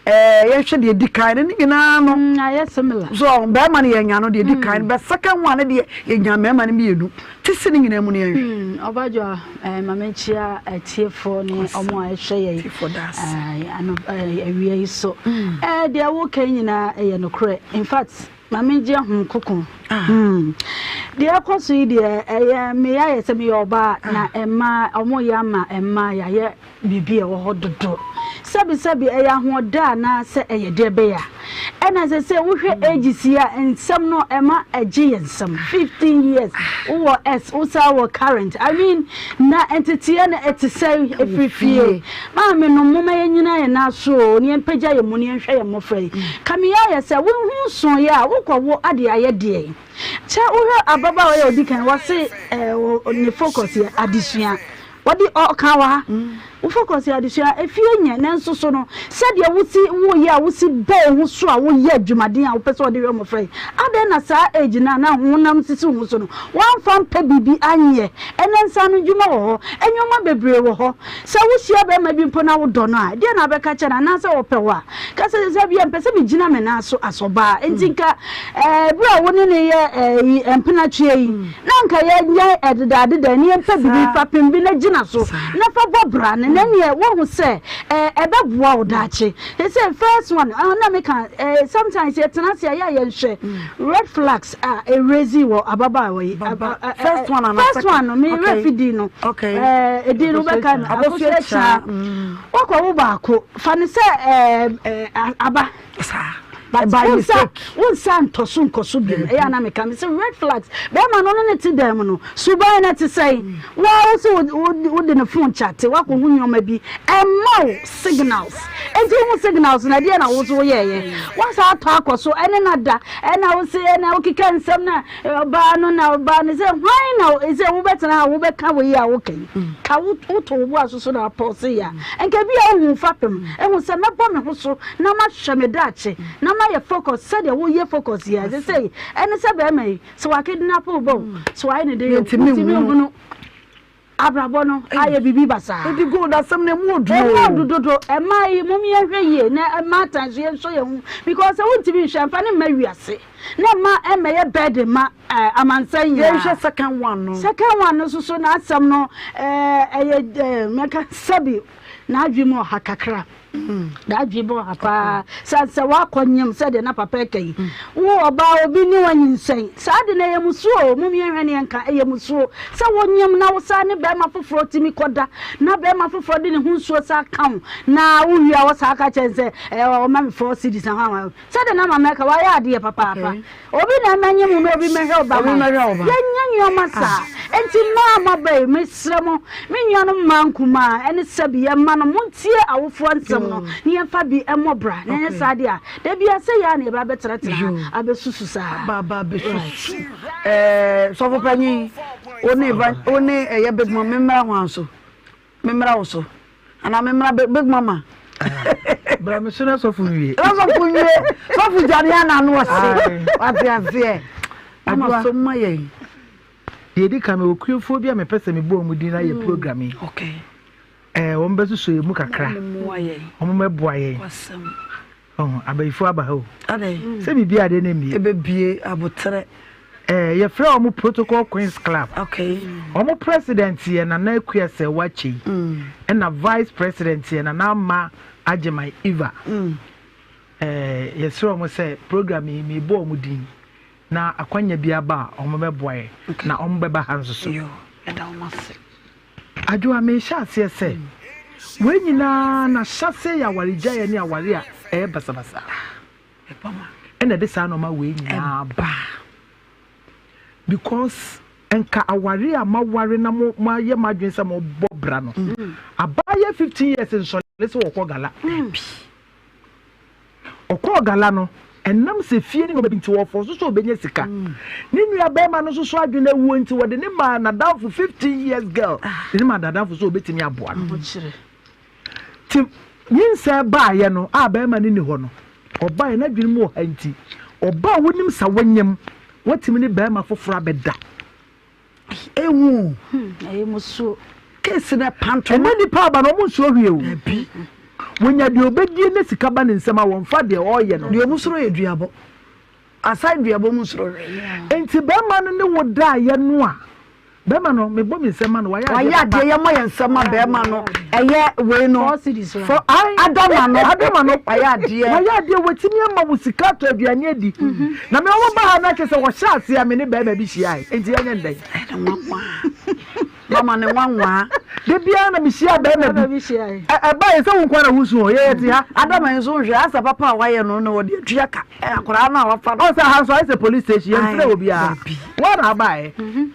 Ɛɛ yɛnhwɛ deɛ edi kan no ne nyinaa no. Mm, ayɛ similar. So bɛrima no yɛnya no deɛ edi kan mm. no bɛ second one no deɛ yɛnya mmarima no mmienu te se ne nyinaa mu no yɛnhwɛ. Mm, ɔbadwa ɛɛ eh, maame nkyia atiefoɔ ne ɔmo a ɛhwɛ yɛ Tiefoɔ daase. ɛɛ ano ɛɛ awia yi so. Mm. Ɛɛ deɛ woka nyinaa ɛyɛ nokorɛ in fact maame gye ho koko. Ah. Mm. Deɛ ɛkɔ so yi deɛ ɛyɛ meyɛ ayɛ sɛ meyɛ ɔbaa ah. na ɛma ɔmo yɛ ama ɛma yɛayɛ biribi a ɛwɔ hɔ dodo. Sɛbisɛbi, ɛyɛ ahoɔdɛ anaa sɛ ɛyɛ deɛ bɛyɛ a? Ɛna sɛ sɛ wohwɛ ages yi a, nsɛm no ɛma ɛgye yɛn nsam. 15 years, wowɔ S, wosan wɔ current. I mean, na nteteɛ no ɛte sɛn ɛfiri fie? Maame nom, momma yɛnnyina yɛn nan so o, na yɛmpagya yɛn mu na yɛnhwɛ yɛn mmɔfra yi. Kame ayɛ sɛ wohu nsoeɛ a, wokɔwo ade ayɛ deɛn? Kyɛ wohwɛ ababaawa yi a ɔdi kan, wɔse ɛɛ ne focus yɛ adesua. Wɔde ɔka wɔ ha. Wo focus yɛ adesua, efie nyɛ, nanso so no, sɛdeɛ wosi woyɛ a wosi bɔ wo ho so a woyɛ adwumaden a wopɛ sɛ wɔde hwɛ mmɔfra yi, adɛn na saa age no a na honam sisi wo ho so no, woamfa ampɛ biribi anyɛ? Ɛnnɛ nsaano dwuma wɔ hɔ, nneɛma bebree wɔ hɔ. Sɛ wohyia barima bi mpo na wodɔ no a, deɛn na wobɛka akyerɛ no? Anaasɛ ɔpɛ wo a, ka sɛ, Sɛ ebia mepɛ sɛ megyina me nan so as ɔbaa, enti nka ɛɛ berɛ a wo ne no yɛ ɛɛ mpenatweɛ yi, Na anka yɛnyɛ ɛdedaadeda ne yɛmpɛ biribi fapem bi na gyina so na fa bɔ bra no na neɛ woahu sɛ ɛbɛboa wo daakye. Sɛ first one na meka sometimes yɛtena ase a yɛ a yɛnhwɛ red flags a ɛrezi wɔ ababaawa yi. First one ana first one no me werɛ fi din no. Ɛdin no wobɛka no Akosua Kyaa. Wakɔ wo baako fa no sɛ aba. But By wonsa mistake. wonsa ntɔ so nkɔ so biom. Ɛyɛ a na meka me sɛ red flags. Bɛrima no ne ne te dan mu no, suban no te sɛn? Waa wo sɛ wode ne phone kyate, woakɔhu nneɛma bi. Ɛmma wo signals. Enti wohu signals no, ɛdeɛ na wo nso woyɛɛyɛ? Woasa atɔ akɔ so ɛne no ada, ɛna wo se ɛna wokeka nsɛm na Ɔbaa no na ɔbaa no sɛ, Hwan na sɛ wobɛtena ha wobɛka wei a woka yi? Ka woto wo bo aso so na apɔse yi a, nka bi a wohu fapem, ehu sɛ mɛbɔ me ho so na mahwɛ me daakye na mayɛ focus sɛdeɛ woyɛ focus yi a ɛsɛ sɛ ɛne sɛ bɛrima yi sɛ wakidnap wo ba o, sɛ wayɛ ne den o, wotumi nhunu. Abrabɔ no ayɛ biribi basaa. Edi gold asɛm no emu odu o. Emu odu dodo. Ɛmaa yi mom yɛn hwɛ yie na mmaatan nso yɛn nsɔ yɛn ho because sɛ wontumi nhwɛ nfa ne mma wiase na mma ɛmɛyɛ burden ma amansan nyinaa. Yɛn hwɛ second one no. Second one no soso n'asɛm no ɛyɛ mɛka sɛbi n'adwene mu ɔha kakra. Dadwe bɔ ha paa. Sɛ sɛ woakɔ nyem sɛdeɛ na papa ɛka yi. Wo ɔbaa obi ne wanyinsɛn. Saa de no ɛyɛ musuo o. Mom yɛnhwɛ ne yɛnka ɛyɛ musuo. Sɛ wonyem na wo saa ne bɛrima foforɔ tumi kɔda na bɛrima foforɔ de ne ho nsuo saa ka wo na wowie a wɔ saa ka kyɛn sɛ ɔma me 4 cedis na hwan hwan. Sɛdeɛ na mama ɛka wayɛ adeɛ papaapa. Obi na ɛmɛ nye mu na obi mɛhwɛ ɔba ma yɛnyɛ nneɛma saa. Enti mmaa a moaba yi, mesrɛ mo, me nuanom mmaa nkumaa ɛne sɛbi yɛn mma no, montie awofoɔ nsɛm no na yɛmfa bi mmɔ bra. Na ɛnyɛ saa deɛ a, da biara sɛ yɛn a na yɛba abɛtenatena ha abɛsusu saa. Aba aba abɛsusu. Ɛɛ sɔfo panyin, wo ne wo ne ɛyɛ big mama, memmra hwan so? Memmra wo so anaa memmra big mama. Bra me so na sɔfo nwie. Na sɔfo nwie. Sɔfo gya ne ana ano ɔse. Wate aseɛ. Mama so ma yɛn. Deɛ ɛdi kan mewɔ kuefoɔ bi a mepɛ sɛ mebɔ wɔn din na yɛ mm. program yi. Okay. Ɛɛ eh, wɔn bɛsoso yɛn mu kakra. Wɔn mɛboa yɛn. Ɔho, abayifo aba ha o. Adɛn? Sɛ biribi adeɛ no mmie. Ɛbɛbie aboterɛ. Eh, yɛfrɛ wɔn Protocol Queens Club. Okay. Wɔn president yɛ Nana Akua Serwaa Kyei. Mm. Ɛna vice president yɛ Nana Ama Agyeman Eva. Mm. Eh, yɛsrɛ wɔn sɛ program yi mebɔ wɔn din na akwanya bi aba a wɔn bɛboa yɛ. Okay. Na wɔn bɛba ha nso so. Yo, ɛda wɔn ase. Adwoa, merehyɛ aseɛ sɛ, wei nyinaa n'ahyɛaseɛ yɛ awaregyaeɛ ne aware a ɛyɛ basabasa ɛna ɛde saa nnoɔma wei nyinaa ba. Because nka aware a maware na mo moayɛ mo adwene sɛ mobɔ bra no, abaayɛ 15 years nsɔre sɛ wɔkɔ gala. Ɔkɔɔ gala no, ɛnam sɛ fie ne nneɛma bi nti, ɔfɔɔ so sɛ ɔbɛnya sika. Ne nua barima no nso so adwene awuo nti, wɔde ne maa n'adamfo 15 years girl, de ne maa n'adamfo sɛ ɔbɛtumi aboa no. Nti nyinsɛn baeɛ no a barima no nni hɔ no, ɔbaeɛ n'adwene mu ɔha nti, ɔbaa a wonim sɛ wonyem, woatumi ne barima foforɔ abɛda. Ehu. Hmm, ɛyɛ musuo. Case no ɛpanto. Ɛnɛ nipa aba no ɔmo nsuro hwee o. Dabi. Wɔnya deɛ ɔbɛdie ne sika ba ne nsam a wɔnfa deɛ ɔreyɛ no. Deɛ ɔmo suro yɛ duabɔ. Aside duabɔ ɔmo nsuro hwee. Nti bɛrima no ne wo daeɛ no a bɛrima no mebɔ me nsam ma no wayɛ adeɛ papa. Wayɛ adeɛ yɛmmɔ yɛn nsam ma bɛrima no ɛyɛ wei no. For I Adama no. Adama no. Wayɛ adeɛ. Wayɛ adeɛ watumi ama wo sika atɔ aduane adi. Na me ɔmo ba ha na kyerɛ sɛ wɔhyɛ aseɛ a me ne bɛrima bi hyiae nti yɛnyɛ ndɛn. Ɛne nwanwa. Mama ne nwanwa. Da biara na mehyia bɛrima bi. Ɛba yɛ sɛ wo nko ara na wosu o yɛyɛ te ha. Adama yi nso nhwɛ asɛ papa a wayɛ no na wɔde atua ka akwaraa no a wafa no. Ɔsɛ ha nso ayɛ sɛ police station yɛmfrɛ obiara. Wɔn na abaeɛ.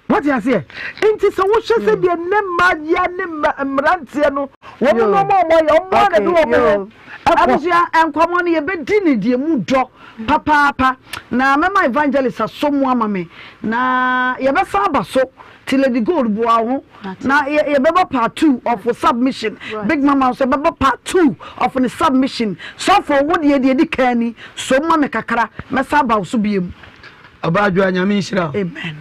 Wate aseɛ? Nti sɛ wohwɛ sɛ deɛ ne mmayewa ne mmeranteɛ no wɔn nneɛma a wɔyɛ wɔn ara na de wɔn ho ɛkɔ. Abusua nkɔmɔ no yɛbɛdi ne deɛ mu dɔ papaapa na mɛma evangelist asɔ mu ama me na yɛbɛsan aba so ti Lady Gold boa wo ho na yɛbɛba part 2 of submission Big Mama nso yɛbɛba part 2 of ne submission sɔfo wo deɛ deɛ di kan ni so ma me kakra mɛsan aba wo so biem. Ɔbaa Nyame nhyira wo. Amen.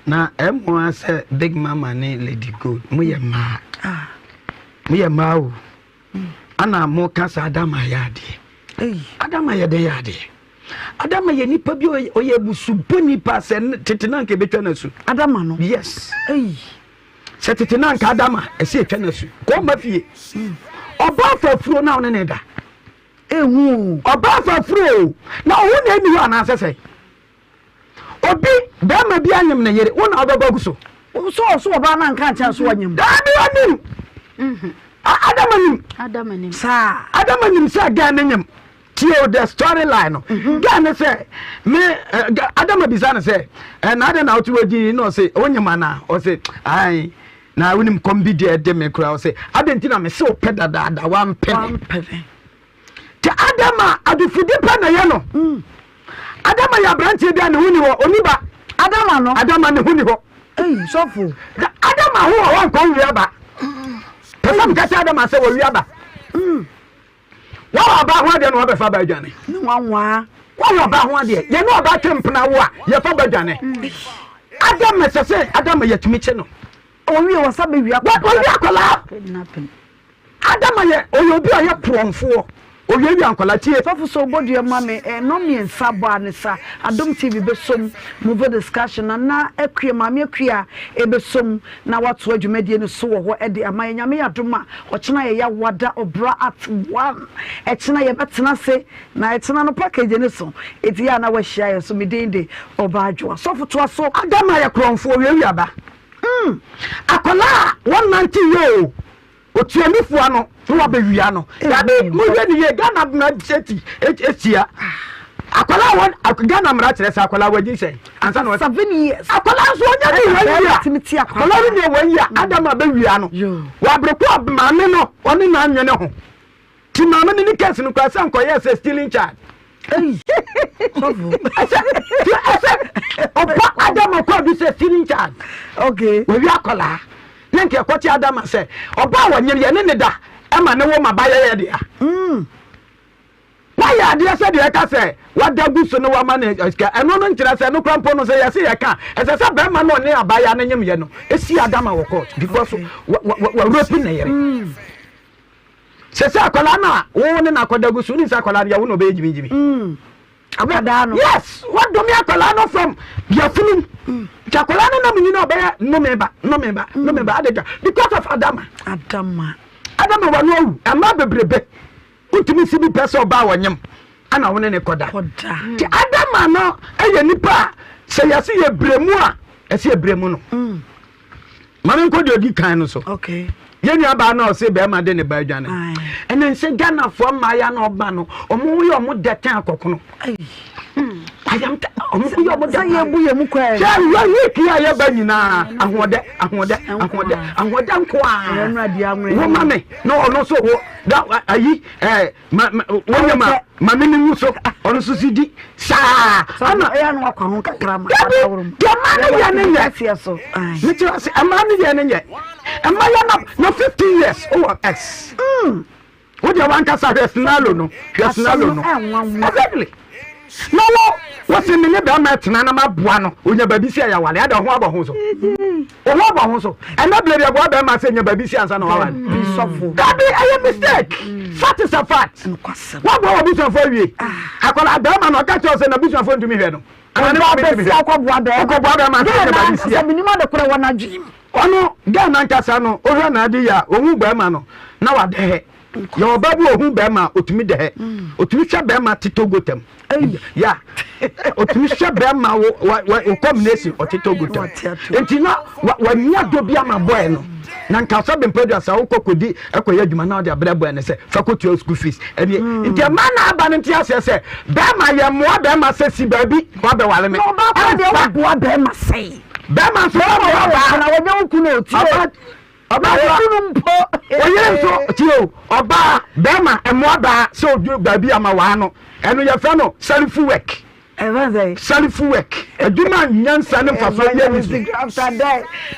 Na ɛmmoa sɛ Big Mama ne Lady Gold mo yɛ mmaa. Ah. Mo yɛ mmaa o. Mm. Ana mo ka sɛ Adama yɛ adeɛ. Adama yɛ dɛ yɛ adeɛ. Adama yɛ nipa bi ɔyɛ abusubɔ nipa sɛ tete na nka ebetwa n'asu. Adama no. Yes. Sɛ tete na nka Adama ɛsɛ etwa n'asu. Kɔɔ ma fie. Mm. Ɔbaa fa afuro na ɔne ne da. Ehu. Ɔbaa fa afuro na ɔho na ɛni hɔ anaasɛ sɛ. Obi, bɛrima bi anyem ne yere, wo na wobɛbɔ agu so. So ɔso ɔbaa no anka ankyerɛ so ɔnyem? Daabi ɔnim. Mhm. Adama nim. Adama nim. Saa. Adama nim sɛ gɛn ne nyem. Tie o the story line no. Mhm. Gɛn ne sɛ me eh, Adama bisa no sɛ eh, na adɛn na wote wɔ na ɔse wonyem anaa? Ɔse ae na wonim kɔm bi deɛ ɛde me koraa ɔse adɛn nti na mese wopɛ dadaada wampɛ me. Te Adama adufudi pɛ na ɛyɛ no. Mm. Adama yɛ aberanteɛ bi a ne ho ni hɔ, ɔni ba. Adama no. Adama ne ho ni hɔ. Ei, sɔfo. Adama ho wɔ hɔ nkɔ nwi aba. Pɛ sɛ meka kyerɛ Adama sɛ wɔwi aba. Mm. Wɔwɔ ɔbaa ho adeɛ na wɔbɛfa ba adwane. Ne nwanwaa. Wɔwɔ ɔbaa ho adeɛ. Yɛne ɔbaa twe mpena wo a, yɛfa ba dwane. Mm. Adama sɛ sɛ Adama yɛtumi kye no. Ɔwie wɔ sa bɛwi akwadaa. Wɔwi akwadaa. Adama yɛ ɔyɛ obi a ɔyɛ korɔmfoɔ. Owiawia nkwadaa tie. Sɔfo sɛ ɔbɔ dua ma me eh, nnɔn mmiɛnsa bɔ a ne sa Adom TV bɛsom Movo discussion Nana Akua Maame Akua ɛbɛsom na watoa dwumadie no so wɔ hɔ de ama yɛn Nyame yɛ adom a ɔkyena yɛ Yawada ɔbra at one ɛkyena yɛbɛtena ase na ɛkyena no package no so enti yɛ a na wahyia yɛn so Me din de Ɔbaa Adwoa Sɔfo toa so. Adama yɛ korɔnfoɔ wiawia ba mm akwadaa a wɔnnante yie o. Otua nufu ano na wabɛwia no. Dabi monhwɛ ne yie Ghana mmara eti etia. Akwadaa wɔ Ghana mmara kyerɛ sɛ akwadaa wɔ nyinsɛn ansa na 7 years. Akwadaa nso ɔnyɛ ne 1 year. Akwadaa no nyɛ 1 year Adam abɛwia no. Wɔ abreko a maame no ɔne n'anwene ho. Ti maame no ne case no kura sɛ nkɔyɛ sɛ stealing child. Ɛsɛ ɛsɛ ɔba Adam akɔ adu sɛ stealing child. Okay. Wɔwi akwadaa. Ne nka ɛkɔte Adama sɛ ɔbaa wɔnyem yɛ ne ne da ɛma ne wo ma ba yɛyɛ dea. Wayɛ adeɛ sɛ deɛ ɛka sɛ wada gu so ne wama ne sika ɛno no nkyerɛ sɛ nokora mpo no sɛ yɛse yɛka ɛsɛ sɛ bɛrima no ɔne abaayewa no nyem yɛ no ɛsi Adama wɔ court because wawurapi ne yere. Sɛ sɛ akwadaa no a wo ne no akɔda gu so wonim sɛ akwadaa no yɛwo na ɔbɛyɛ gyimigyimi. Akwadaa no. Yes, wadome akwadaa no from yafunum. Nti akwadaa no nam nyina ɔbɛyɛ nnome ba, nnome ba, nnome ba adagya because of Adama. Adama. Adama wano awu, ɛma bebrebe. Wontumi nsi bi pɛ sɛ ɔbaa wɔnyem ana wo ne ne kɔda. Nti Adama no yɛ nipa a sɛ yɛse yɛbrɛ mu a ɛsɛ yɛbrɛ mu no. Ma me nkɔ deɛ ɔdi kan no so. Okay. Yɛn nua baa na ɔse bɛrima de ne ba adwane. Ɛna nsɛ Ghanafoɔ mmaayɛ na ɔba no ɔmo ho yɛ ɔmo dɛ tɛn akɔkono. Ayam tɛ ɔmo ho yɛ ɔmo dɛ. Sɛ yɛ bu yɛ mu kɔ ɛ. Sɛ yɛ week yi a yɛba nyinaa ahoɔdɛ ahoɔdɛ ahoɔdɛ ahoɔdɛ nko a. Wo ma me na ɔno nso wo da ayi ɛɛ ma ma wɔnyɛ ma ma me ne ngu so ɔno nso si di saa. Ɛna ɛyɛ no akɔ ho kakra ma. Dabi deɛ mmaa no yɛ ne nyɛ. Ne ti ase mmaa no yɛ ne nyɛ. Mmaa yɛ na na 15 years ɔwɔ ex. Wo deɛ wankasa hwɛ sinalo no hwɛ sinalo no. Exactly. Na wo wɔsi mi ne bɛrima tena na ma boa no onya baabi si ayawale ada ho abɔ ho so. Ɔho abɔ ho so. Ɛnna bile deɛ boa bɛrima sɛ nya baabi si ansa na wawale. Dabi ɛyɛ mistake. Fact is a fact. Waboa wɔ busuafo awie. Akwadaa bɛrima no ɔka kyerɛ sɛ na busuafo ntumi hwɛ no. Ana ne maame ntumi hwɛ. Ɔkɔboa bɛrima. Ɔkɔboa bɛrima sɛ nya baabi si a. Sɛ minimum de kora wɔ n'adwene mu. Ɔno girl nankasa no ohwɛ n'ade yɛ a ohun bɛrima no na wadɛhɛ. Yɛ ɔbaa bi ohun bɛrima a otumi dɛhɛ. Otumi hwɛ bɛrima te togo tam. Ya otumi hwɛ bɛrima wo wa wa combination ɔte togo tam. Nti na wanya dɔ bi ama bɔɛ no. Na nka sɛ bɛmpɛ du asa wokɔ kɔdi ɛkɔyɛ adwuma na ɔde abrɛ bɔɛ no sɛ fa kɔtua school fees. Ɛne nti ɛma na aba no nte aseɛ sɛ bɛrima yɛ mmoa bɛrima sɛ si baabi wabɛware me. Na ɔbaa kora deɛ woboa bɛrima sɛe. Bɛrima nso wɔboa ɔbaa. Na wɔnyɛ wo kunu otie. Ɔbaa Wo kunu mpo. Oyere nso tie o ɔbaa bɛrima mmoa baa sɛ oduru baabi ama waa no ɛno yɛfrɛ no self work. Self work adwuma nyansa ne mfasoɔ yɛ ni so.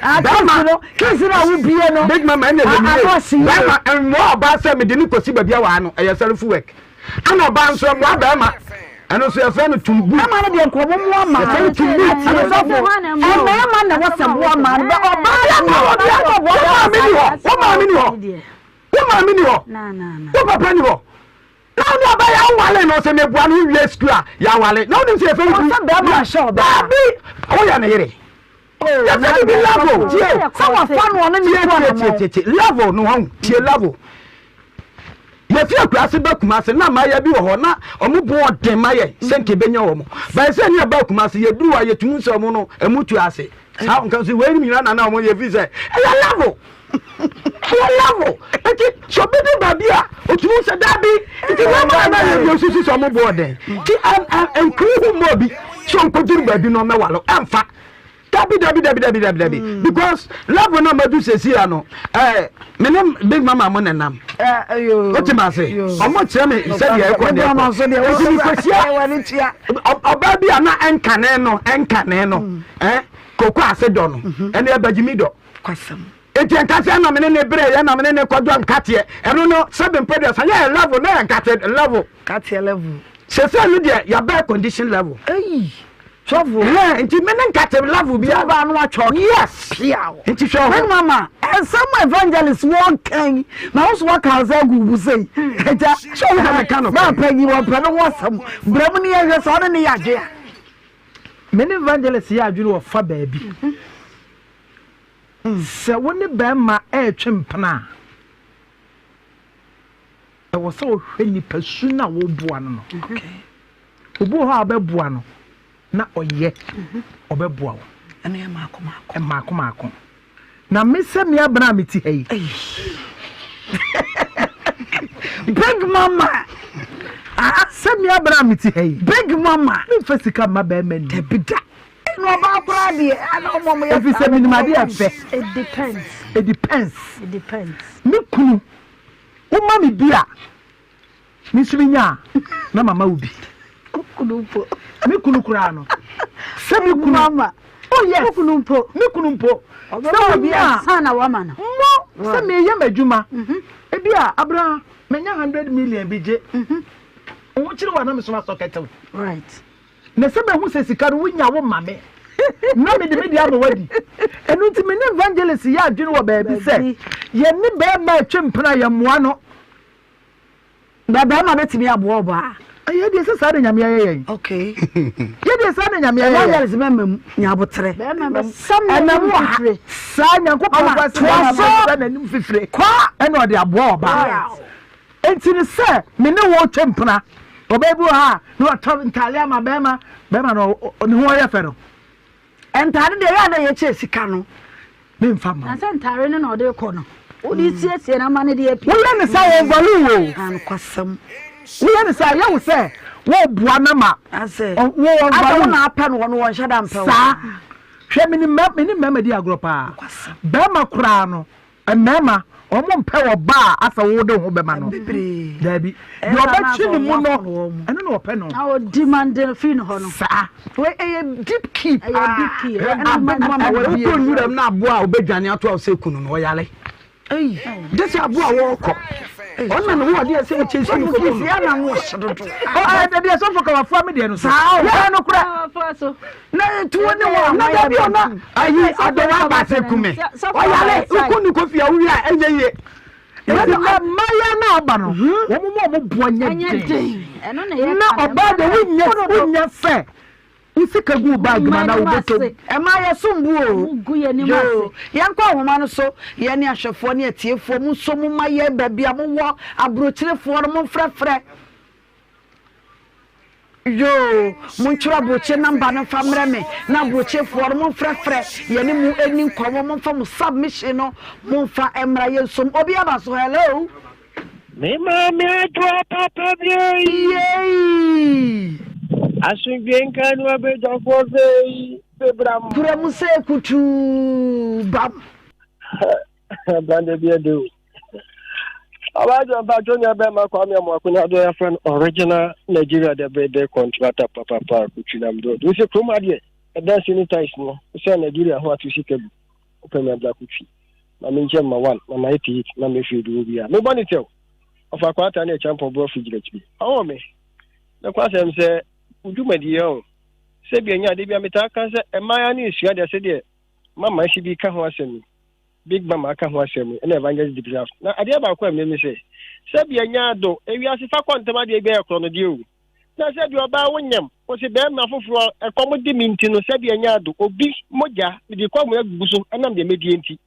Bɛrima kisi na wo bie no. Big mama ɛna ɛyɛ nie bɛrima mmoa ɔbaa sɛ mede ne kɔsi baabi a waa no ɛyɛ self work ɛna ɔbaa nso mmoa bɛrima ɛno nso yɛfrɛ no tumbu. Bɛrima no deɛ nkɔmɔ mmoa maa yɛfrɛ no tumbu. Ɛsɔfo mmarima na wɔsɛ boa maa no bɛ ɔbaa deɛ wo maame ni hɔ wo maame ni hɔ wo maame ni hɔ wo papa ni hɔ na ɔne ɔba yɛ awale no sɛ meboa no wowie sukuu a yɛawale na wonim sɛ yɛfrɛ no Ɔsɛ bɛrima ahyɛ ɔbaa. Daabi woyɛ ne yere yɛfrɛ no bi level tie Sɛ wafa no ɔne ne tie tu tie anamɔ. tie tie level no ho tie level yɛfi akuraase ba kumase na mmaayɛ bi wɔ hɔ na ɔmo bo ɔden ma yɛ sɛ nka ebenya wɔn bɛyɛ sɛ ne yɛba kumase yɛduru a yɛtumi sɛ ɔmo no ɛmo tu ase saa nka so wei nyinaa na na ɔmo yɛ fi sɛ ɛyɛ level ɛyɛ level nti sɛ obi di baabi a otumi sɛ daabi nti wɔn a na yɛ bi osisi sɛ ɔmo bo ɔden nti ɛn ɛn nkuru ho mɔ obi sɛ ɔnkɔduru baabi na ɔmɛwalo ɛnfa dabi dabi dabi dabi dabi dabi because level na madu sesi ya no ɛɛ me ne big mama mo nenam o ti ma se ɔmo kyerɛ mi sɛdeɛ ɛkɔ deɛ ɛkɔ nti mi kɔsia ɔbaa bi a na ɛnkane no ɛnkane no ɛɛ koko ase dɔ no ɛne ɛbɛgye mi dɔ nti nkase ɛna me ne ne bere yɛ na me ne ne kɔdɔ nkateɛ ɛno no sɛbi mpɛ deɛ sa yɛ level na yɛ nkateɛ level Kateɛ level. sese no deɛ yabɛ condition level. Eyi. Sɔfo. Ɛhɛn nti me ne nkate level bi a. Ɔbaa no atwɔ. Yes. Piaw. Nti hwɛ hɔ. Me mama nsɛm evangelist wɔn kɛn na woso waka sɛ agu bu sei. Ɛgya. Sɛ wo na meka no. Baa panyin wɔn pɛ ne ho asɛm. Brɛ mu ne yɛn hwɛ sɛ ɔne ne yɛ adwe a. Me ne evangelist yɛ adwene wɔ fa baabi. Sɛ wo ne bɛrima ɛretwe mpena a, ɛwɔ sɛ wohwɛ nipa su no a woboa no no. Obi wɔ hɔ a wobɛboa no na ɔyɛ, ɔbɛboa wo. Ɛno yɛ maako maako. Maako maako. Na me sɛ me abena a mete ha yi. Big mama. Ah, sɛ me abena a mete ha yi. Big mama. Memfa sika mma bɛrima nni. Dabi da. Ɛna ɔbaa koraa deɛ, ɛna ɔmo ɔmo yɛ saa. Ɛfiri sɛ menim adeɛ ɛfɛ. It depends. It depends. It depends. Me kunu, woma me bi a, Me nso menya a, na mama wo bi. Kunu mpo. Me kunu koraa no. Sɛ me kunu. Mama. Oh yes. Wo kunu mpo. Me kunu mpo. Sɛ wonya a. Ansa na wama no. Mo sɛ meyɛ m'adwuma. Mhm. Ebi a abra menya 100 million bi gye. Mhm. Wo kyerɛ wa na me so asɔ kɛtɛw. Right. Na sɛ mahu sɛ sika no wonya wo ma me na mede me deɛ ama wadi. Ɛno nti me ne evangelist yɛ adwene wɔ baabi sɛ yɛne bɛrima atwa mpena yɛmmoa no. Na bɛrima bɛtumi aboa ɔbaa. Yɛ deɛ sɛ saa na Nyame ayɛ yɛn. Okay. Yɛ deɛ saa na Nyame ayɛ yɛn. Evangelist bɛma mu nya aboterɛ. Bɛrima bɛsam n'anim Ɛnam wɔ ha. fifire. Saa Nyankopɔn ba sɛ bɛrima bɛsam n'anim fifire. Kɔ. Ɛna ɔde aboa ɔbaa. Enti no sɛ me ne wo twe mpena. Ɔbaa bi wɔ ha a na watɔ ntaade ama bɛrima. Bɛrima no ne ho ɔyɛ fɛ no. Ntaade deɛ ɛyɛ a na yɛkyɛ sika no. Memfa mma wo. Na sɛ ntaare no na ɔde rekɔ no, wode siesie no ama no de apue. Woyɛ no saa wɔn value wo o. Anokwasɛm. Woyɛ no saa ɛyɛ wo sɛ woboa no ma Asɛ wo wɔn asɛ wo value. na apɛ no wɔn wɔnhyɛ da mpɛ wo. Saa. Hwɛ menim mmarima me ne mmarima di agorɔ paa. Barima koraa no Mmarima, wɔn mpɛ ɔbaa a asɛ wo de wo ho bɛma no. Daabi. Deɛ ɔbɛkye ne mu no, ɛno na ɔpɛ no. Na ɔdi mande firi ne hɔ no. Saa. Wei ɛyɛ deep key paa. Ɛyɛ deep key. Ɛna wokɔ nwuram na aboa a wobɛdwane ato a sɛ kunu no ɔyare. Gye sɛ aboa a wɔrekɔ. Ɔna ne ho adeɛ sɛ ɛkyɛ si no kɔkɔ no. Ɛna no ɔhyɛ dodo. Ɛdeɛ sɔfo ka wafoa me deɛ no so. Saa o. Yɛ no korɛ. Na tuo ne wɔ na dabi ɔna ayi adɔwɔ aba sɛ kume ɔyare wokɔ ne kɔ fie a wowie a ɛnyɛ yie. Ɛti na mmaayewa no aba no wɔn mu a wɔn boɔ nyɛ den na ɔbaa de wonyɛ wonyɛ sɛ wosika gu baagi ma na wobɛtɔ mu. Ɛma yɛ som bo o. Yoo yɛnkɔ ahoma no so yɛne ahwɛfoɔ ne atiefoɔ mo nso mo ma yɛn baabi a mowɔ aburokyerefoɔ no momfrɛfrɛ. Yoo, montwerɛ aburokyire number no mfa mmerɛ me na aburokyirefoɔ no momfrɛfrɛ yɛne mo ɛni nkɔmmɔ, momfa mo submission no momfa mmra yɛnsom. Obi aba so, hello. Me maame adwoa papa bi ei. Yei. Asomdwe nka no abadwafoɔ sei bebram. Kura mu sɛ kutuu bam. Brande bi ɛde o. Ɔbaa mpatwo nua bɛrima Kwame Amoako ne adeɛ yɛfrɛ no original Nigeria de bede contractor papapa kutwinam do. Wo sɛ kurom adeɛ ɛdan si ne tiles no sɛ Nigeria ho ato sika bi wopɛ me abla kutwi ma menkyɛ ma one na ma 88 na mefiri de wo bia mebɔ ne tɛw ɔfa kwata ne ɛkyampɔ borɔ fi gyina akyiri ɔwɔ me na kwasɛm sɛ wo dwumadie ɔ sɛ bia nya adeɛ bia metaa ka sɛ ɛmmaa ne ɛsua deɛ sɛdeɛ mama si bi ka ho asɛm yi Big Mama aka ho asɛm yi, ɛna Evangelist Deep Draft. Na adeɛ baako a mmemme sɛ, sɛbi ɛnya ado, ewiase fa kɔ ntɛm adeɛ bi ayɛ korɔ no deɛ o. Na sɛbi ɔbaa wo nyam, wo se bɛrima foforɔ ɛkɔm de me nti no, sɛbi ɛnya ado, obi mogya, mede kɔ amoa gugu so ɛnam deɛ mɛdie nti.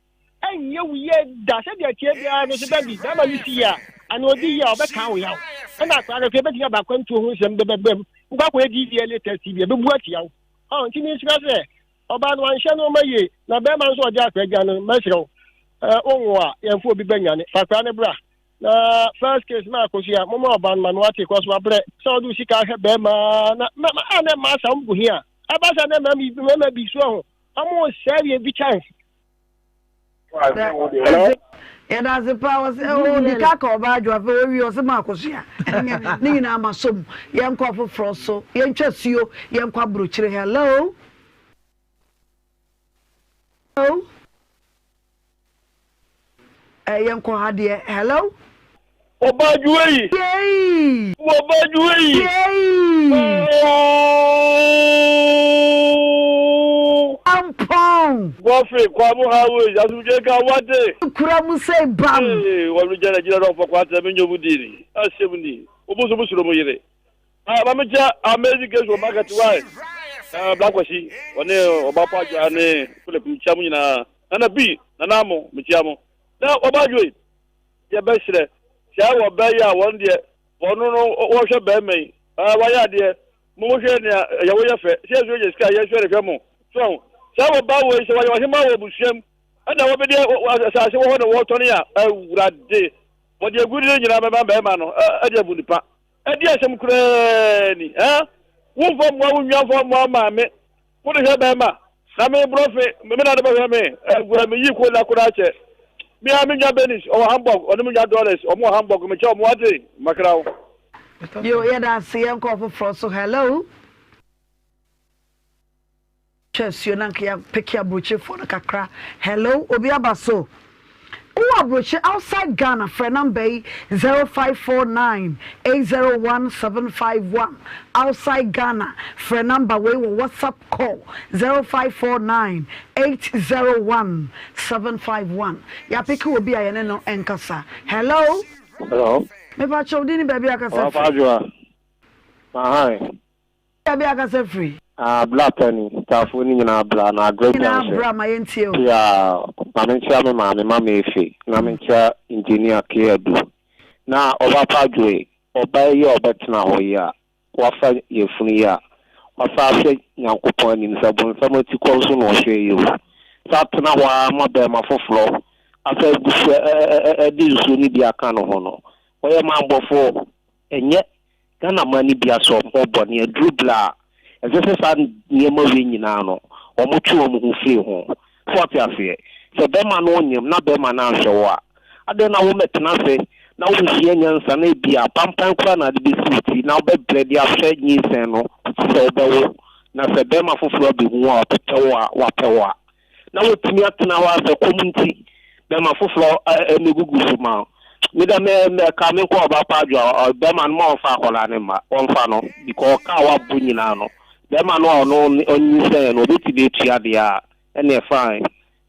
Ɛnyɛ wo yie da, sɛdeɛ ɛteɛ biara no so bɛbi, bɛrima no si yie a, anaa ɔdi yie a, ɔbɛka wo yaw. Ɛna akwadaa no koraa ɛbɛtumi aba akwantuo ho nsɛm bɛbɛbam, wokɔ akɔyɛ DVLA test bi a, ɛbɛbu atia wo. Ɔn, nti mesrɛ sɛ, Ɔbaa no wanhyɛ nnoɔma yie, na bɛrima nso ɔgye akora gya no, mɛsrɛ wo, eh, wonwo a, yɛmfa obi bɛnwane. Fa akora no bra. Na first case ma akosua, momma ɔba no ma me wate, kɔ so wabrɛ sɛ ɔde wo sika ahwɛ bɛrima na ma ma a na mmaa sa wɔn gu hia. Ɛba sa na mmarima bi so ho, wɔn sɛ yɛ bi chance. Hello. Yɛda ase paa ɔsɛ ɔdi ka ka ɔbaa adwo afei ɔwie ɔsɛ ma akosua ɛnyɛ ne nyinaa ma som yɛnkɔ afoforɔ so yɛntwa suo yɛnkɔ aburokyire hello hello ɛ yɛnkɔ ha deɛ hello. Ɔbaa adwoa yi. Yei. Ɔbaa adwoa yi. Yei. Ooo. Acheampong. Godfrey Kwamu Highways asomdwe nka wo wate. Kura mu sei bam. Ee wɔn gyina gyina dɛ ɔfɔ kwata me nyɛ mu di ni asɛm ni wo mo nso mo suro mo yere ah ma me kyɛ amazing grace wɔ market why ah black kwasi ɔne ɔba pa adwa ne Philip mekyia mo nyinaa nana bi nana amo mekyia mo na ɔba adwo yi yɛ bɛhyerɛ sɛ wɔ bɛyɛ a wɔn deɛ wɔn no wɔhwɛ bɛrima yi ah wɔayɛ adeɛ Mo mo hwɛ nea ɛyɛ wo yɛ fɛ sɛ yɛn nso yɛ sika yɛn nso yɛde hwɛ mo so ahu saa wɔ ba wei sɛ wɔyɛ ɔhema wɔ abusua mu ɛna wɔbɛde asase wɔ hɔ na wɔtɔne a awurade wɔde agudi no nyinaa bɛma bɛrima no ɛde abu nipa ɛde asɛm koraa ni ɛn womfa mmoa wo nwa mfa mmoa maame wode hwɛ bɛrima na me borɔfe me na de bɛhwɛ me agura me yi ko la koraa kyɛ me a me nwa Benis ɔwɔ Hamburg ɔne me nwa Doris ɔmo wɔ Hamburg mekyɛ ɔmo ate makra wo. Yo, yɛda ase. Yɛnkɔ ɔfoforɔ so. Hello. Twɛ asuo na nka yɛapeke aburokyefoɔ no kakra. Hello, obi aba so. Wowɔ aburokye outside Ghana, frɛ number yi 0549 801 751. Outside Ghana, frɛ number wei wɔ WhatsApp call 0549 801 751. Yɛapeke obi a yɛne no nkasa. Hello. Hello. Mepa kyɛw din ne baabi a kasa Ɔfa firi. adwoa. Mahan. Baabi a kasa firi. Ah bla pani tafo ne nyinaa bla na adwoa Nyinaa junction. bra ma yɛntie o. Pia ma me nkyia me maame mama efe na me nkyia engineer K Adu. Na ɔba pa adwoe ɔbaa yi a ɔbɛtena hɔ yi a Wafa yafunu yi a, wasan ahwɛ Nyankopɔn anim sɛ bonsam atikɔ nso na ɔhwɛ yi o. Sɛ atena hɔ ara ma bɛɛma foforɔ asan agu so de nsuo no bi aka ne ho no, ɔyɛ manbɔfoɔ. Ɛnyɛ Ghana man no bi asɛ ɔmo bɔne aduru berɛ a ɛsɛ sɛ saa nneɛma wei nyinaa no ɔmo twe ɔmo ho firi ho. So wate aseɛ? Sɛ bɛrima no onyem na bɛrima no anhwɛ wo a, adɛn na wommɛtena ase na wonsua nyansa na ebia pampan koraa na ade bɛsi wo ti na wobɛbrɛ de ahwɛ nyinsɛn no kɔsi sɛ wobɛwo na sɛ bɛrima foforɔ abɛhu wo a ɔbɛpɛ wo a wapɛ wo a na watumi atena hɔ a sɛ kɔm nti bɛrima foforɔ mmɛgugu so ma wo. Me dɛ me me ka me nkɔ ɔba pa adwo a bɛrima no ma ɔmfa akwadaa no mma ɔmfa no because ɔka a wabɔ nyinaa no bɛrima no a ɔno ɔnyinsɛn no ɔbɛtumi atua deɛ a ɛneɛ fine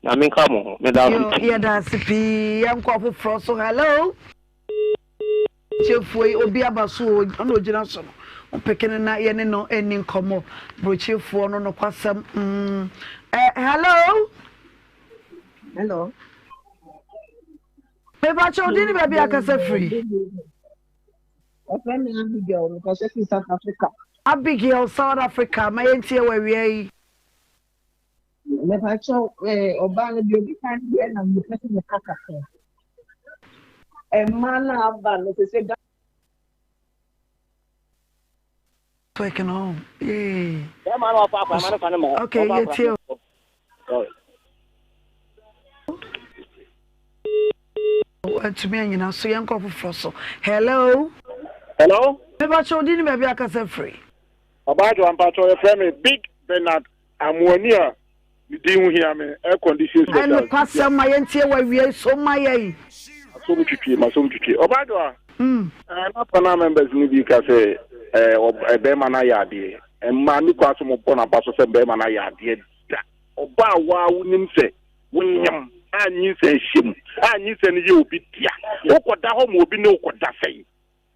Nyame nka mo ho. Meda ase Yo, pii. yɛda ase pii. Yɛnkɔ ɔfoforɔ so. Hello. Tiefoɔ yi, obi aba so o, ɔna ogyina so no. Wopeke no na yɛne no ɛni nkɔmmɔ. Brokyefoɔ no nokwasɛm. Mm. Eh, hello. Hello. Mepakyɛ wo din ne baabi akasa firi. Wɔfrɛ me Abigail, mekasa firi South Africa. Abigail, South Africa, ma yɛntie wɔ awia yi. Mepakyɛw, eh, ɔbaa no deɛ obi kan deɛ na mepɛ sɛ meka kakra. Mmaa no aba no sɛ sɛ Network no, yee. Bɛrima no ɔfa akora ma no fa no ma. Okay, yɛtie o. Sorry. Antumi anyina so yɛnkɔ foforɔ so. Hello. Hello. Mepakyɛw din ne baabi akasa firi. Ɔbaa Adwoa mpakyɛw yɛfrɛ me Big Bernard Amoani a ne din ho hia me air condition specialist. Nokwasɛm ma yɛntie wɔ awiei so ma yɛn. Masom twitwi masom twitwi. Ɔbaa Adwoa ɛɛ na panel members no bi ka sɛ ɛɛ bɛrima no ayɛ adeɛ. Mmaa ne kwan so mo bɔ n'aba so sɛ bɛrima no ayɛ adeɛ da. Ɔbaa waa wonim sɛ wonyam a nyinsɛn hyɛ mu a nyinsɛn no yɛ obi dea. Wokɔda hɔ ma obi ne wokɔda sɛn?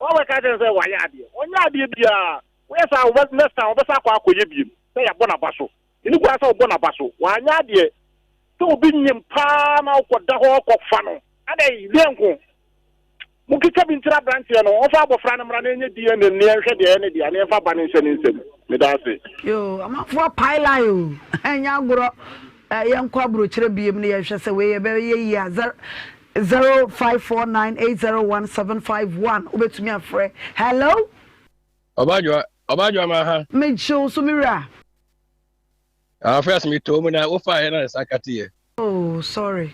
Wɔbɛka akyerɛ no sɛ wayɛ adeɛ. Ɔnyɛ adeɛ biara. Woyɛ saa a, wobɛ, next time ɔbɛsan akɔ akɔyɛ biem sɛ yɛabɔ n'aba so. Ɛni kwan sɛ wobɔ n'aba so. Wanyɛ adeɛ. Sɛ obi nyem paa na wokɔda hɔ kɔfa no. Adɛn? Deɛ nko? Monkeka bi nkyerɛ aberanteɛ no, ɔmfa abɔfra no mmra na yɛnyɛ DNA no na yɛnhwɛ deɛ ɛyɛ ne dea na yɛmfa ba no nhyɛ ne nsam. Meda ase. Yoo, amanfoɔ apae line o, ɛnyɛ agorɔ. Eh, yɛnkɔ aburokyerɛ biem na yɛnhwɛ sɛ wei yɛbɛyɛ yie a. 0549801751 wobɛtumi afrɛ. Hello. Ɔbadwoa, ɔbadwoa ma ha. Megye wo so me wura. Ah, first me too mu na wofa yɛ na nsa kate yɛ. Oh, sorry.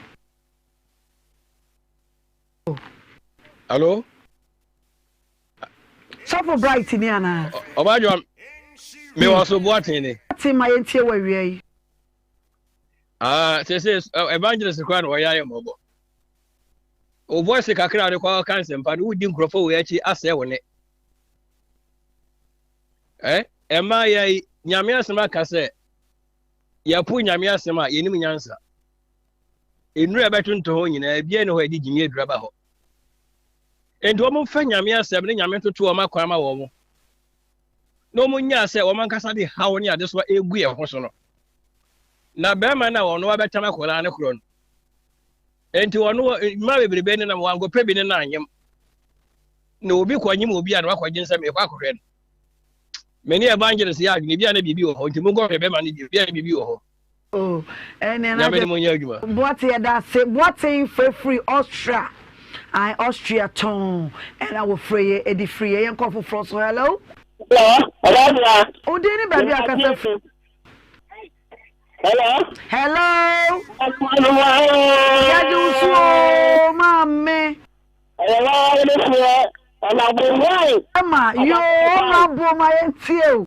Oh. Hello. Sɔfo Bright ni ana? Ɔbadwoa, me wɔ so boaten ni. Boaten ma yɛntie wɔ awia yi. Ah, sese evangelist koraa na ɔyɛ ayɛ mmɔbɔ. Wo voice kakra de kɔ ka nsɛmpa no wodi nkurɔfoɔ wei akyi asɛe wo ne. Eh, ɛma yɛ nyame asɛm aka sɛ Yɛpo Nyame asɛm a, yɛnim nyansa. Nnuru a ɛbɛtontɔn hɔ nyinaa, ebiara nni hɔ a ɛde gyimii aduru aba hɔ. Enti wɔmfa Nyame asɛm ne Nyame ntoto wɔn akwan ma wɔn, na wɔn nyaa sɛ wɔn ankasa de haw ne adesoa egu yɛn ho so no. Na bɛrima no a ɔno abɛtam akwadaa no korɔ no, enti ɔno mmaa bebrebe ne nam wankɔpɛ bi ne no anyem. Na obi kɔnyem obi a na wakɔgye nsɛm ɛkɔ akɔhwɛ no. Me ne evangelist yɛ adwene bi a na biribi wɔ hɔ nti monkɔhwɛ bɛrima no bi a na biribi wɔ hɔ. Oh, ɛnna na Nyame ne mo nyɛ adwuma. Boate yɛda ase. Boateng frɛfiri Austria. Ae, Austria tɔn ɛna wɔfrɛ yɛ ɛde firi yɛ. Yɛnkɔ foforɔ so. Hello. Hello, Ɔbaa Wo din ne baabi a kasa firi. Hello. Hello. Yɛgye wo so o, maame. Ɛma yoo honorable ma yɛntie o.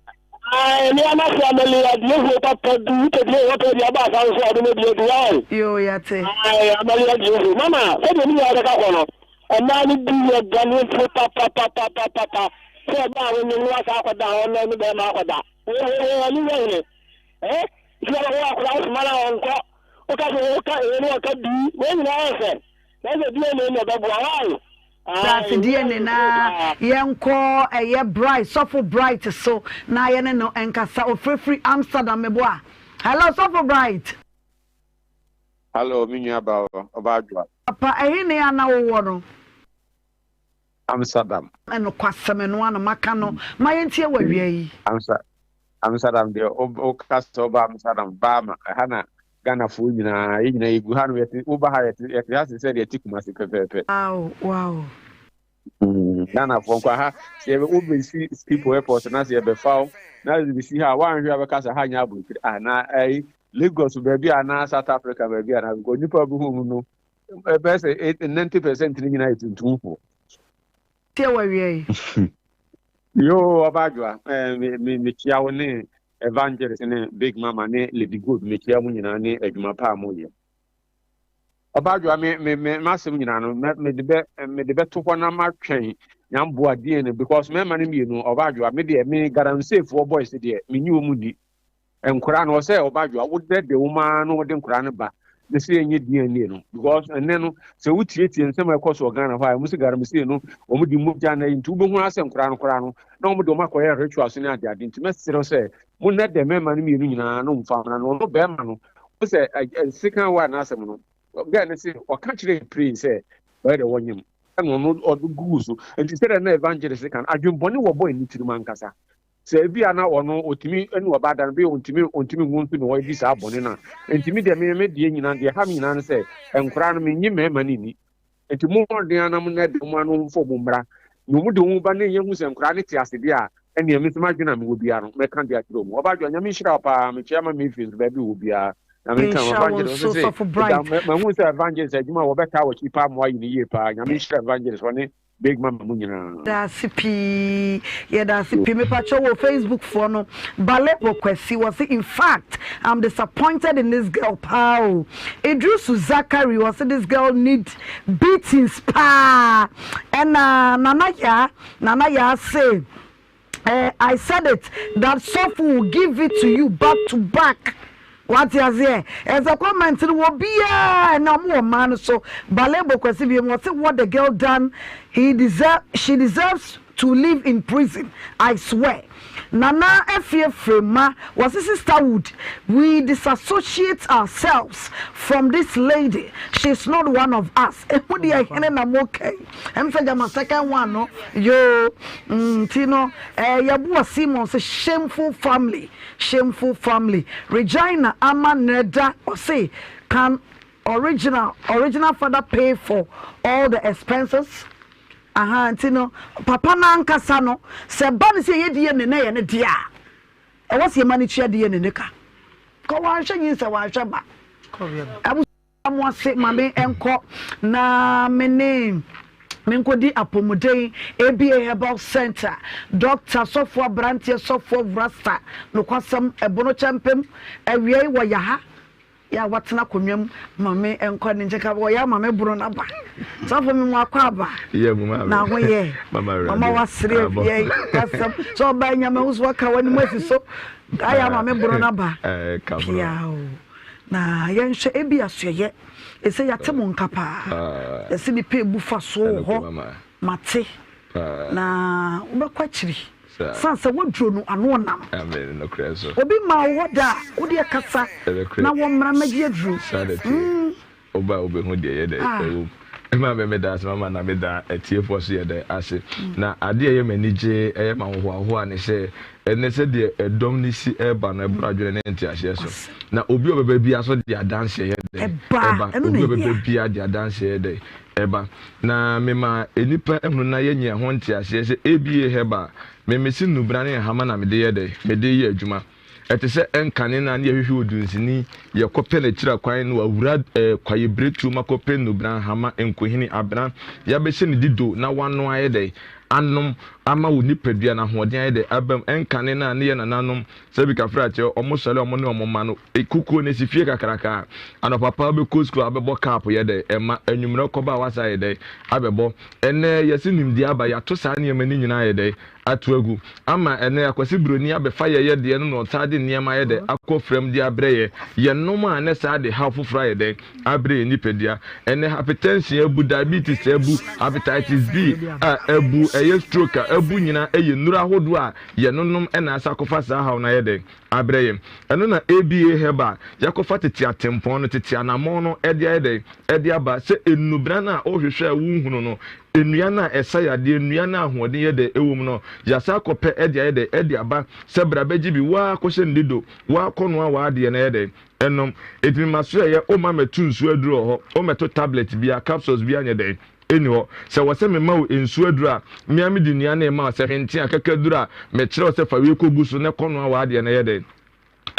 Yoo yɛte. Mama sɛdeɛ ne nyinaa bɛka kɔ no ɛmaa no bi yɛ bɔne fo papapapapapa sɛ ɛbaa wo ne no asa akɔda hɔ na ne bɛrima akɔda wɔne yɛ hene ɛ nti wɔwɔ akora wosoma no a ɔnkɔ woka sɛ woka ɛyɛ ne wɔka bii wɔn nyinaa yɛ sɛ Na sɛ DNA na ɛbɛboa why? Daase DNA na yɛnkɔ ɛyɛ Bright sɔfo Bright so na yɛne no nkasa ofirifiri Amsterdam meboa hello sɔfo Bright. Hello me nua ba ɔba adwoa. Papa ɛhe ne a na wowɔ no? Amsterdam. Nokwasɛm ɛno ara na maka no ma yɛntie wɔ awia yi. Amsterdam deɛ woka sɛ woba Amsterdam baa ma ɛha na Ghanafoɔ nyinaa yɛn nyinaa yɛgu ha no yɛte woba ha yɛte yɛte ha te sɛ deɛ ɛte Kumasi pɛpɛɛpɛ. Wow wow. Ghanafoɔ nkwa ha sɛ yɛbɛ wobɛsi Schiphol airport na sɛ yɛbɛfa wo na yɛbɛsi ha a woanhwɛ a bɛka sɛ ha nyɛ aburokyire ah na ɛyi Lagos baabi a na South Africa baabi a na because nipa bi hu mu no ɛbɛyɛ sɛ 90% no nyinaa yɛ tuntumfoɔ. Tie wɔ awia yi. Yoo ɔba adwoa eh, me me mekyia wo ne evangelist ne big mama ne lady good mekyia mu nyinaa ne adwuma pa a moyɛ. Ɔba adwoa me me me m'asɛm nyinaa no mɛ mede bɛ mede bɛto hɔ na matwɛn nyamboa DNA because mɛma no mmienu ɔba adwoa me deɛ me galamseyfoɔ boys deɛ menyi wɔn mu ni. Nkwadaa no ɔsɛ ɔba adwoa wodɛ de wo maa no wode nkwadaa no ba ne sɛ yɛnyɛ DNA no because ɛnɛ no sɛ wotietie nsɛm a ɛkɔ so wɔ Ghana hɔ a ɛmu sɛ galamsey no wɔn de mogya na nti wobɛhu ara sɛ nkwadaa no koraa no na wɔn de wɔn akɔyɛ rituals ne ade ade nti mɛsrɛ sɛ mo nnɛ dɛ mmarima no mmienu nyinaa no mfa mmra no ɔno bɛrima no wo sɛ sekan wɔ n'asɛm no gɛɛ no se ɔka kyerɛ pray sɛ ɔyɛ dɛ wɔnyem ɛna ɔno ɔde gugu so nti sɛdeɛ na evangelist kan adwembɔne wɔ bɔ ne tirim ankasa Sɛ ebia na ɔno otumi ne ɔbaa da no, bia ontumi ontumi nwo nso na wadi saa bɔne no a. Nti me deɛ me me deɛ nyinaa deɛ ɛha me nyinaa ne sɛ nkoraa no mennye mmarima no nni. Nti mo mmɔden ara na mo nnɛ de mo ano mfa wɔn mmra. Na wɔn de wɔn ba na yɛhu sɛ nkoraa no te ase deɛ a, ɛnneɛ me nso m'adwene a mewɔ biara no mɛka de akyerɛ wɔn. Ɔbaa Adwoa, Nyame nhyira wo paa. Mekyea ma Mayfield nso baabi ɔwɔ biara. Nyame nka ho. Nhyira wo Evangelist nso nso se sɔfo ɛda Bright. mahu sɛ Evangelist adwuma a wɔbɛtaa w'akyi paa ma woayɛ no yie paa. Nyame nhyira Evangelist ɔne Big mama mo nyinaa. Yɛdaase pii yɛdaase pii mepakyɛw wɔ Facebook foɔ no Balebo Kwasi wɔse infact I'm disappointed in this girl paa o Idrisu Zakari wɔse this girl need beatings paa ɛna Nana Yaa Nana Yaa se Eh I said it that sɔfo will give it to you back to back wate aseɛ ɛsɛ comment no wɔ biaa ɛnɛ ɔmo wɔ mmaa no so Balebo Kwasi biem wɔse what the girl done he deserve she deserves to live in prison I swear Nana Afie Frema wɔse sisterhood we disassociate ourselves from this lady she's not one of us Emu deɛ hene na mo kɛn ɛm sɛ gyama second one no yoo mm, nti no eh, yɛboa Simon sɛ shameful family shameful family Regina ama nɛda ɔse can original original father pay for all the expenses aha nti no papa no ankasa no sɛ ba no sɛ ɛyɛ DNA na ɛyɛ ne deɛ a ɛwɔ sɛ yɛma no tua DNA ne ka kɔ wanhwɛ nyinsɛ wanhwɛ ba mo ase ma me nkɔ na me ne menkɔdi apɔmuden ABA Herbal Center Doctor sɔfoɔ aberanteɛ sɔfoɔ rasta nokwasɛm ɛbono kyɛmpem awiei wɔ yaha. Yɛ a watena akonnwa mu ma me nkɔ ne nkyɛn ka wɔyɛ ama me bono no aba. Sɔfo me mu akɔ aba. Na ho yɛ. Mama wasere afie kasɛm. Sɛ ɔbaa nyame ho so waka w'anim asi so. Ayɛ ama me bono no aba. Pia o. Na yɛnhwɛ ebi asoɛyɛ. Ɛsɛ yɛate mo nka paa. Yɛse nipa ebu fa so wɔ hɔ. Mate. Na wobɛkɔ akyiri. San sɛ waduro no ano ɔnam. Obi maa wo hɔ da a, wo deɛ kasa na wɔmmra mmɛgye aduro. Saa na ɛteɛ. Woba a wobɛhu deɛ ɛyɛ dɛ ɛwɔ mu. Ɛma me meda ase mama na meda atiefoɔ so yɛ dɛ ase. Na adeɛ a ɛyɛ m'ani gye ɛyɛ m'ahohoahoa ne sɛ ɛnɛ sɛdeɛ ɛdɔm no si ɛreba no ɛboro adwene ne nteaseɛ so. Na obi a ɔbɛba biara so de adanseɛ yɛ dɛ ɛba. Obi a ɔbɛba biara de adanseɛ yɛ dɛ ɛba. Na mema nnipa hunu na yɛnya ɛho nteaseɛ sɛ ABA Herbal, me mese nnubena ne nhama na mede yɛ dɛn? Mede yɛ adwuma. Ɛte sɛ ɛnkane no a na yɛhwehwɛ odunsini, yɛkɔpɛ no akyiri akwan na wawura eh, kwaebiretuo mu akɔpɛ nnubena, nhama, nkohini, abena, yɛabɛhyɛ no dido na wanoa ayɛ dɛn? Anom ama wo nipadua no ahoɔden ayɛ dɛn? Aba mu. Ɛnkane no a ne yɛ nananom Sɛbi kafra kyɛ ɔmo sɔre a ɔmo ne ɔmo mma no kukuo no esi fie kakraka anɔpa paa wobɛkɔ sukuu a wobɛbɔ cup yɛ dɛ ɛma anwummerɛ kɔba a wasa ayɛ dɛ abɛbɔ ɛnɛ yɛse nimdeɛ aba yɛato saa nneɛma no nyinaa ayɛ dɛ ato agu ama ɛnɛ akwasi broni abɛfa yɛyɛ deɛ no na ɔsan de nneɛma ayɛ dɛ akɔ fram de abrɛ yɛ yɛnom a ne saa de haw foforɔ ayɛ dɛ abrɛ yɛ nipadua ɛnɛ hypertension abu diabetes abu hepatitis B a abu ɛyɛ stroke a abu nyinaa ɛyɛ nnuro ahodoɔ a Yɛnonom na asa akɔfa saa haw no ayɛ dɛn? Abrɛ yɛn. Ɛno na ABA Herbal yɛakɔfa tete atempɔn no, tete anammɔn no de ayɛ dɛn? De aba. Sɛ nnubena no a wohwehwɛ a wonhunu no, nnua no a ɛsa yadeɛ, nnua no a ahoɔden yɛ dɛn wɔ mu no, yɛasan akɔpɛ de ayɛ dɛn? De aba. Sɛ bra bɛgye bi, wo ara kɔhyɛ no dido, wo ara kɔnoa w'adeɛ na yɛ dɛn? Nom. Enti mema so ɛyɛ, womma mɛto nsuo aduro wɔ hɔ, wommɛto tablet biara, capsules biara nyɛ dɛn? Nni hɔ. Sɛ ɛwɔ sɛ mema wo nsu aduru a, me ara mede nnua no rema wo. Sɛ hwente a, kakaduru a, mekyerɛ wo sɛ fa wei kɔgu so na kɔnoa w'adeɛ na yɛ dɛn?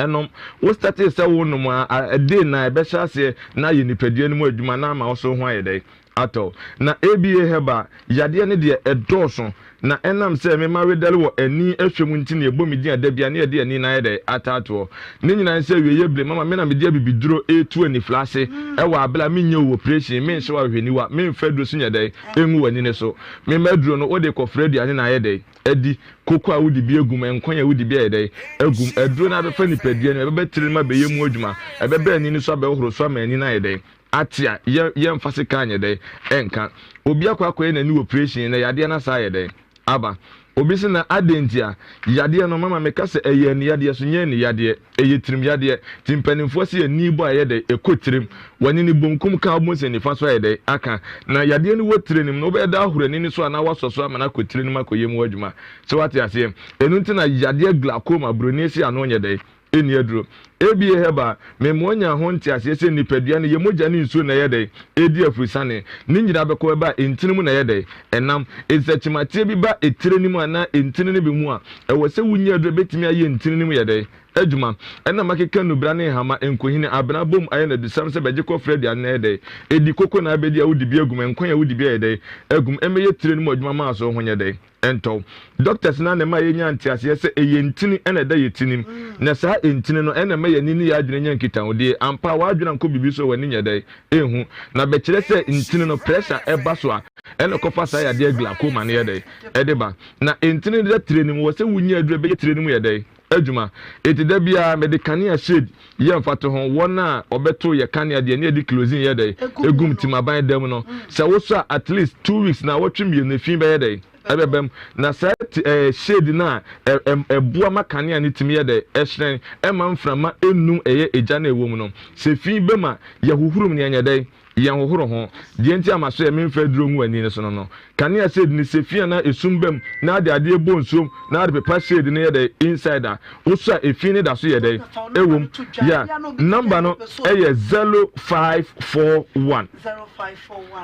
Nom. Wo startee sɛ wonom a, a day na ɛbɛhyɛ aseɛ na ayɛ nipadua no mu adwuma na ama wo so ho ayɛ dɛn? Atɔ wo. Na ABA Herbal, yadeɛ no deɛ ɛdɔɔso. Na ɛnam sɛ me mma redɛre wɔ ani hwɛ mu nti na yɛbɔ me din a da biara na yɛde ani no ayɛ dɛn ataatoɔ. Ne nyinaa ne sɛ awieeɛ bere mama me na mede abibiduro retu anifla ase wɔ abere a menyɛ wo operation, menhyɛ wo ahwehwɛniwa, memfa aduro so nyɛ dɛn ngu w'ani no so. Mema aduro no wode kɔfra aduane na ayɛ dɛn adi, koko a wode bi agu mu, nkwan a wode bi ayɛ dɛn agu mu. Aduro no abɛfa nipadua no mu, ɛbɛba tiri no mu abɛyɛ mu adwuma, ɛbɛba ani no so abɛhohoro so ama ani no ayɛ dɛn ate a yɛ yɛmfa sekan nyɛ dɛn nka. Obi akɔ akɔyɛ n'ani operation na yadeɛ no asa ayɛ dɛn aba. Obi se na adɛn nti a yadeɛ no mama meka sɛ ɛyɛ ani yadeɛ so nyɛ ani yadeɛ ɛyɛ tirim yadeɛ nti mpanimfoɔ se ani bɔ a ɛyɛ dɛn ɛkɔ tirim w'ani no bonkum ka wobɛhu sɛ nifa so ayɛ dɛn aka na yadeɛ no wɔ tire no mu no wobɛyɛ dɛ ahoro ani no so anaa woasɔ so ama no akɔ tire no mu akɔyɛ mu adwuma sɛ wate aseɛ ɛno nti na yadeɛ glaucoma buroni se ano nyɛ dɛn Nni aduro. ABA Herbal, Mema onya ho nteaseɛ sɛ nipadua no yɛ mogya ne nsuo na ɛyɛ dɛn? Ɛredi afurusane. Ne nyinaa bɛkɔ bɛba a ntini mu na ɛyɛ dɛn? Ɛnam. Enti sɛ kyemateɛ bi ba etire no mu anaa ntini no bi mu a, ɛwɔ sɛ wonya aduro a ɛbɛtumi ayɛ ntini no mu yɛ dɛn? Adwuma. Ɛna makeka nnubra ne nhama, nkohini, abena abom ayɛ no adusam sɛ bɛgye kɔfrɛ aduane na ɛyɛ dɛn? Ɛdi. Koko na abɛdi a wode bi agum, nkwan a wode bi ayɛ dɛn? Agum. Ɛmmɛyɛ tire no mu adwuma maa so ho nyɛ dɛn? Ɛntɔw. Doctors no ara na ɛma yenya nteaseɛ sɛ ɛyɛ ntini na ɛda yɛn tinim. Na saa ntini no na ɛma yɛn ani ne yɛn adwene nya nkitahodie. Ampa ara, w'adwene ankɔ biribi so a w'ani nyɛ dɛn? Ɛnhu. Na bɛkyerɛ sɛ ntini no, pressure ɛba so a, ɛna ɛkɔfa saa yadeɛ glaucoma no yɛ dɛn? Ɛde ba. Na ntini no da tire no mu, wɔ sɛ wonya aduru a ɛbɛyɛ tire no mu yɛ dɛn? Adwuma. Enti da biara mede kanea shade yɛ mfatoho, wɔn a wɔbɛto yɛ kanea deɛ ne yɛde closine yɛ dɛn egum timaban da mu no, sɛ wosɔ a at least 2 weeks naawɔtwe mmienu efi bɛyɛ dɛn ɛbɛba mu. Na saa ti ɛɛ shade no a ɛ ɛ ɛboa ma kanea no tumi yɛ dɛn ɛhyerɛn, ɛmma mframa nnum ɛyɛ egya no a ɛwɔ mu no. Sɛ fi ba mu a, yɛhohoro mu na yɛnyɛ dɛn Yɛnhohoro ho. Deɛ nti a maso yɛ memfa aduro ngu ani no so no no. Kanea shade no sɛ fi anaa esum ba mu na ade adeɛ bɔ nsuom na ade pepa shade no yɛ dɛn inside a wosɔ a efi no da so yɛ dɛn ɛwom. Yeah, number no ɛyɛ 0541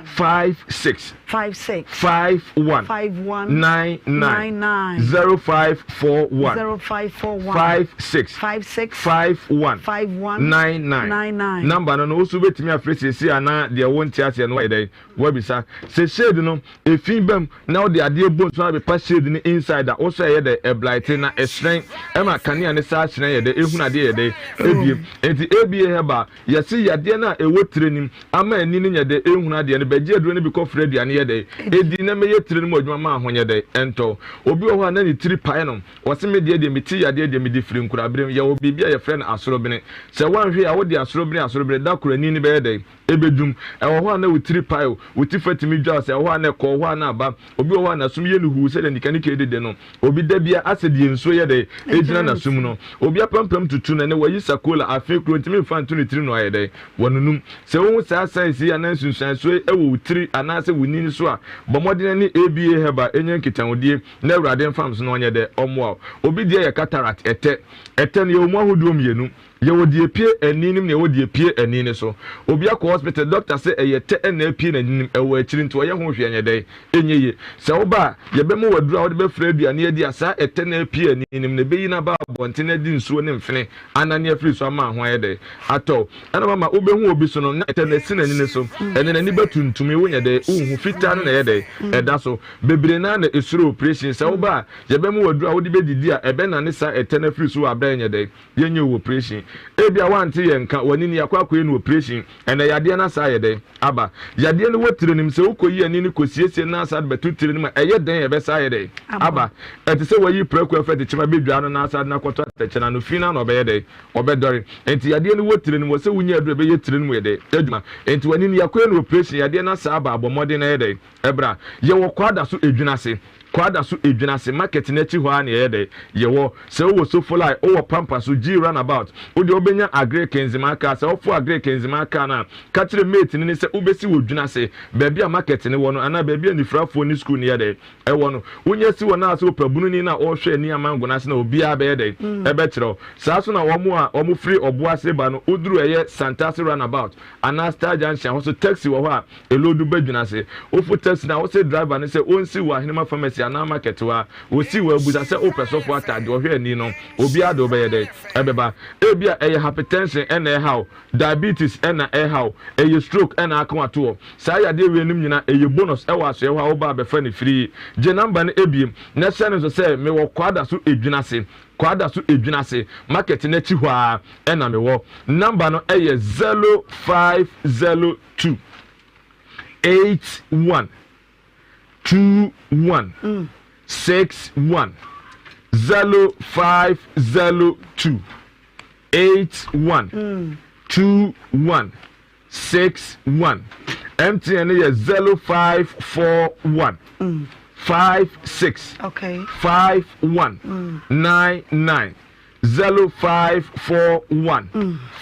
56 51 99 0541 56 51 99 number no no wo so wobɛtumi afrɛ seesei anaa. na deɛ wonte aseɛ no woayɛ dɛn? Woabisa. Sɛ shade no, efi ba mu na wode adeɛ bɔ nsu na abepa shade no inside a, wo so ɛyɛ dɛn? Ɛblighte na ɛhyerɛn ɛma kanea no saa hyerɛn yɛ dɛn? Ehunu adeɛ yɛ dɛn? Ebie. Enti ABA Herbal, yɛse yadeɛ no a ɛwɔ tire no mu ama ani no nyɛ dɛn? Ehunu adeɛ no, bɛgye aduro no bi kɔfra aduane yɛ dɛn? Edi na mɛyɛ tire no mu adwuma ma ho nyɛ dɛn? Ɛntɔ wo. Obi wɔ hɔ a na ne tiri pae no, Ɔse me deɛ deɛ mete yadeɛ deɛ mede firi nkoraberem yɛwɔ biribi a yɛfrɛ no asorobene sɛ woanhwɛ a wode asorobene asorobene da koro ani no bɛyɛ dɛn ɛbɛdum ɛwɔ hɔ a na wo tiri pae o wo ti fa tumi dwa o sɛ ɛwɔ hɔ a na ɛkɔ hɔ a na aba obi wɔ hɔ a n'asom yɛ no huu sɛdeɛ nikanika edede no obi da bia asɛ deɛ nsuo yɛ dɛn ɛgyina n'asom no obi apampam tutu no ɛnɛ wayi sakola afe kuro ntumi mfa nto ne tiri no ayɛ dɛn wanunum sɛ wohu saa signs yi anaa nsunsuansoɔ yi ɛwɔ wo tiri anaasɛ wo nini so a bɔ mmɔden ne ABA herbal ɛnyɛ nkitahodie Na Awurade mfa me so na ɔnyɛ dɛ? Ɔmmoa wo. Obi deɛ yɛ cataract, ɛtɛ. Ɛtɛ no, yɛwɔ mu ahodoɔ mmienu. Yɛwɔ deɛ ɛpue ani no mu na yɛwɔ deɛ ɛpue ani no so. Obi akɔ hospital, doctor sɛ ɛyɛ tɛ na apue n'ani no mu, ɛwɔ akyiri nti ɔyɛ ho hwee ɛnyɛ dɛn? Ɛnyɛ yie. Sɛ woba a, yɛbɛma wo aduro a wode bɛfra aduane adi a saa ɛtɛ no a apue ani no mu no, ɛbɛyi no aba abɔnten na adi nsuo ne mfene anane afiri so ama ho ayɛ dɛn? Atɔ wo. Ɛna mama wobɛhu obi so no, na ɛtɛ no asi n'ani no so, ɛnɛ n'ani bɛtuntum yi, wonyɛ dɛn? Wonhu. Fitaa no na ɛyɛ dɛn? Ɛda so. Bebree no ara na esuro oprehyɛn. Sɛ woba a, yɛbɛma wo aduru a wode bedidi a ɛbɛnane saa ɛtɛ no afiri so wɔ bere a ɛnyɛ dɛn, yɛnyɛ wo oprehyɛn. Ebia woante yɛn nka, w'ani ni, yɛakɔ akɔyɛ no oprehyɛn. Ɛnnɛ, yadeɛ no asan ayɛ dɛn? Aba. Yadeɛ no wɔ tire no mu. Sɛ wokɔyi ani no kɔsiesie no na asan de bɛto tire no mu a, ɛyɛ dɛn a ɛbɛsan ayɛ dɛn? Aba. Ɛte sɛ woayi prako afiri atɛkyɛ mu abɛdwaa no na asan de no akɔto atɛkyɛ no ano. Fi no ara na ɔbɛyɛ dɛn? Ɔbɛdɔre. Enti yadeɛ no wɔ tire no mu. Wɔ sɛ wonya aduru a ɛbɛyɛ tire no mu yɛ dɛn? Adwuma. Enti w'ani no, yɛakɔyɛ no oprehyɛn, yadeɛ no asan aba a, bɔ mmɔden na yɛ dɛn? Ɛbra, yɛwɔ Kwadaso Edwinase, Kwadaso Edwinase market no akyi hɔ ara na yɛyɛ dɛ, yɛwɔ. Sɛ wowɔ Sofolai, wowɔ Pampa so, G runabout, wo deɛ wobɛnya Agric Nzemaa car, sɛ wofo Agric Nzemaa car no a, ka kyerɛ mate no ne sɛ wobɛsi wɔ Dwinase, baabi a market no wɔ no anaa baabi a Anifirafoɔ ne school no yɛ dɛ, ɛwɔ no. Wonya si hɔ no a sɛ wopɛ bununi no a ɔrehwɛ ani amango no ase no a obiara bɛyɛ dɛ, ɛbɛkyerɛ wo. Saa nso na wɔn a wɔfiri Ɔboase ba no, woduru ɛyɛ Santase runabout anaa Star Junction, hɔ nso taxi wɔ hɔ a Elodu bɛdwene ase. Wofo taxi no a, wose driver no sɛ ɔnsi wo Ahenema pharmacy anaa market hɔ a, ɔsi wo a, bisa sɛ wopɛ sɔfo ataade, ɔhwɛ ani no, obiara de wo bɛyɛ dɛn? Ɛbɛba. Ebia ɛyɛ hypertension na ɛreha wo, diabetes na ɛreha wo, ɛyɛ stroke na aka wo ato hɔ. Saa yadeɛ wei nom nyinaa, ɛyɛ bonus wɔ asoɛe hɔ a woba a bɛfa no free. Gye number no ebiem na hyɛ no nso sɛ mewɔ Kwadaso Edwinase, Kwadaso Edwinase market no akyi hɔ ara na mewɔ. Number no yɛ 0502. 2 8 1 2 1 6 1 0 5 0 2 8 1 2 1 6 1 MTN no yɛ 0 5 4 1 5 6 5 1 9 9 0541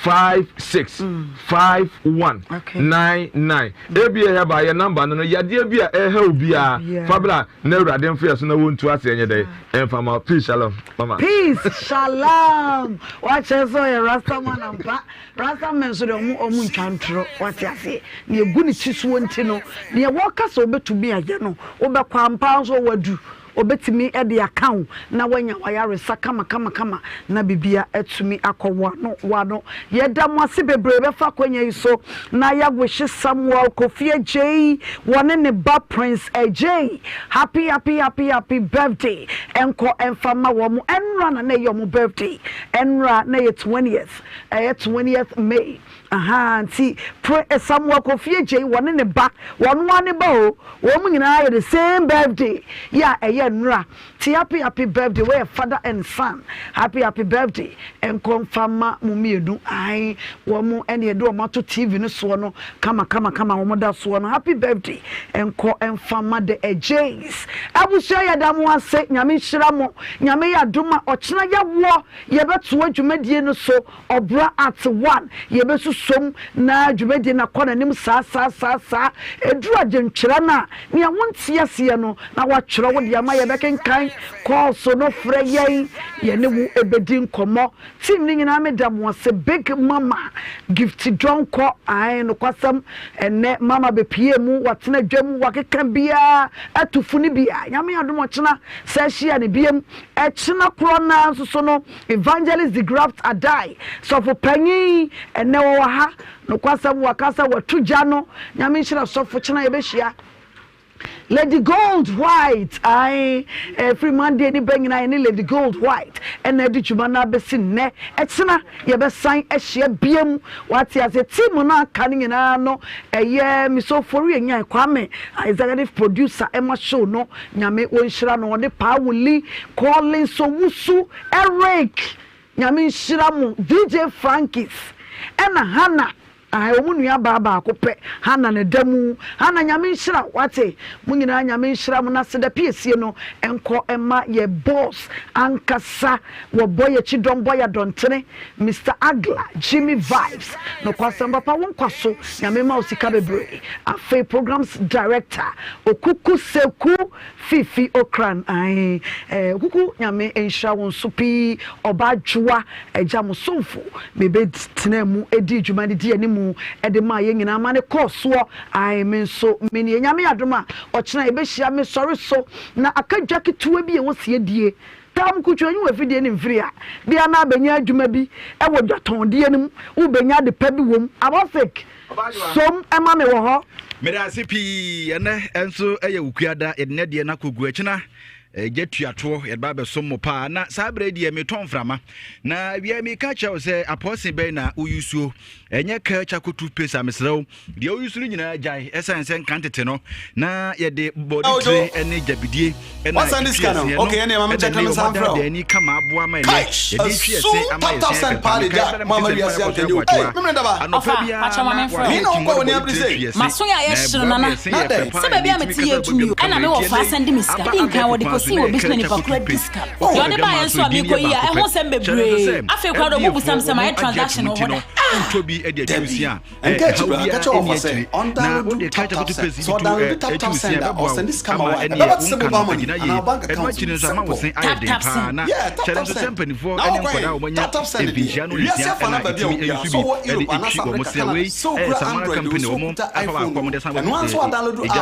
56 51 99 Ebia yɛ ba yɛ number no no yadeɛ bi a ɛha obiara fa bra na awurade mfa yɛ so na wɔntu ase ɛnyɛ dɛ ɛmfa ma peace shalom mama. Peace shalom wakyerɛ sɛ ɔyɛ rasta man ampa rasta men nso deɛ ɔmo ɔmo ntwa ntorɔ wate aseɛ nea egu ne ti soɔ nti no nea wɔka sɛ ɔbɛtumi ayɛ no wobɛkɔ ampa nso wadu Obetumi de aka wo na woanya w'ayaresa kamakamakama na biribiara atumi akɔ w'ano w'ano. Yɛda mo ase bebree bɛfa akwanya yi so na yɛawishe Samuel Kofi Adjei wɔne ne ba Prince Adjei happy happy happy happy birthday nkɔ mfa mma wɔn. Ɛnora na na ɛyɛ wɔn birthday, ɛnora na ɛyɛ twentieth, ɛyɛ twentieth May. Ahaa nti pre Samuel Kofi Adjei wɔne ne ba, wɔn ara ne ba o, wɔn nyinaa yɛ the same birthday yɛ a ɛyɛ nnora nti happy happy birthday wɔyɛ father and son happy happy birthday nkɔ mfa ma mo mmienu ae wɔn ɛne yɛde wɔn ato TV no soɔ no kama kama kama wɔn da soɔ no happy birthday nkɔ mfa ma the Adjeis abusua yɛda mo ase Nyame nhyira mo Nyame yɛ adom a ɔkyena yɛwoɔ yɛbɛtoa dwumadie no so Ɔbra Art One, Yɛbɛsusom na dwumadie no akɔ n'anim saa saa saa saa. Ɛduru adwentwerɛ no a, nea wonte aseɛ no na woatwerɛ wo deɛ ama yɛbɛkenkan. Kɔɔso no frɛ yɛn, yɛne wo bɛdi nkɔmmɔ. Team no nyinaa meda mo ase. Big Mama, Gifty Donkor, ae nokwasɛm ɛnnɛ Mama bɛpue mu, watena dwam, wakeka biara, atu fo no bi a, Nyame adom ɔkyena sɛ ahyia no biam. Ɛkyena korɔ no ara nso so no, Evangelist De Graft Addae, sɔfo panyin, ɛnnɛ wɔwɔ ha. Nokwasɛm waka sɛ watu gya no. Nyame nhyira sɔfo. Kyena yɛbɛhyia. Lady Gold White ae ɛfiri Monday ne bɛ nyinaa yɛne Lady Gold White ɛna adi dwuma no abɛsi nnɛ. Ɛkyena yɛbɛsan ahyia biam. Wate aseɛ team no aka no nyinaa no ɛyɛ Miss Ofori Enyan Kwame executive producer ɛma show no Nyame wɔnhyira no ɔne Paa Wuli Collins Owusu Eric Nyame nhyira mo DJ Frankis ɛna Hannah Ae wɔn nua baa baako pɛ Hannah na ɛda mu Hannah Nyame nhyira wo wate mo nyinaa Nyame nhyira mo na aseda piesie no nkɔ mma yɛ boss ankasa wɔbɔ yɛ kyidɔm bɔ yɛ adɔntene Mister Agla Jimmy Vibes nokwasɛm papa wo nkwa so Nyame mma wo sika bebree afei programs director Okuku Seku Fifi Okran ae eh Okuku Nyame nhyira wo nso pii Ɔbaa Dwoa Agya mo somfo me bɛ tenaa mu dii dwuma de dii animu de maa yɛn nyinaa ma no kɔɔ soɔ ae me nso me nie Nyame adom a ɔkyena yɛbɛhyia me sɔre so na aka dwa ketewa bi a ɛwɔ siedie taa mu kutwa nyi wɔ afidie ne mfiri a bia na abɛnya adwuma bi wɔ dwatɔndeɛ no mu wobɛnya ade pa bi wɔ mu Abɔsek som ma me wɔ hɔ. Meda ase pii. Ɛnɛ nso yɛ Wukuada, yɛde nɛ deɛ no akɔgu akyina. Gya tuatoɔ yɛde ba abɛsom mo paa. Na saa berɛ deɛ metɔn mframa. Na awia meka kyerɛ wo sɛ apɔsen bɛn na woyusuo. Ɛnyɛ kaa charcoal toothpaste a mesrɛ wo. Deɛ woyusu no nyinaa gyae. Ɛsiane sɛ nka tete no na yɛde bɔde tire ne gyabidie ɛna ɛtwitwi ɛseɛ no ɛna ne wɔn adaadaa ani kama aboa ma ɛnɛ yɛde twi ɛse ama yɛse ayɛ fɛ paa. Mekae sɛ na mete sɛ nipa na kɔso aboatewa anɔpa biara na wɔayɛ ti mu de bɔde tire twi ɛse na ɛboa ma yɛse yɛ fɛ paa ɛnɛ yɛtumi kasa badwam kama ɛnti ɛnɛ yi aba abɛɛfo kwan so na ɛyɛ kɛrɛ charcoal toothpaste wokɔ adwamaa so edin yɛ baako pɛ kyerɛ no nso sɛ FDA foɔ wɔn agye ato mu nti no wontɔ bi de atwi wo se a ɛhaw biara nni akyire na wode ka charcoal toothpaste bi to atwi wo se a ɛbɛboa wo ama ɛneɛ wo nka no agyina yie ɛno akyi no nso ama wo se ayɛ den paa na kyerɛ no nso sɛ mpanimfoɔ ne nkwadaa a wɔanya mfinhyia no nsia na ɛtumi nso bi de twi wɔn se a wei ɛyɛ Samara company wɔn afa baako a wɔde san bɔ egya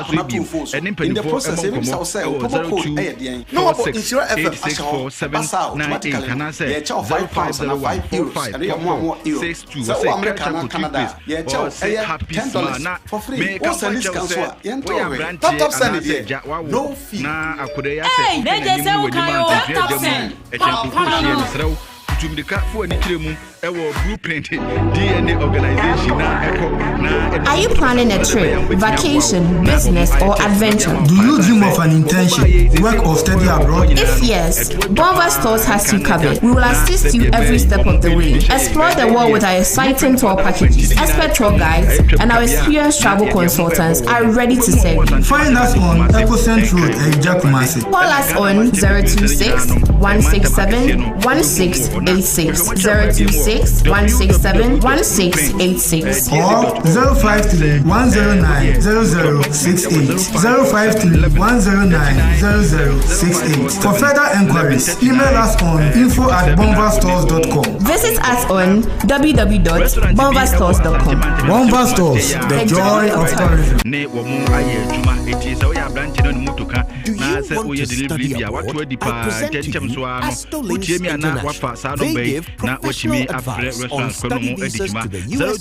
so bio ɛne mpanimfoɔ mmɔ nkɔmmɔ ɛwɔ 0246 864 798 anaasɛ 0501 45 44 62 wɔsɛ Kel Charcoal toothpaste wɔsɛ Happy Smile na mekamfo akyerɛ wo sɛ woyɛ aberanteɛ anaasɛ agya wawo na akwadaa yi asɛ wohwɛ n'anim ne w'anim a ntɛntwere agya mu ɛkyɛn koko hyeɛ mesrɛ wo tutu mmirika fo ani kyerɛ mu ɛwɔ Blueprint DNA organization na ɛkɔ na Are you planning a trip, vacation, business, or adventure? Do you dream of an internship, work, or study abroad? If yes, Bonva Stores has you covered. We will assist you every step of the way. Explore the world with our exciting tour packages, expert tour guides, and our experienced travel consultants are ready to serve you. Find us on Ecocent Road, Eja Kumasi. Call us on 026 167 1686 026 167 1686 or 053 109 0068 053 109 0068. For further enquiries, email us on info at bonvastores.com. Visit us on www.bonvastores.com. Bonva Stores, the joy of tourism. ne wɔn ayɛ adwuma eti sɛ woyɛ aberante na ne moto ka Do na you sɛ want woyɛ to delivery study bi a wato abroad? adi I paa present to ntɛntɛm you so ara no Astolinks wotie mi a na wafa International. saa They nɔmba yi give na professional watumi afrɛ advice on restaurant kɔ no study mu adi visas dwuma to the USA, UK,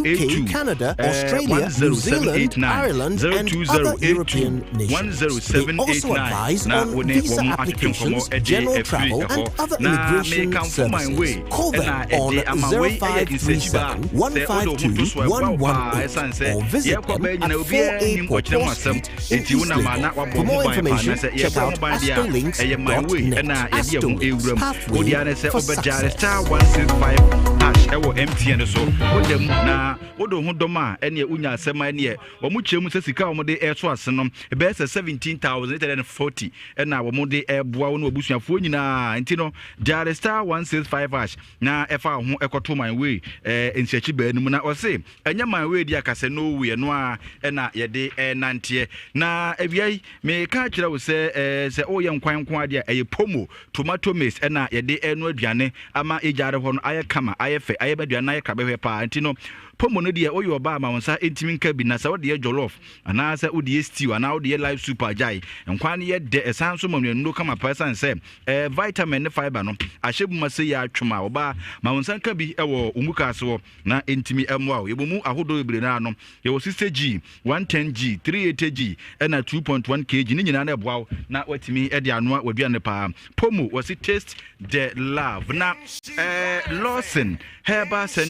02082 Canada, Australia, New Zealand, 10789 Ireland, and other 02082 European nations. They also 10789 advise na on wo ne visa wɔn atwetwe nkɔmmɔ applications, de general afiri travel, and ɛhɔ other na immigration mekamfo my services. way Call them ɛna on ɛde ama wei ɛyɛ nsakyiba a 0537 sɛ wode wo ho to 152 so a ɛboa wo paa 118 ɛsiane sɛ or visit yɛkɔ them bɛɛ at nyina obiara 4A nim ɔkyerɛ ho Pawpaw asɛm Street in enti East wonam a na Legon. wabɔ For ho more ban paa na information, sɛ check yɛbɔ ho out ban deɛ a ɛyɛ my way ɛna astolinks.net. yɛde ɛho Astolinks, ɛwura mu wode pathway ara ne sɛ for wobɛgyare star success. 165 hash ɛwɔ MTN so woda mu na wode wo ho dɔm a ɛneɛ wonya asɛm a ɛneɛ wɔn kyerɛ mu sɛ sika a wɔde ɛreto ase no ɛbɛyɛ sɛ 17,840 ɛna wɔn de ɛreboa wo ne w'abusuafoɔ nyinaa nti no gyare star 165 hash na ɛfa wo ho ɛkɔto my way ɛɛ nsiakyi baa no mu na ɔse ɛnyɛ my way di akasɛ no way ɛno a ɛna yɛde ɛnanteɛ na awia yi meka akyerɛ wo sɛ ɛɛ sɛ woyɛ nkwan nko adeɛ a ɛyɛ pomo tomato mix ɛna yɛde ɛno aduane ama yɛgyaare hɔ no ayɛ kama ayɛ fɛ ayɛ aduane no ayɛ krabɛhwɛ paa nti no. Pomo no deɛ woyɛ ɔbaa ma wo nsa ntumi nka bi na sɛ wode yɛ jollof anaasɛ wode yɛ stew anaa wode yɛ live soup a gyae. Nkwan no yɛ dɛ ɛsan nso ma nnuanuro kama paa ɛsiane sɛ ɛɛ vitamin ne fibre no ahyɛ mu ma sei ara twom a ɔbaa ma wo nsa nka bi wɔ wo mukaase hɔ na ɛntumi mmoa wo. Yɛwɔ mu ahodoɔ bebree no ara no yɛwɔ 60G, 110G, 380G ɛna 2.1 kg ne nyinaa no ɛboa wo na woatumi de anoa w'aduane paa. Pomo wɔse taste the love na ɛɛ Lawson Herbal Center.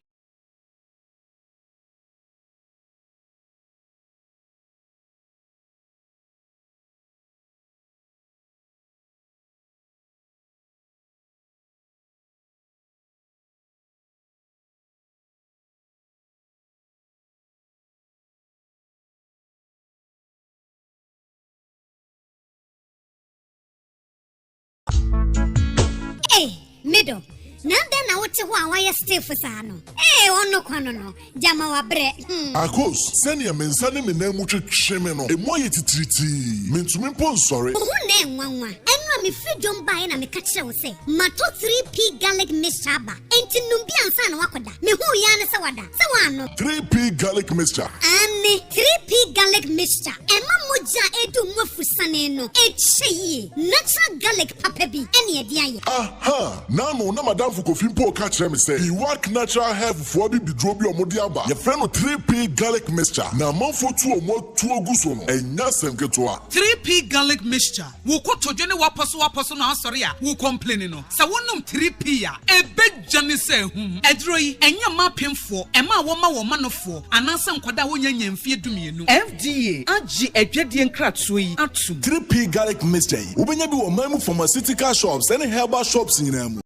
Ei, me dɔ, na adɛn na wote hɔ a woayɛ stiff saa no? Ee, ɔno kwa no no, gyama wabrɛ. Hmm. Akos, sɛnea me nsa ne me nan mu twetwe me no, emu ayɛ titiritii. Mintumi mpo nsɔre. Wo ho na ɛnwanwa. Ɛno a mefiri dwom baeɛ na meka kyerɛ wo sɛ, matɔ 3P garlic mixture aba. Enti nom bi ansa na woakɔda. Mehuu yi ara ne sɛ wada. Sɛ woannom. 3P Garlic Mixture. Aane, 3P Garlic Mixture. Ɛma mogya a ɛredi wo mu afusane no kyɛ yie. Natural garlic papa bi ne ɛde ayɛ. Aha! N'ano na m'adamfo Kofi mpo reka kyerɛ me sɛ Iwak Natural Health foɔ abibiduro bi a wɔde aba, yɛfrɛ no 3P Garlic Mixture, na amanfoɔ tu wɔn atuo gu so no, ɛnyɛ asɛm ketewa. 3P Garlic Mixture. Wo kotodwe ne w'apɔsowapɔso no asɔre a wo kɔmpleni no, sɛ wonom 3P a, ɛbɛdwane sɛ ahum. Aduro yi, ɛnyɛ mma apemfoɔ, mmaa a wɔma wɔn manofoɔ, anaasɛ nkwadaa a wɔnnya nnya mfeɛ dumienu. FDA agye adwadie nkratoɔ yi atom. 3P Garlic Mixture yi, wobɛnya bi wɔ ɔman mu pharmaceutical shops ne herbal shops nyinaa mu.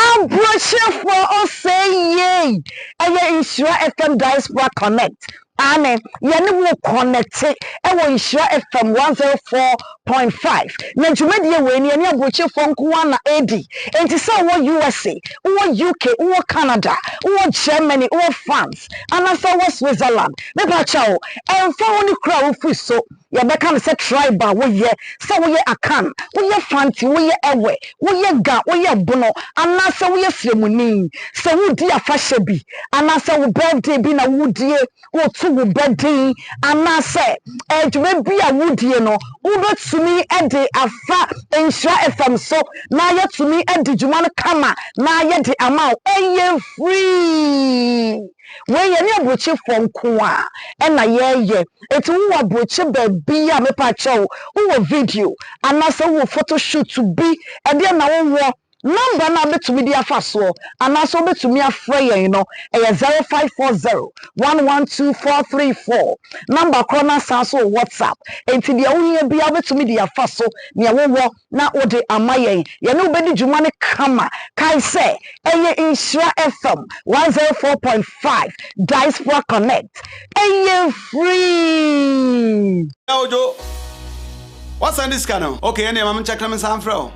Abrɔkyerɛfoɔ ɔsɛe yei ɛyɛ Nhyira FM Diaspora Connect aane yɛne wo connecte ɛwɔ Nhyira FM 104.5 na dwumadie wei no yɛne abrɔkyerɛfoɔ nko ara na ɛredi enti sɛ wowɔ USA wowɔ UK wowɔ Canada wowɔ Germany wowɔ France anaasɛ wowɔ Switzerland mepakyɛw ɛmfa ho ne kuro a wofiri so Yɛbɛka no sɛ tribe a woyɛ, sɛ woyɛ Akan, woyɛ Fanti, woyɛ Ewe, woyɛ Ga, woyɛ Bono, anaasɛ woyɛ Sremuni. Sɛ woredi afahyɛ bi, anaasɛ wo birthday bi na woredie, woreto wo ba din, anaasɛ dwuma bi a woredie no, wobɛtumi de afa Nhyira FM so na yɛatumi adi dwuma no kama na yɛde ama wo. Ɛyɛ free! Wei yɛne aburokyefoɔ nko a ɛna yɛyɛ. Enti wowɔ aburokye baabi a mepa kyɛw wowɔ video anaasɛ wowɔ photo shoot bi ɛdeɛ na wowɔ number no a wobɛtumi de afa soɔ anaasɛ wobɛtumi afrɛ yɛn no ɛyɛ 0540 112 434 number korɔ no asan so wɔ WhatsApp enti deɛ wohia biara wobɛtumi de afa so nea wowɔ na wode ama yɛn. Yɛne wo bɛdi dwuma no kama. Kae sɛ, ɛyɛ Nhyira FM 104.5 Diaspora Connect. Ɛyɛ free! Ojo, woasan de sika no? Okay, ɛnneɛ ma menkyɛke na mensan mfrɛ wo.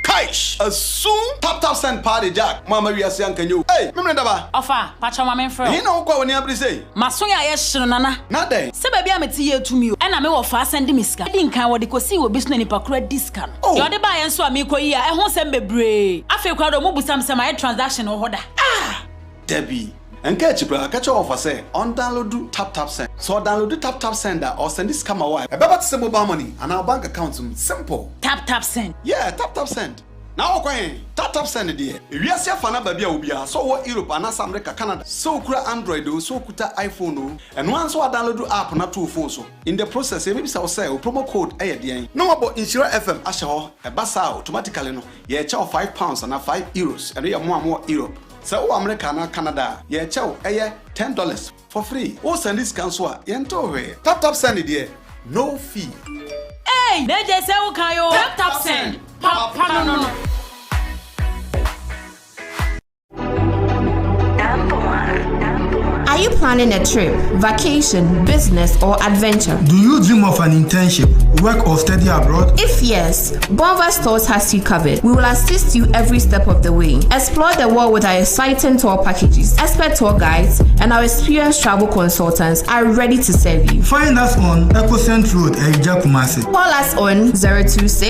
Kaish! Asum! Tap tap send paa de Jack, mo amma wiase anka nyɛ o. Ei! Memene daba! Ɔfa, pakyɛw ma menfrɛ wo. Ɛhe na wokɔ a w'ani abere sei? M'aso yɛ ayɛ hye no Nana. Na dɛn? Sɛ baabi a mete yɛ tumi o. Ɛna me wɔfaa sɛnde me sika. Edi nkan wɔde kosii wɔ bi so na nipa koro adi sika no. Oh! Deɛ ɔde baeɛ nso a meekɔ yi a ɛho nsɛm bebree. Afei koraa deɛ ɔmo busa me sɛ mayɛ transaction wɔ hɔ da. Ah! Dabi. Ɛnka akyi koraa, ka kyerɛ wɔfa sɛ ɔndownloadu TapTapSend. Sɛ ɔdownloadu TapTapSend a, ɔresɛnde sika ma wo a, ɛbɛba te sɛ mobile money anaa wo bank account mu. Simple! TapTapSend. Yeah, TapTapSend. Na wokɔ he? TapTapSend deɛ. Ewiase afa na baabi a wɔ biara, sɛ wowɔ Europe anaasɛ America, Canada, sɛ wokura Android oo, sɛ wokuta iPhone oo, ɛno ara nso woadownload app no ato wo phone so. In the process, yɛbɛbisa wo sɛ wo promo code yɛ deɛn? Na woabɔ Nhyira FM ahyɛ hɔ. Ɛba saa a, automatically no, yɛrekyɛ wo £5 anaa €5, ɛno yɛ mo a mowɔ Europe. Sɛ wowɔ America anaa Canada a, yɛrekyɛ wo ɛyɛ $10. For free. Wo sɛnde sika nso a, yɛntew hwee. Tap tap send deɛ, no fee. Eii na gye sɛ wo kan oo. Tap tap send, papa no no. Are you planning a trip, vacation, business, or adventure? Do you dream of an internship, work, or study abroad? If yes, Bonva Stores has you covered. We will assist you every step of the way. Explore the world with our exciting tour packages, expert tour guides, and our experienced travel consultants are ready to serve you. Find us on EcoCent Road, Eja Kumasi. Call us on 026